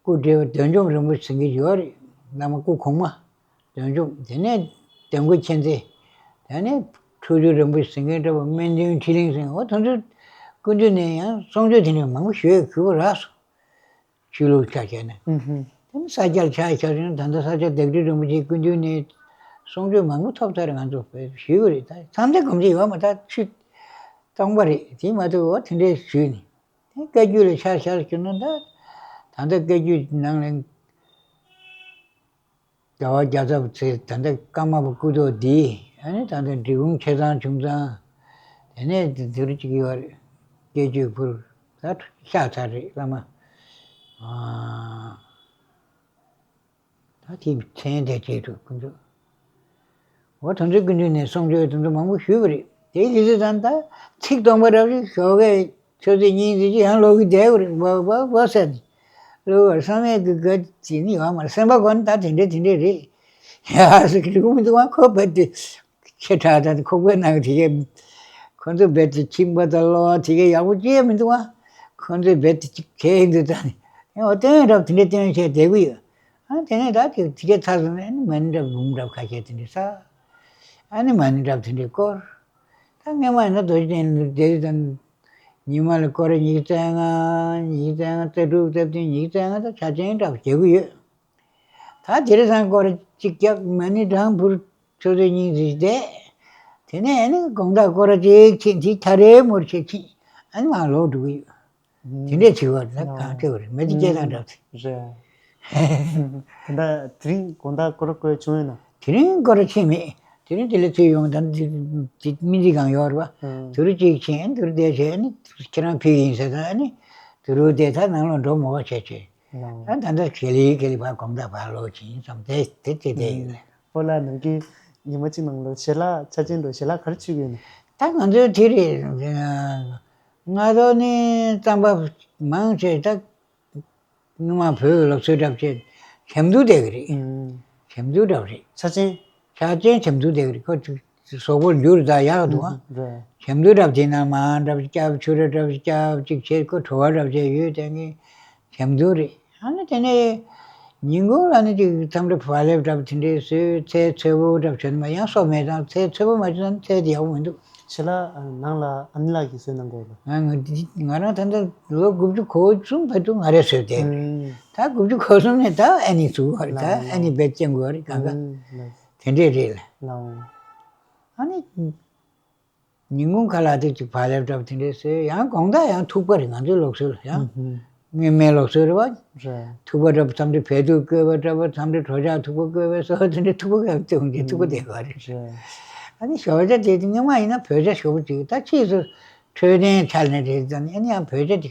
སྐུ་བགྲེས་པ་བདུད་འཇོམས་རིན་པོ་ཆེ་ཟེར་གྱི་ཡོད་རེད། བླ་མ་སྐུ་གོང་མ་བདུད་འཇོམས། དེ་ནས་དོན་མགོན་མཁྱེན་བརྩེ། དེ་ནས་ཁྲོ་ཆུ་རིན་པོ་ཆེ་ཟེར་མཁན་འདྲ་པོ་སྨན་དོན་ཁྲི་གླིང་ཟེར་མཁན་འོ་དེ་ཚོའི་སྐུ་མདུན་ནས་ཡང་གསུང་ཆོས་དེ་འདྲ་མང་པོ་ཞུས་གུས་པ་རག་སོང་། ཆོས་ལུགས་ཆ་བྱས་ན། ཨུ་ཧུམ། དེ་ནི་ས་སྐྱར་ཆ་བཞག་ན་ད་ལྟ་ས་སྐྱ་བདག་ཁྲི་རིན་པོ་ཆེའི་སྐུ་མདུན་ནས་གསུང་ཆོས་མང་པོ་ཐོབ་ཚར། ང་ཚོ་ཞུས་པ་རེད། ད་ཐམས་ཅད་སྒོམ་ཆེན་ཡོད་མ་ད་ཆོས་སྟོང་པ་རེད། དེ་མ་གཏོགས་འོ་དེ་འདྲའི་ཞུས་ནས་དེ་བཀའ་བརྒྱུད་ལ་ཆ་བཞག་ན་ད་ད་ལྟ་བཀའ་བརྒྱུད་ནང་ལ་རྒྱལ་བ་རྒྱལ་ཚབ་ཚེ་ད་ལྟ་ཀརྨ་པ་སྐུ་ཐོག་འདི་ཨ་ནི་ད་ལྟ་འབྲི་གུང་ཆེ་ཚང་ཁྱུང་ཚང་དེ་ནས་དེ་དུར་གཅིག་ཡོད་རེད། སྐྱེ་བཅུའི་ཕུར་ད་ཤ་ཚ་རེད་བླ་མ། ཨ། ད་དེའི་མཚན་དེ་བྱེད་ཐུབ་ཁོ་ཚོ། འོ་དེ་ཚོའི་སྐུ་མདུན་ནས་གསུང་ཆོས་དེ་ཚོ་མང་པོ་ཞུས་པ་རེད། དེའི་རྗེས་སུ་ད་ལྟ་ཚིག་སྟོང་པ་རབ་རིབ་ཞོགས་ཀས་ཆུ་ཚོད་གཉིས་ཙམ་ཅིག་ཡང་ལོག་གི་བསྡད་པ་རེད། བ་བ་བ་ཟེར་ནས་ལོག་པར་བསམ་ཡས་ཀྱི་དགའ་དེ་ནི་ཡོད་མ་རེད། སེམས་པ་ཁོ་ནི་ད་དེ་འདྲ་དེ་འདྲ་རེད་ཡ་ཟེར་གི་འདུག་མི་འདུག་ཨ། ཁོ་བས་དེ་ཆེ་དྲགས་དང་ཁོག་པའི་ནང་དེ་གས་ཁོ་ཚོ་རྦད་དེ་ཁྱིམ་པ་དང་གློ་བ་དེ་གས་ཡག་པོ་ཅི་ཡང་མི་འདུག་ཨ། ཁོ་ཚོས་རྦད་དེ་ཅིག་གས་ཡིན་འདུག་ད་ནི་ཨོ་སྟོན་རབས་དེ་འདྲ་སྟོན་བྱས་བསྡད་གི་ཡོད། ཨ་དེ་ནས་ད་དེ་དེ་གས་ཚར་སོང་ནས་ཨ་ནི་མ་ཎི་འདྲ་འབུམ་འདྲ་ཁ་ཤས་དེ་འདྲ་ས། ཨ་ནི་མ་ཎི་འདྲ་དེ་འདྲ་བསྐོར། ད་སྔོན་མ་ཡིན་ན་རྡོ་རྗེ་གདན་ལ་བསྡད་དུས་ད་ཉི་མ་ལ་སྐོར་ར་ཉི་ཤུ་རྩ་ལྔ་ཉི་ཤུ་རྩ་ལྔ་རྩ་དྲུག་རྩ་བདུན་ཉི་ཤུ་རྩ་ལྔ་ད་ཆ་ཅན་འདྲ་བ་བྱེད་གི་ཡོད། ད་དེ་རིང་སང་སྐོར་གཅིག་བརྒྱབ། མ་ཎི་གྲངས་འབུར་ཆུ་ཚོད་གཉིས་ཙམ་བསྡད། དེ་ནས་ཨ་ནི་དགོང་དག་སྐོར་གཅིག་ཕྱིན་དེ་ཐ་རེ་མུར་ཕྱིན་ཕྱིན་ཨ་ནི་མར་ལོག་འགྲོ་གི་ཡོད། དེ་འདྲས་བྱེད་པ་ད་གང་ལྟེ་བ་རེད། མི་དེ་སྐྱེས་དང་འདྲ་ཚེ། རེད། ད་ལྟ་དེ་རིང་དགོང་དག་སྐོར་སྐོར་བྱུང་ཡོད་ན། དེ་རིང་སྐོར་ཕྱིན་མེད། དེ་རིང་དེ་ལས་ཚུར་ཡོང་ད་འདི་སྨན་རྩིས་ཁང་ཡོད་རེད་པ། དུ་རུ་གཅིག་ཕྱིན་དུ་རུ་བསྡད་བྱས་ཨ་ནི་ཁྱེད་རང་ཕེབས་ཡིན་ཟེར་ད་ཨ་ནི་དུ་རུ་བསྡད་ད་ནང་ལོགས་འགྲོ་མ་བ་བྱས་བྱས། ཨ་ད་ལྟ་གལ་ལི་གལ་ལི་ཕར་དགོང་དག་ཕར་ལོག་ཕྱིན་ཙམ་དེ་དེ་དེ་དེ་ཡིན་ལ། སྤོ་ལགས་ནམ་རྒྱུན་ ཉི་མ་གཅིག་ནང་ལ་ཞལ་ལག་ཆ་ཆེན་འགྲོ་ཞལ་ལག་ག་རེ་མཆོད་ཀྱི་ཡོད་ན། ད་ང་ཚོའི་དེ་རེད། སྔ་དྲོ་ནས་རྩམ་པ་མང་ཆེ་ད་སྔོན་མ་བོད་ལུགས་སྲོལ་འདྲ་བྱས་ཞབས་འདུག་བསྡད་ཀྱི་རེད། ཞབས་འདུག་འདྲ་རེད། ཆ་ཆེན། ཆ་ཆེན་ཞབས་འདུག་བསྡད་ཀྱི་རེད། ཁོ་གཟུགས་པོ་འགྱུར་ད་ཡག་འདུག་ཨ། རེད། ཞབས་འདུག་འདྲ་དེ་ནང་མང་འདྲ་སྐྱབས་ཆུ་ར་འདྲ་སྐྱབས་གཅིག་བྱས་ཁོ་བྲོ་བ་འདྲ་བྱས་ཡོད་དེ་ངས་ཞབས་འདུག་རེད། ཨ་ནི་དེ་ནས་ཉིན་གུང་ལ་ནི་ཅིག་མཚམས་རེ་བག་ལེབ་འདྲ་པོ་དེ་འདྲས་བཟོས་ཚལ་ཚལ་པོ་འདྲ་པོ་བྱོས་ན་མ་ཡང་སོགས་མེད་ཙང་ཚལ་ཚལ་པོ་མ་བྱོས་ན་ཚལ་དེ་ཡག་པོ་མི་འདུག་ཞལ་ལག་ནང་ལ་ཨ་ནེ་ལགས་ཀྱིས་བཟོས་གནང་གོ་ལ། ང་ང་ང་རང་ད་ལྟ་ལོ་དགུ་བཅུ་གོ་གསུམ་བར་དུ་ང་རས་བཟོས་ཏེ། ད་དགུ་བཅུ་གོ་གསུམ་ནས་ད་ཨ་ནེ་བཙུགས་པ་རེད། ད་ཨ་ནེ་བེད་སྤྱད་དགོས་རེད། གང་ག་དེ་འདྲས་རེད་ལ། ཨ་ནི། ཉིན་གུང་ཁ་ལག་དེ་ཅིག་བག་ལེབ་འདྲ་པོ་དེ་འདྲས་བཟོས། ཡང་དགོང་དག་ཡང་ཐུག་པ་རེད། ང་ཚོའི་ལུགས་སྲོལ་ལ་ཡང་། སྔོན་མའི་ལུགས་སྲོལ་རེད་པ། རེད། ཐུག་པ་འདྲ་པོ་མཚམས་རེ་བལ་ཐུག་བསྐོལ་བ་འདྲ་པོ་མཚམས་རེ་གྲོ་ཆག་ཐུག་པ་བསྐོལ་བ་སོགས་དེ་འདྲས་ཐུག་པ་ག་ཚོད་འོང་གི་ཐུག་པ་བསྡད་པ་རེད། རེད། ཨ་ནི་ཞོགས་ཇ་དེ་སྔོན་མ་ཡིན་ན་བོད་ཇ་ཞོགས་པ་ཅིག་ད་ཕྱིས་སུ་འཕྲོད་བསྟེན་ཆ་ནས་རེད་ཙང་ཨ་ནི་ཡང་བོད་ཇ་དེ་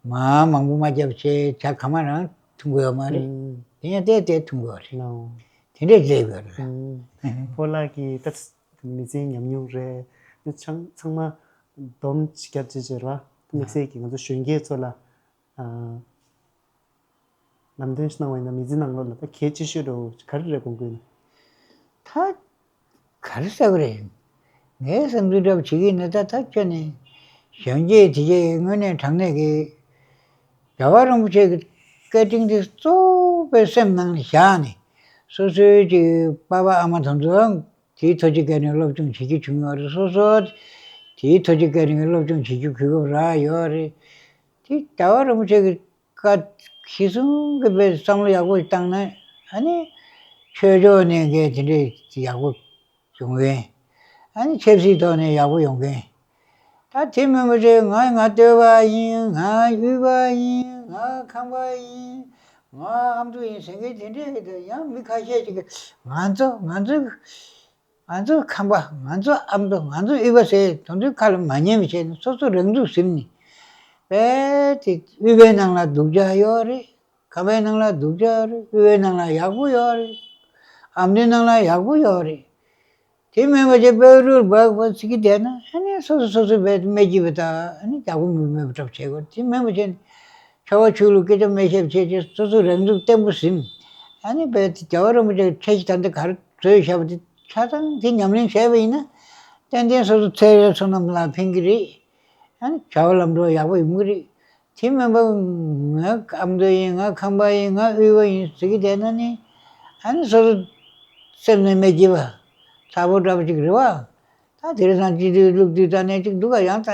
མ་མང་པོ་མ་བརྒྱབ་བྱས་ཇ་གང་མ་རང་འཐུང་དགོས་ཡོད་མ་རེད། དེ་ཡང་བལྟས་བལྟས་འཐུང་དགོས་རེད། དེ་འདྲས་བྱས་དགོས་རེད། ཕོ་ལགས་ཀྱིས་ད། མི་ཚེའི་ཉམས་མྱོང་རེད། འདི་ཚང་ཚང་མ་སྡོམ་བརྒྱབ་བྱས་བྱས་ར། དམིགས་བསལ་གྱིས་ང་ཚོ་གཞོན་སྐྱེས་ཚོ་ལ་ཨ་ལམ་སྟོན་ཞིག་གནང་བ་ཡིན་ན་མི་ཚེ་ནང་ལོགས་ལ་ད་གལ་ཆེ་ཤོས་འདྲ་བོ་ག་རེ་རེད་དགོངས་ཀྱི་ཡོད་ན། ད་ག་རེ་ཟེར་དགོས་རེད། ངའི་བསམ་ཚུལ་འདྲ་བོ་བྱེད་ཀྱི་ཡིན་ན་ད་ད་ཁྱོད་ནི་གཞོན་སྐྱེས་དེ་གའི་དངོས་གནས་དྲང་གནས་ཀྱི་རྒྱལ་བ་རིན་པོ་ཆེ་གི་བཀའ་དྲིན་དེ་གཙོ་བོ་སེམས་ནང་ནས་བཞག་ནས་སོ་སོའི་ཅིག་པ་ཕ་ཨ་མ་དེ་ཚོའང་དེའི་ཐོག་ཅིག་བཀའ་དྲིན་སློབ་སྦྱོང་བྱེད་རྒྱུ་བྱུང་ཡོད་རེད། སོ་སོ་དེའི་ཐོག་ཅིག་བཀའ་དྲིན་སློབ་སྦྱོང་བྱེད་རྒྱུ་གུས་བཀུར་རག་ཡོད་རེད། དེ་རྒྱལ་བ་རིན་པོ་ཆེ་གི་བཀའ་གཞི་བཟུང་གི་བས་བསམ་བློ་ཡག་པོ་ཞིག་བཏང་ན་ཨ་ནི་ཆོས་ཕྱོགས་ནས་འགན་དེ་འདྲས་ཡག་པོ་ཡོང་མཁན། ཨ་ནི་ཆབ་སྲིད་ཐོག་ནས་ཡག་པོ་ཡོང་མཁན། ད་དེ་མིན་པ་ཚོས་ང་ང་སྟོད་པ་ཡིན། ང་དབུས་པ་ཡིན། ང་ཁམས་པ་ཡིན། ང་ཨ་མདོ་ཡིན་ཟེར་མཁན་དེ་འདྲས་ཀྱི་ཡང་མི་ཁ་ཤས་ཅིག་གིས་ང་ཚོ་ང་ཚོ་ང་ཚོ་ཁམས་པ། ང་ཚོ་ཨ་མདོ། ང་ཚོ་དབུས་པ་ཟེར་དེ་ཚོའི་ཁ་ལ་མ་ཉན་པ་བྱས་ནས་སོ་སོ་རང་ཚུགས་ཟིན་ནས་རྦད་དེ་དབུས་པའི་ནང་ལ་སྡུག་ཅག་ཡོད་རེད། ཁམས་པའི་ནང་ལ་སྡུག་ཅག་རེད། དབུས་པའི་ནང་ལ་ཡག་པོ་ཡོད་རེད། ཨ་མདོའི་ནང་ལ་ཡག་པོ་ཡོད་རེད། དེ་མིན་པ་ཅིག་པེ་རུར་སྦག་སྦག་ཟེར་གྱི་བསྡད་ན་ཨ་ནི་སོ་སོ་སོ་སོའི་བས་སྨད་ཀྱི་བ་དང་ཨ་ནི་ཡག་པོ་མི་མེད་པ་འདྲ་བྱེད་དགོས། དེ་མིན་པ་ཅིག་ཆོལ་ཁ་ཆོས་ལུགས་སྐད་ཆ་མི་བཤད་བྱས་ཅིག་སོ་སོ་རང་ཚུགས་བརྟན་པོ་ཟིན། ཨ་ནི་བས་རྒྱལ་བ་རིན་པོ་ཆེ་ཁྲལ་གྱི་ད་འདི་ག་རེ་བཟོས་བཞག་པ་དེ་ཆ་ཚང་དེ་ཉམས་ལེན་བྱས་པ་ཡིན་ན་ཏན་ཏན་སོ་སོ་ཚེ་རབས་བསོད་ནམས་ལ་ཕན་གྱི་རེད། ཨ་ནི་བྱ་བ་ལམ་འགྲོ་ཡག་པོ་ཡོང་གི་རེད། དེ་མིན་པ་ང་ཨ་མདོ་ཡིན། ང་ཁམས་པ་ཡིན། ང་དབུས་པ་ཡིན་ཟེར་གྱི་བསྡད་ན་ནི་ཨ་ནི་སོ་སོ་སེམས་ནས་མི་སྐྱིད་པ་ཚ་པོ་འདྲ་པོ་ཅིག་རེད་བ། ད་དེ་རིང་སང་སྤྱི་འཐུས་བླུག་དུས་ད་ནས་ཅིག་འདུག་ག་ཡང་ད་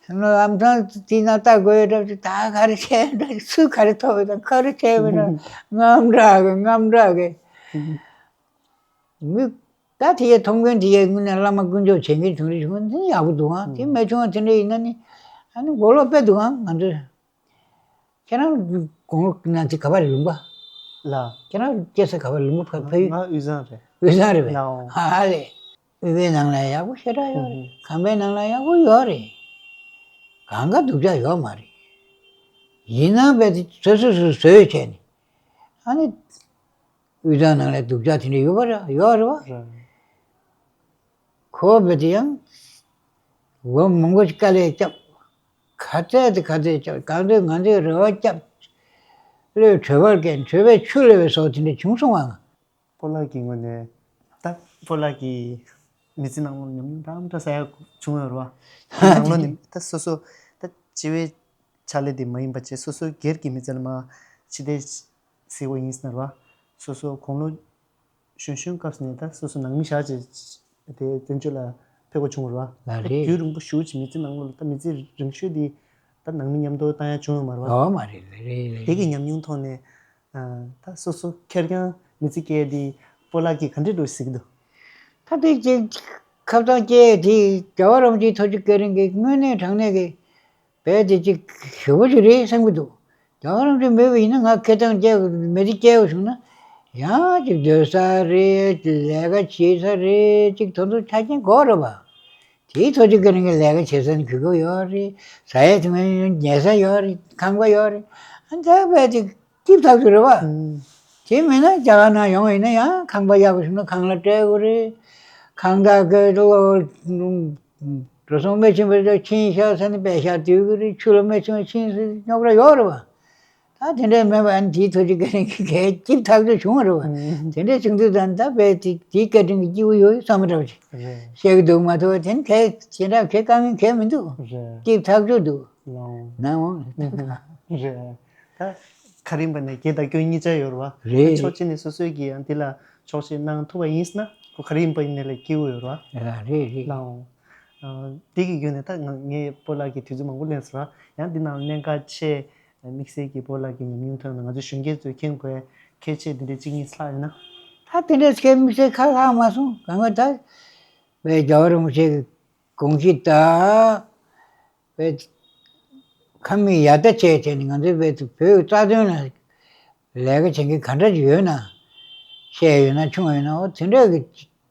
ལམ་སང་དེ་ན་ལྟ་དགོས་འདྲ་ཅིག་ད་ག་རེ་བྱས་འདྲ་ཅིག་སུས་ག་རེ་ཐོབ་ཡོད་དང་ག་རེ་བྱས་ཡོད་འདྲ་རྔམ་དྲག་གི་རྔམ་དྲག་གི་མི། ད་དེ་ཡས་མཐོང་མཁན་དེ་ཡས་དངོས་གནས་བླ་མ་དཀོན་མཆོག་བྱེད་མཁན་བྱུང་རེ་བྱུང་ན་དེ་ནི་ཡག་པོ་འདུག་ཨང་། དེ་མ་བྱུང་བ་དེ་འདྲ་ཡིན་ན་ནི་ཨ་ནི་མགོ་ལོག་དཔེ་འདུག་ཨང་ང་ཚོས། ཁྱེད་རང་དགུང་ལོ་ན་ཚོད་ག་པར་རེད་ལུང་པ། ལ། ཁྱེད་རང་སྐྱེས་ས་ག་པར་ལུང་པ་ཕ་ཕ་ཡུལ། ང་དབུས་གཙང་རེད། དབུས་གཙང་རེད་པས། ལའོ། ཨ་ལས། དབུས་པའི་ནང་ལ་ཡག་པོ་ཞེ་དྲག་ཡོད་རེད། ཁམས་པའི་ནང་ལ་ཡག་པོ་ཡོད་རེད། གང་ག་སྡུག་ཅག་ཡོད་མ་རེད། ཡིན་ནའང་དཔེ་དེ་སོ་སོ་སོ་སོས་བྱས་ནས་ཨ་ནི་དབུས་གཙང་ནང་ལ་སྡུག་ཅག་དེ་འདྲ་ཡོད་པ་རེད། ཡོད་རེད་པ། རེད། ཁོ་བོད་དེ་ཡང་ལོ་མང་པོ་ཞིག་དཀའ་ལས་བརྒྱབ། ག་ཚད་དེ་ག་ཚད་བརྒྱབ། གང་ཚོད་ང་ཚོས་རེ་བ་བརྒྱབ། བློས་གྲོད་པར་བཀལ། གྲོད་པས་ཆུ་བླུགས་པའི་བཟོ་དེ་འདྲ་བྱུང་སོང་ང་། སྤོ་ལགས་ཀྱི་ངོས་ནས་ད་སྤོ་ལགས་ཀྱི་མི་ཚེ་ནང་ལ་ཉམས་མྱོང་འདྲ་མི་འདྲ་ས་ཡ་བྱུང་ཡོད་རེད་པ། དེ་ནང་ལོགས་ནས་ད་སོ་སོ་ད་སྤྱི་བའི་ཕྱག་ལས་དེ་མ་ཡིན་པ་བྱས་སོ་སོའི་སྒེར་གྱི་མི་ཚེ་ལ་མ་ཕྱི་བལྟས་གཟིགས་པ་ཡིན་ཟེར་ན་རེད་པ། སོ་སོ་དགུང་ལོ་གཞོན་གཞོན་སྐབས་ནས་ད་སོ་སོ་ནང་མི་བཞག་བྱས་དེ་བཙན་བྱོལ་ལ་ཕེབས་དགོས་བྱུང་བ་རེད་པ། ལགས་རེད། རྒྱུན་རིང་པོ་ཞེ་པོ་ཅིག་མི་ཚེ་ནང་ལོགས་ལ་ད་མི་ཚེ་རིང་ཤོས་དེ་ད་ནང་མི་མཉམ་དུ་བཏང་ཡ་བྱུང་ཡོད་མ་རེད་པ། ཨོ་མ་རེད། རེད་རེད་རེད། དེ་གི་ཉམས་མྱོང་ཐོག་ནས་ད་སོ་སོ་ཁེར་རྐྱང་མི་ཚེ་སྐྱེལ་དེ་སྤོ་ལགས་ཀྱིས་ག་འདྲས་འགྲོ་གཟིགས་ཀྱི་འདུག་ད་དེ་ཅིག་ཁ་བཏང་སྐྱེལ་དེ་རྒྱལ་བ་རིན་པོ་ཆེའི་ཐུགས་རྗེ་བཀའ་དྲིན་གྱིས་དངོས་གནས་དྲང་གནས་ཀྱི་དཔེ་དེ་ཅིག་ཞེ་པོ་ཅིག་རེད་བསམ་གྱི་འདུག་རྒྱལ་བ་རིན་པོ་ཆེ་མེད་པ་ཡིན་ན་ང་ཁེ་བཏང་སྐྱེལ་མི་ཚེ་སྐྱེལ་བ་བྱུང་ན་ཡང་ཅིག་སྡོད་ས་རེད། ལས་ཀ་བྱེད་ས་རེད། ཅིག་དེ་ཚོ་ཆ་རྐྱེན་དགོས་རེད་པ། དེའི་ཐོག་ཅིག་གི་ནི་ལས་ཀ་བྱེད་ས་ནི་གུས་པ་ཡོད་རེད། ཟ་ཡས་དེ་མིན་ཉལ་ས་ཡོད་རེད། ཁང་པ་ཡོད་རེད། ཨ་འདྲ་བས་དེ་སྐྱིད་ཐག་ཆོད་རེད་པ། དེ་མིན་ན་རྒྱ་གར་ནང་ཡོང་བ་ཡིན་ན་ཡང་ཁང་པ་ཡག་པོ་བྱུང་ན་ཁང་གླ་སྤྲད་དགོས་རེད། གང་ལྟར་གི་ལོ་འགྲོ་སོང་སྨད་ཆེན་པོ་ལ་ཕྱིན་ཤག་ཟེར་ནས་པད་ཤག་སྡོད་ཀྱི་རེད། ཆུ་ལ་སྨད་ཆེན་པོ་ཕྱིན་ཟེར་རྙོག་དྲ་ཡོད་རེད་བ། ད་དེ་འདྲའི་མེད་པ་ཨ་ནི་དེའི་ཐོ་ཅིག་བཀའ་དྲིན་གྱིས་གས་སྐྱིད་ཐག་ཆོད་བྱུང་བ་རེད་བ། དེ་འདྲའི་བྱུང་དུས་ད་ད་དཔེ་དེ་དེའི་བཀའ་དྲིན་གྱི་སྐྱིད་པོ་ཡོད་བསམ་པ་འདྲ་བ་ཅིག་བཤད་ཀྱི་འདུག་མ་གཏོགས་དེ་ནི་གས་དེ་འདྲ་གས་དཀའ་ངལ་གས་མི་འདུག་སྐྱིད་ཐག་ཆོད་འདུག་ལའོ། ནའོ། རེད། ད་ག་རེ་ཡིན་པ་ནས་དགེ་དང་སྐྱོན་གཉིས་ཆ་ཡོད་རེད་བ། རེད། ཕྱོགས་གཅིག་ནས་སོ་སོས་ཀྱིས་ཡང་འདི་ལ་ཆོག་ཤེས་གནང་ཐུབ་པ་ཡིན་ཟེར་ན་ཁོ་ག་རེ་ཡིན་པ་ཡིན་ནའི་ལས་སྐྱིད་པོ་ཡོད་རེད་བ། རེད་རེད། ལའོ། འདི་གི་བརྒྱུད་ནས་ད་ང་ངས་སྤོ་ལགས་ཀྱི་དུས་ཚོད་མང་པོ་ལེན་སོང་ར། ཡང་འདི་ནང་གནད་འགག་ཆེ་དམིགས་བསལ་གྱི་སྤོ་ལགས་ཀྱི་ཉམས་མྱོང་ཐོག་ནས་ང་ཚོ་གཞོན་སྐྱེས་ཚོས་མཁྱེན་དགོས་གལ་ཆེ་འདི་འདྲའི་གཅིག་གཉིས་ལྷག་ཡོད་ན། ད་དེ་འདྲའི་སྐད་དམིགས་བསལ་ཁ་ལྷག་མ་སོང་གང་ག་ད་བའི་རྒྱལ་བ་རིན་པོ་ཆེ་གི་དགོངས་གཞི་ད། བས་ཁ་མིག་ཡར་ལྟ་བྱས་བྱས་ནས་ང་ཚོའི་བས་བོད་རྩ་དོན་ལ་ལས་ཀ་བྱེད་མཁན་ག་འདྲ་ཅིག་ཡོད་ན། བཤད་ཡོད་ན་ཆུང་ཡོད་ན་འོ་དེ་འདྲ་གི་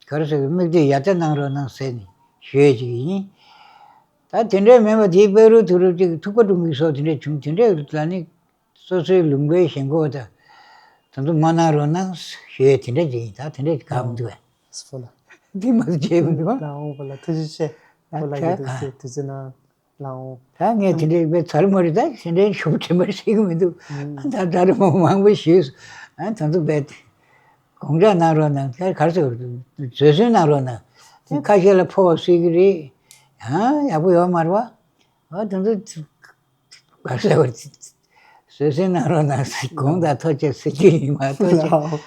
ག་རེ་ཟེར་གི་མིག་ལྟོས་ཡར་ལྟ་གནང་རོགས་གནང་ཟེར་ནས་ཞུ་ཡས་ཅིག་ཡིན། ད་དེ་འདྲ་མིན་པ་དེའི་བེ་རུ་དུ་རུ་ཅིག་ཐུག་པ་སྒྲུང་གི་སོགས་དེ་འདྲ་བྱུང་དེ་འདྲ་ལ་ནི་སོ་སོའི་ལུང་པའི་ཞེན་ཁོག་དང་དེ་ཚོ་མ་གནང་རོགས་གནང་ཞུ་ཡས་དེ་འདྲ་ཅིག་ཡིན། ད་དེ་འདྲ་ཅིག་ག་མི་འདུག་བས། སྤོ་ལགས། འདི་མ་བརྗེད་མི་འདུག་ཨ། ལའོ་སྤོ་ལགས་ཐུགས་རྗེ་ཆེ། སྤོ་ལགས་ཀྱི་དུས་ཚོད་དུས་ཚོད་ནང་། ལའོ། ད་ངས་དེ་འདྲའི་དཔེ་ཚར་མ་རེད། ད་དེ་འདྲའི་ཞུ་དྲན་པ་ཤེས་ཀྱི་མི་འདུག་ཨ་ད་ད་རུང་མང་པོ་ཞུས་སོང་། ཨ་ད་ཚོ་དཔེ་དགོངས་འཇགས་གནང་རོགས་གནང་། ད་ག་རེ་ཟེར་བཟོད་བསྲན་གནང་རོགས་གནང་། དེ་ཁ་ཤས་ལ་ཕོག་སྲིད་ཀྱི་རེད། ཨ་ཡག་པོ་ཡོད་མ་རེད་བ། ཨ་ད་ཚོ་ག་རེ་ཟེར་བ་བཟོད་བསྲན་གནང་རོགས་གནང་། དགོངས་དག་ཐུགས་རྗེ་ཆེ་ཟེར་གྱི་ཡིན་མ་གཏོགས་ཅི། ལའོ།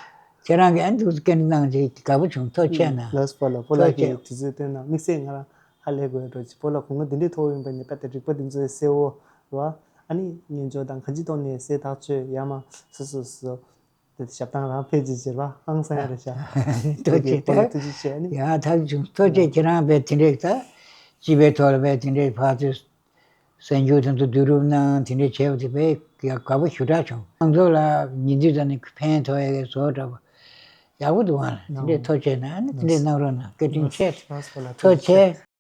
ཁྱེད་རང་གིས་ཨ་འདུག་སྐད་གནང་བྱས་དགའ་པོ་བྱུང་། ཐུགས་རྗེ་ཆེ་གནང་། ལགས་སོ་སྤོ་ལགས། སྤོ་ལགས་ཀྱིས་དུས་ཚོད་བཏོན་གནང་། དམིགས་བསལ་ང་རང་ཧ་ལས་དགོས་འགྲོ་ཅི། སྤོ་ལགས་དགོངས་པ་འདི་འདྲའི་མཐོ་བོ་ཡིན་པ་ནི་དཔེ་ལྟ་རིག་པ་འདི་ཚོའི་གསལ་བོ་རེད་བ། ཨ་ནི་སྙན་ཅོར་དང་གང་ཅིའི་ཐོག་ནས་གསལ་ཐག་ཆོད་ཡ་མ་སོ་སོ་སོ་དེ་ཞབས་བཏང་རང་ཕེབས་ཅིག་བྱེད་པ་ཧང་སང་ཡ་རེད་ཤག་ཐུགས་རྗེ་ཆེ། སྤོ་ལགས་ཐུགས་རྗེ་ཆེ། ཨ་ནི་ཡ་ཐག་བྱུང་། ཐུགས་རྗེ་ཆེ། ཁྱེད་རང་དཔེ་དེ་འདྲའི་ད་སྤྱི་པའི་ཐོག་ལ་དཔེ་དེ་འདྲའི་ཕར་ཚུར་གསར་འགྱུར་དེ་ཚོ་བསྡུ་རུབ་གནང་། དེ་འདྲ་བྱས་པ་དེ་དཔེ་ཡག་དགའ་པོ་ཞེ་དྲག་བྱུང་། ང་ཚོ་ལ་ཉན་དུས་ད་ནི་ཕན་ཐོགས་ཡག་གི་བཟོ་འདྲ་པོ་ཡག་པོ་འདུག་ཨ་དེ་འདྲ་ཐུགས་རྗེ་ཆེ་གནང་། ཨ་ནི་དེ་འདྲ་གནང་རོགས་གནང་། བཀའ་དྲིན་ཆེ། ཐུགས་རྗེ་ཆེ།